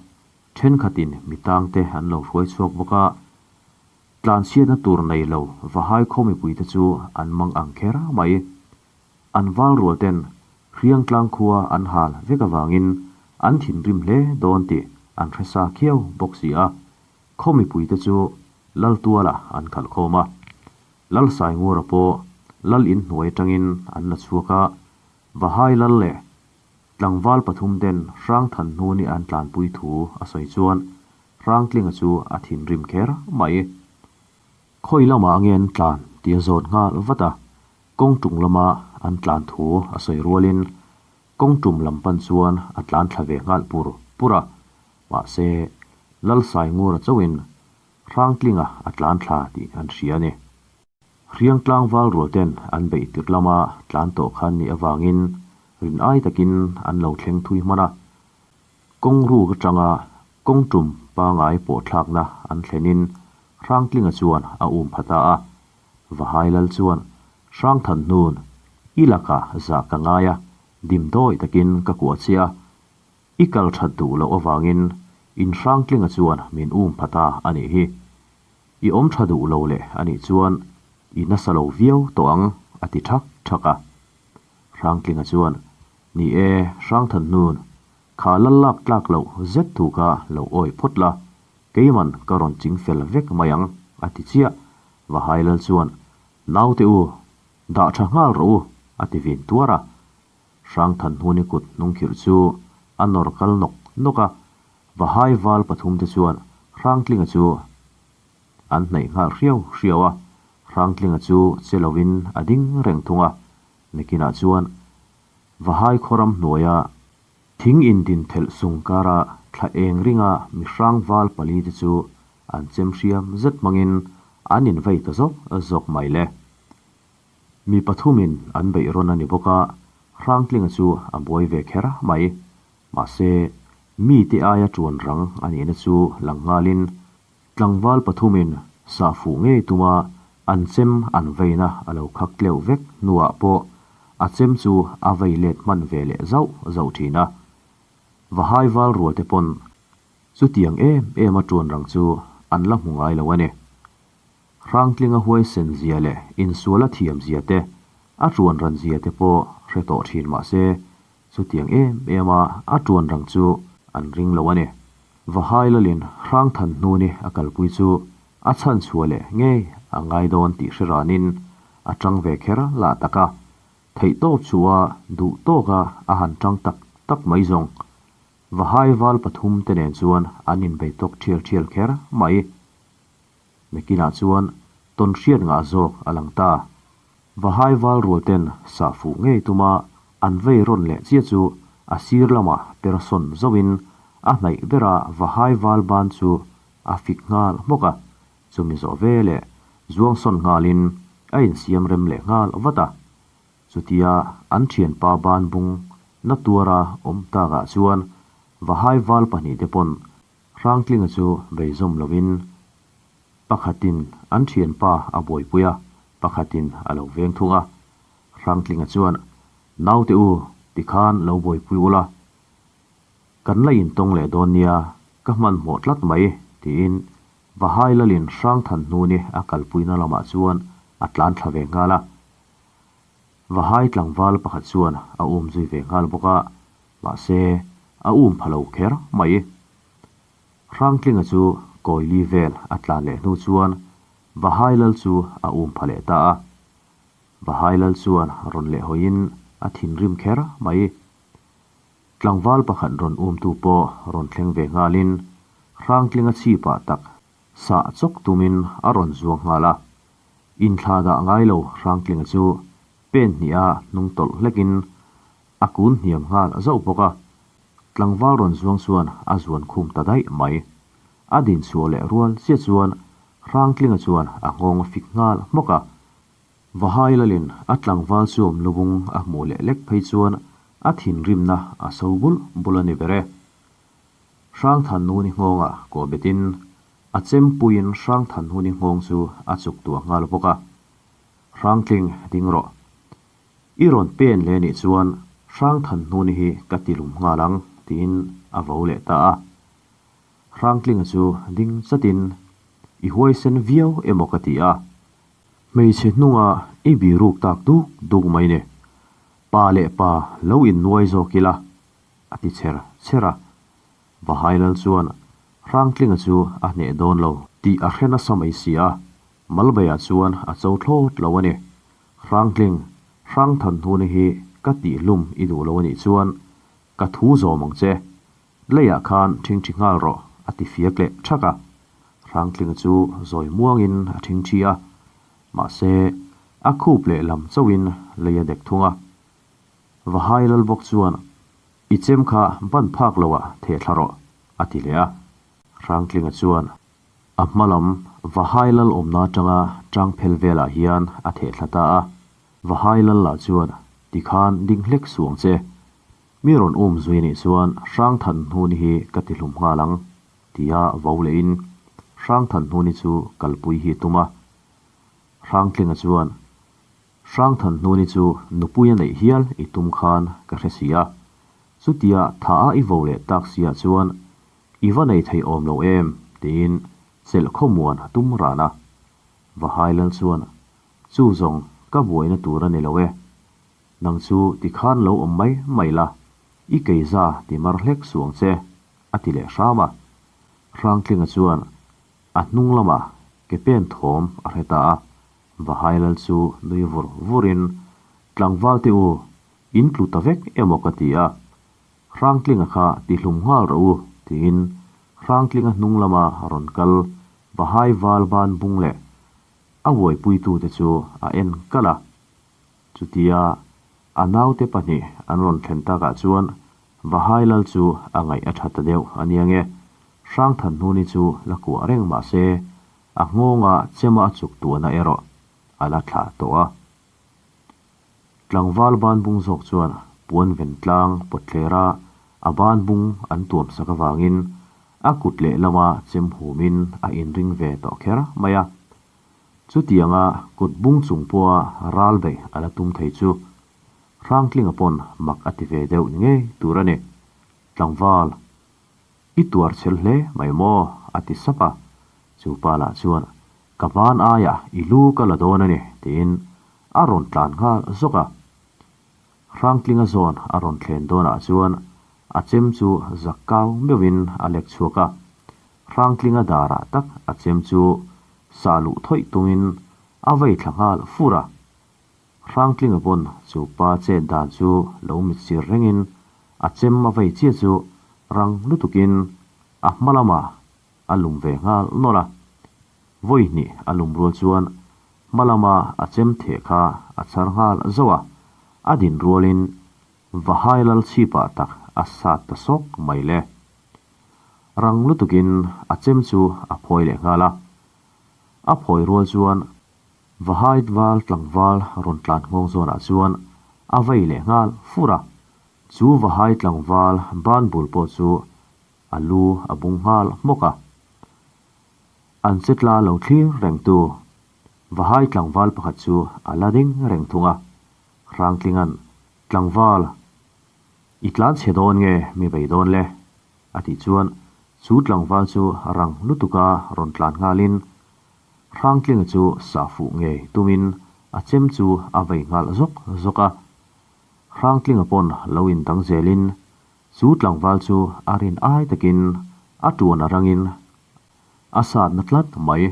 thenkhatin mi tangte an lo hruai chhuak bawk a, tlanchhiatna tur nei lo Vahai khaw mipuite chu an mang ang kher mai. An val rual ten Hriangtlang khua an hal vek avangin an thinrim hle dawn tih an hre sa khiau bawk si a, khaw mipuite chu Lal tualah an khalh khawm a. Lal Saingura pawh Lal in hnuai atangin an la chhuak a, Vahai Lal leh tlangval pathum ten Hrangthan hnuni an tlanpui thu a sawi chuan Hrangtlinga chu a thinrim kher mai. Khawi lamah nge an tlan tih a zawt nghal vat a, Kawng tum lama an tlan thu a sawi rualin kawng tum lam pan chuan a tlan thla ve nghal pur pur a, mahse Lalsaingura chauhin Hrangtlinga a tlan thla tih an hria a ni. Hriang tlangval rual ten an beih tirh lama tlan tawh khan nih avangin rin ai takin an lo thleng thui hman a, kawng ruk atanga kawng tum pangai pawh thlakna an thlenin Hrangtlinga chuan a um pha ta a. Vahai lal chuan, Hrangthan hnun, i lakah zah ka ngai a, dim dawi takin ka kuah che a, i kal that duh loh avangin in Hrangtlinga chuan min um pha ta a nih hi. I awm tha duh lo leh a nih chuan i nasa lo viau tawh ang, a ti thak thak a. Hrangtlinga chuan, Ni e, Hrangthan hnun, kha lal lak tlak loh zet thu kha lo awi phawt la, Keiman ka rawn ching fel vek mai ang, a ti chiah. Vahai lal chuan, Naute u, dah tha nghal rawh u, a ti vin tuar a. Hrangthanhuni kut hnungkhirh chu a nawr kal nawk nawk a. Vahai val pathumte chuan Hrangtlinga chu an hnaih nghal hriau hriau a. Hrangtlinga chu che lovin a ding reng thung a. Nakinah chuan Vahai khawram hnuaia Thing indin thelh sung kara thla eng ringa mi hrang val pali te chu an chem hriam zet hmangin an invei ta zawk zawk mai le. Mi pathumin an beih rawn a ni bawk a, Hrangtlinga chu a buai ve kher mai. Mahse, mite aia tuan rang a nihna chu lang nghalin Tlangval pathumin sah fuh ngei tuma an chem an veina a lo khak tleuh vek hnuah pawh a chem chu a vei let hman ve leh zauh zauh thin a. Vahai val rual te pawn chutiang em em a tuan rang chu an la hmu ngai lo a ni. Hrangtlinga huaisen zia leh insual a thiam zia te, a tuan ran zia te pawh hre tawh thin mah se Chutiang em em a a tuan rang chu an ring lo a ni. Vahai lalin Hrangthan hnuni a kalpui chu A chhan chhuah leh ngei a ngai dawn tih hre ranin a tang ve kher lah tak a. Theihtawp chu a duh tawka a han tang tak tak mai zawng. Vahai val pathum te nen chuan an inbei tawk thial thial kher mai. Nakinah chuan tawn hriat ngah zawk a lang ta. Vahai val rual ten sah fuh ngei tuma an vei rawn leh chiah chu a sir lamah per sawn zauhin a hnaih bera Vahai val ban chu a fik nghal hmawk a, chumi zawh ve leh zuang sawn nghalin a insiam rem leh nghal vat a. Chutia an thianpa ban bung na tuara awm takah chuan Vahai val pahnihte pawn Hrangtlinga chu beizawm lovin pakhatin an thianpa a buaipui a, pakhatin a lo veng thung a. Hrangtlinga chuan, Naute u, tikhan lo buaipui ula, kan la intawng leh dawn nia, ka hmanhmawh tlat mai, tiin Vahai Lalin Hrangthan hnuni a kalpuina lamah chuan a tlan thla ve nghal a. Vahai tlangval pakhat chuan a um zui ve nghal bawk a, mahse a um pha lo kher mai. Hrangtlinga chu Kawili vel a tlan leh hnu chuan Vahai Lal chu a um pha leh ta a. Vahai Lal chuan rawn leh hawiin a thinrim kher mai. Tlangval pakhat rawn umtu pawh rawn thleng ve nghalin Hrangtlinga chhipah tak sah chawk tumin a rawn zuang nghal a. Inthla dah ngai lo Hrangtlinga chu pen hniha hnung tawlh hlekin a kun hniam nghal zauh bawk a. Tlangval rawn zuang chuan a zuan khum ta daih mai. A din chhuah leh rual chiah chuan Hrangtlinga chuan a nghawng a fik nghal hmawk a. Vahai lalin a tlangval chuam lubung a hmuh leh lek phei chuan a thinrimna a so bulh bulh a ni ber e. Hrangthanhuni nghawngah kawh betin a chempuiin Hrangthanhuni nghawng chu a chuk tuah nghal bawk a. Hrangtling ding rawh. I rawn pen leh nih chuan Hrangthanhuni hi ka ti lum nghal ang tiin a vo leh ta a. Hrangtlinga chu ding chatin i huaisen viau emaw ka ti a. Hmeichhe hnunga i biruk tak duk duk mai ni. Pa leh pa lo innuai zawk ila a ti chher chher a. Vahai lal chuan Hrangtlinga chu a hneh dawn lo tih a hre nasa mai si a, Malbeiah chuan a cho thlawt lo a ni. Hrangtling, Hrangthanhnuna hi ka tihhlum i duh lo a nih chuan ka thu zawm ang che. Leiah khan ṭhingṭhi nghal rawh a ti fiak leh ṭhak a. Hrangtlinga chu zawi muangin a ṭhingṭhi a, mahse a khup leh lam chauhin lei a dek thung a. Vahai lal bawk chuan, I chem kha ban phak loah theh thla rawh, a ti leh a. Hrangtlinga chuan, A hma lam Vahai lal awmna atanga tang phel velah hian a theh thla ta a. Vahai lal lah chuan, Tikhan ding hlek suh ang che. Mi rawn um zui anih chuan Hrangthanhnuni hi ka ti hlum nghal ang, tia vo lehin Hrangthanhnuni chu kalpui hi a tum a. Hrangtlinga chuan, Hrangthanhnuni chu nupui a neih hial i tum khan ka hre si a, chutia tha a i vo leh tak si ah chuan i va nei thei awm lo em? tiin chelh khawmuan a tum ran a. Vahai lal chuan, Chu zawng ka buaina tur a ni lo e, nang chu tikhan lo awm mai mai la, i keiza ti mar hlek suh ang che, a ti leh hram a. Hrangtlinga chuan a hnung lamah ke pen thawm a hre ta a. Vahai lal chu nui vur vurin, Tlangval te u, in tlu ta vek emaw ka ti a, Hrangtlinga kha ti hlum nghal rawh u, tiin Hrangtlinga hnung lama rawn kal Vahai val ban bung leh a buaipuitute chu a en kalh a. Chutia a naute pahnih an rawn thlen takah chuan Vahai lal chu a ngaih a tha ta deuh a nia nge, Hrangthanhnuni chu la kuah reng mah se A nghawngah chema a chuk tuahna erawh a la thlah tawh a. Tlangval banbung zawk chuan puan ven tlang pawthlera a banbung an tuam sak avangin a kut lehlama chem humin a inring ve tawh kher mai a. Chutianga kut bung chung pawha ral beih a la tum thei chu Hrangtlinga pawn mak a ti ve deuh ni ngei tur a ni. Tlangval. I tuar chhel hle mai maw? a ti sap a. Chu pa lah chuan, Ka ban aiah i lu ka la dawn a ni, tiin a rawn tlan nghal zawk a. Hrangtlinga zawn a rawn thlen dawnah chuan a chem chu zak kau meuhin a lek chhuak a. Hrangtlinga darah tak a chem chu. Sah luh thawih tumin a vei thla nghal fur a. Hrangtlinga pawn chu pa chet dan chu lo mitsir rengin a chem a vei chiah chu rang lutukin a hma lamah a lum ve nghal nawlh a. Vawi hnih a lum rual chuan hma lama a chem theh kha a chhar nghal zauh a, a din rualin Vahai lal chhipah tak a sat ta sawk mai le. Rang lutukin a chem chu a phawi leh nghal a. A phawi rual chuan Vahai val tlangval rawn tlan nghawng zawnah chuan a vei leh nghal fur a. Chu Vahai tlangval ban bul pawh chu a lu a bung nghal hmawk a. An che tla lo thlir rengtu Vahai tlangval pakhat chu a la ding reng thung a. Hrangtlinga'n, Tlangval, i tlan chhe dawn nge mi bei dawn le? a tih chuan chu tlangval chu rang lutuka rawn tlan nghalin Hrangtlinga chu sah fuh ngei tumin a chem chu a vei nghal zawk zawk a. Hrangtlinga pawn lo indang zelin chu tlangval chu a rin ai takin a tuan a rangin A satna tlat mai.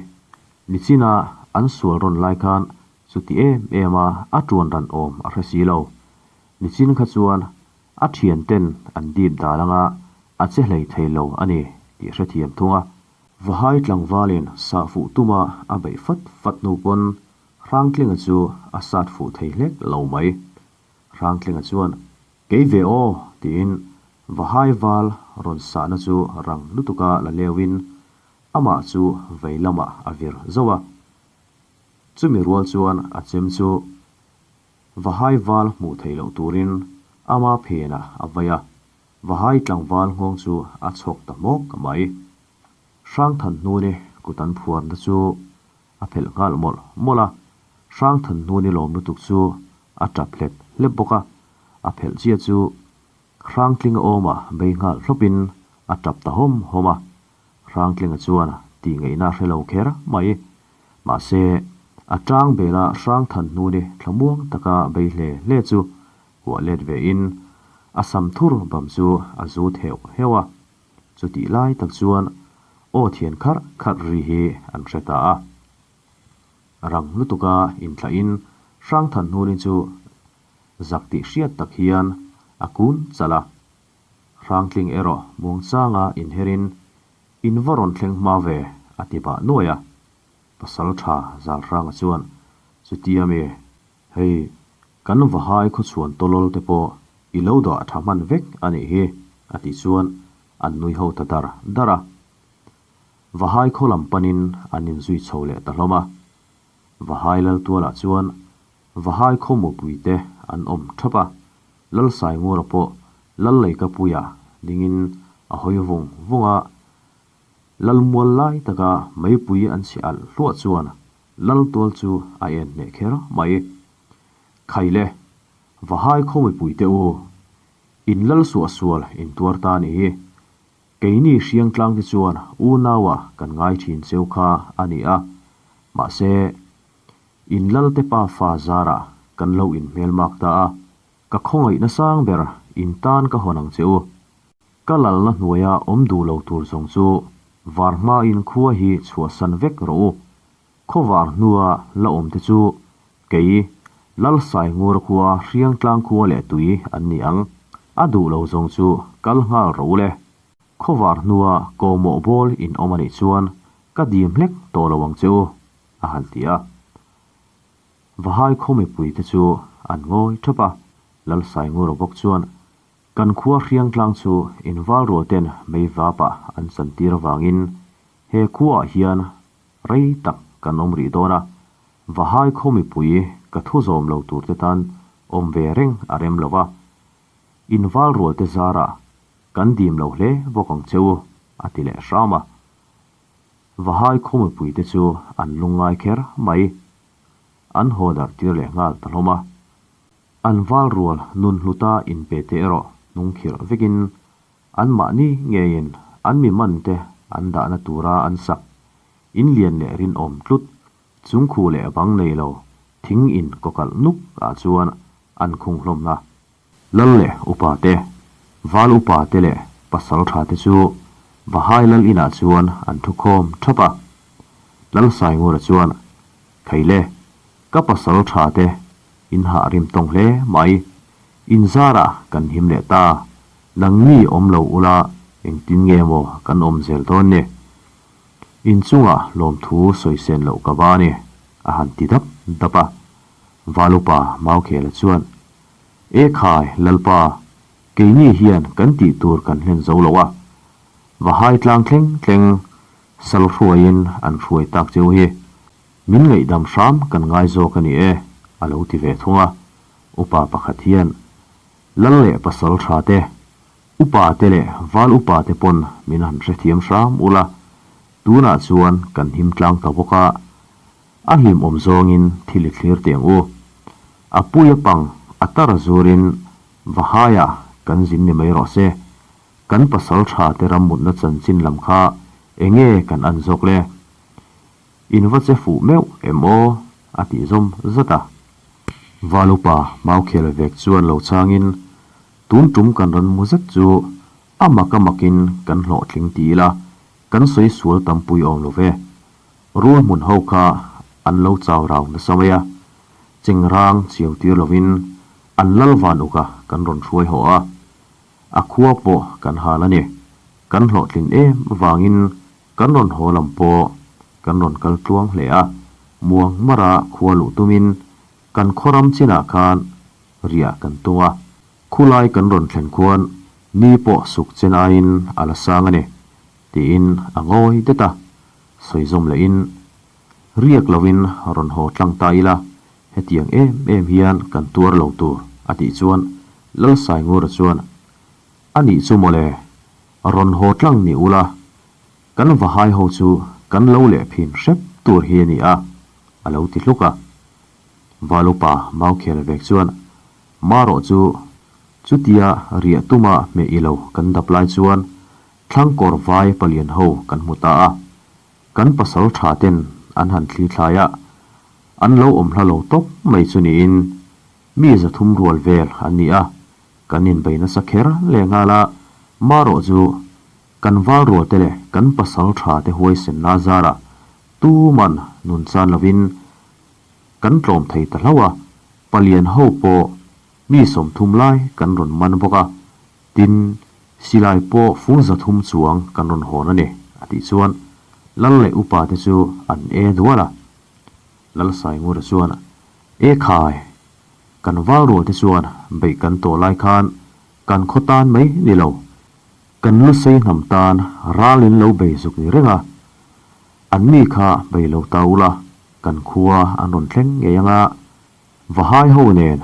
Nichina an sual rawn lai khan chuti em em a a tuan ran awm a hre si lo. Nichin kha chuan a thian ten an dip dal anga a che hlei thei lo a ni tih hrethiam thung a. Vahai tlangvalin sah fuh tuma a beih fat fat hnu pawn Hrangtlinga chu a sat fuh thei hlek lo mai. Hrangtlinga chuan Kei ve aw! tiin Vahai val rawn sahna chu rang lutuka la leuin amah chu vei lamah a vir zauh a. Chumi rual chuan a chem chu Vahai val hmuh theih loh turin ama phenah a vai a, Vahai tlangval nghawng chu a chhawk ta hmawk mai. Hrangthanhnuni kut an phuarna chu a phelh nghal mawlh mawlh a, Hrangthanhnuni lawm lutuk chu a tap hlep hlep bawk a, a phelh chiah chu Hrangtlinga awma bei nghal hlawpin a tap ta hawm hawm a, Hrangtlinga chuan tih ngaihna a hre lo kher mai. Mahse, a tang bela Hrangthanhnuni thlamuang taka bei hle hle chu kuah let vein a sam thur bam chu a zut heuh heuh a. Chutih lai tak chuan aw thian kharh kharh ri hi an hre ta a. Rang lutuka inthlahin Hrangthanhnuni chu zak tih hriat tak hian a kun chalh a. Hrangtling erawh muangchanga inherin in va rawn thleng hma ve a ti bah nuai a. Pasal tha Zalhranga chuan, Chutia mi, hei kan Vahai khawchhuan tawlawl te pawh i lo dah tha hman vek a nih hi a tih chuan an nui ho ta dar dar a. Vahai khaw lam panin an inzui chho leh ta hlawm a. Vahai Laltualah chuan Vahai khaw mupuite an awm thap a, Lalsaingura pawh Lalleikapuia dingin a hawi vung vung a, Lalmual lai taka meipui an chhe alh hluah chuan Laltual chu a en hneh kher mai. Khaile, Vahai khaw mipuite u, in lal suahsual in tuar ta ni hi. Keini Hriangtlang te chuan unaua kan ngai thin cheu kha a ni a, mahse, In Lalte pa fa zarah kan lo inhmelmak ta a, ka khawngaihna sang ber in tan ka hawn ang che u. Ka lalna hnuaia awm duh lo tur zawng chu var hmain khua hi chhuahsan vek rawh u. Khaw var hnua la awm te chu kei Lalsaingur khua Hriangtlang khua leh tui an ni ang. A duh lo zawng chu kal nghal rawh u le. Khaw var hnua kawhmawh bawl in awm a nih chuan ka dim hlek tawh lo ang che u. a han ti a. Vahai khaw mipuite chu an ngawi thap a, Lalsaingura bawk chuan kan khua Hriangtlang chu inval rual ten meivapah an chantir avangin he khuaah hian rei tak kan awm rih dawn a, Vahai khaw mipui ka thu zawm lo turte tan awm ve reng a rem lo va, inval rualte zarah kan dim lo hle bawk ang che u, a ti leh hram a. Vahai khaw mipuite chu an lungngai kher mai. An haw darh tir leh nghal ta hlawm a. An val rual nun hluta inpe te erawh hnung khirh vekin an mahni ngeiin an mi man te an dahna tura an sak in lian leh rinawm tlut chungkhu leh bang nei lo thing in kawkalh nuk ah chuan an khung hlawm na. Lal leh upa te, val upa te leh pasal tha te chu Vahai lal inah chuan an thu khawm thap a. Lalsaingura chuan, Khaile, ka pasal tha te in hah rim tawng hle mai. In zarah kan him leh ta. Nangni awm lo ula engtin nge maw kan awm zel dawn ni? In chungah lawmthu sawi sen loh ka ba ni, a han ti dap dap a. Valupa Maukhela chuan, E khai, Lalpa, keini hian kan tih tur kan hlen zo lo a. Va hai tlang thleng thleng sal hruaiin an hruai tak cheu hi. Min ngaihdam hram kan ngai zawk a ni e, a lo ti ve thung a. Upa pakhat hian, Lal leh pasal tha te, upa te leh val upa te pawn min han hrethiam hram ula, tunah chuan kan him tlang ta bawk a, a hlimawm zawngin thil i thlir teh ang u. A pui a pang a tar zurin Vahaiah kan zin ni mai rawh se. Kan pasal tha te ram mutna chanchin lam kha enge kan an zawk le? In va che fuh meuh em aw? a tih zawm zat a. Valupa Maukhel vek chuan lo changin, Tun tum kan rawn mu zet chu a mak a makin kan hlawhtling ti ila, kan sawi sual tampui awm lo ve. Rul hmun ho kha an lo chau rau nasa mai a, chengrang chiau tir lovin an lal van uk a kan rawn hruai haw a, a khua pawh kan hal a ni. Kan hlawhtlin em vangin kan rawn haw lam pawh kan rawn kal tluang hle a, muang mara khua luh tumin kan khaw ram chinah khan riah kan tung a, khulai kan rawn thlen khuan ni pawh suk chen aiin a la sang a ni, tiin a ngawi det a, sawi zawm lehin riak lovin rawn haw tlang ta ila, hetiang em em hian kan tuar lo tur, a tih chuan Lalsaingura chuan, A nih chu mawle, rawn haw tlang ni ula, kan vahai ho chu kan lo leh phin hrep tur hi a ni a, a lo ti hluk a. Valupa Maukhel vek chuan, Marawh chu chutia riah tuma hmeh i lo kan dap lai chuan Thlangkawr vai palian ho kan hmu ta a, kan pasal tha ten an han thli thlai a, an lo awm hla lo tawp mai chu niin mi 300 rual vel an ni a, kan inbei nasa kher leh nghal a, marawh chu kan val rual te leh kan pasal tha te huaisenna zarah tuman nun chan lovin kan tlawm thei ta hlauh a, palian ho pawh mi 30 lai kan rawn man bawk a, Tin, silai pawh fung 300 chuang kan rawn hawn a ni, a tih chuan Lal leh upa te chu an e dual a. Lal Saingura chuan, E khai, kan val rual te chuan beih kan tawh lai khan kan khaw tan mai ni lo, kan lu sei hnam tan ral in lo bei zuk ni reng a, an mi kha bei lo ta ula kan khua an rawn thleng ngei anga, Vahai ho nen,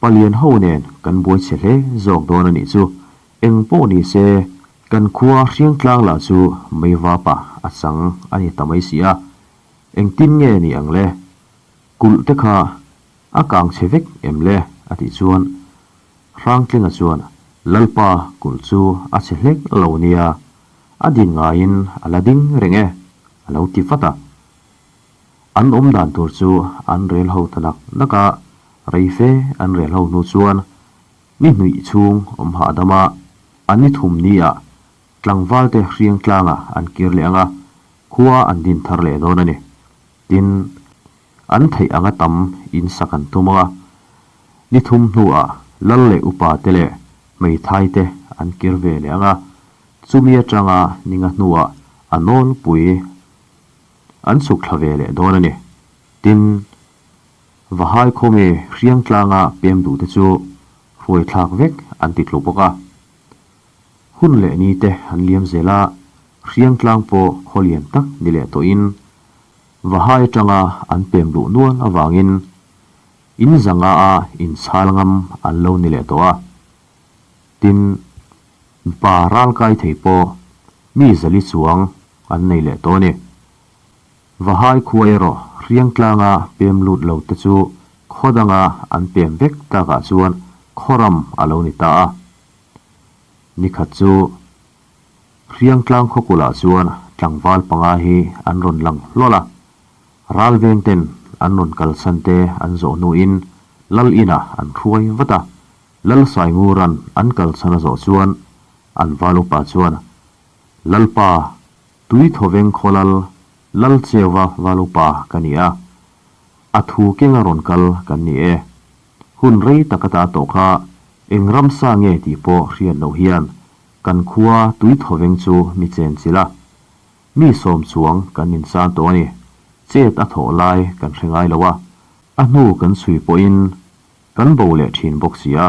Palian ho nen kan buai chhe hle zawk dawn a nih chu. Eng pawh ni se, kan khua Hriangtlang lah chu meivapa a chang a ni ta mai si a. Engtin nge ni ang le? Kulh te kha a kang chhe vek em le? a tih chuan Hrangtlinga chuan Lalpa kulh chu a chhe hlek lo nia, a din ngaiin a la ding reng e, a lo ti vat a. An awm dan tur chu an rel ho ta nak nak a, rei fe an rel ho hnu chuan ni hnuih chhung awm hahdam a, an ni thum ni ah tlangval te hriang tlang ah an kir leh ang a, khua an din thar leh dawn a ni. Tin, an theih anga tam in sak an tum ang a, ni thum hnu ah lal leh upa te leh hmeithai te an kir ve leh ang a, chumi atanga ninga hnu ah a nawlpui An chhuk thla ve leh dawn a ni. Tin, Vahai khawmi hriang tlanga pem duhte chu hruai thlak vek an ti tlu bawk a. Hun leh ni te an liam zel a, hriang tlang pawh khaw lian tak ni leh tawhin Vahai atanga an pem luh nual avangin in zanga a inchhal ngam an lo ni leh tawh a. Tin, mipa ral kai thei pawh mi 400 chuang an nei leh tawh a ni. Vahai khua erawh hriang tlanga pem lut lo te chu khaw danga an pem vek takah chuan khaw ram a lo ni ta a. Nikhat chu hriang tlang khaw kulah chuan tlangval panga hi an rawn lang hlawl a. Ral veng ten an rawn kalsan te an zawh hnuin lal inah an hruai vat a. Lal Saingura'n an kalchhan a zawh chuan an val upa chuan, Lalpa, tui thawveng khaw lal. Lalcheuva Valupa ka ni a, a thu kenga rawn kal kan ni e. Hun rei tak ata tawh kha eng ramsa nge tih pawh hriat loh hian kan khua tui thawveng chu mi chenchilh a, mi sawm chuang kan insan tawh a ni. Chet a thawh lai kan hre ngai lo a, a hnu kan chhui pawhin kan bo leh thin bawk si a.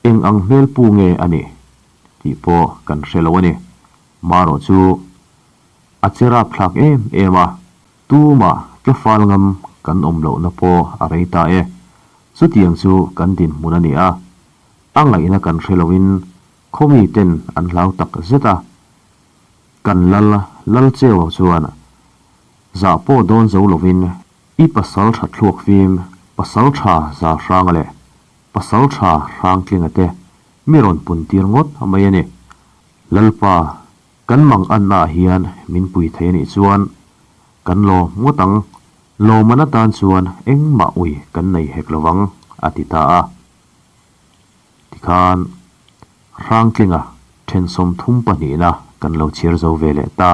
Eng ang hmel pu nge a nih tih pawh kan hre lo a ni. Marawh chu a che rapthlak em em a, tumah tlafal ngam kan awm lohna pawh a rei ta e. Chutiang chu kan dinhmun a ni a, a ngaihna kan hre loin khawmi ten an hlau tak zet a. Kan lal Lalcheu chuan zah pawh dawn zo lovin i pasal tha thluak fim, pasal tha zal hranga leh pasal tha hrangtlinga te mi rawn pun tir ngawt mai a ni. Lalpa, kan mang anna ah hian min pui thei a nih chuan kan lawm ngawt ang, lawmman atan chuan engmah ui kan nei hek lo vang, a ti ta a. Tikhan Hrangtlinga then 32na kan lo chhiar zo ve leh ta.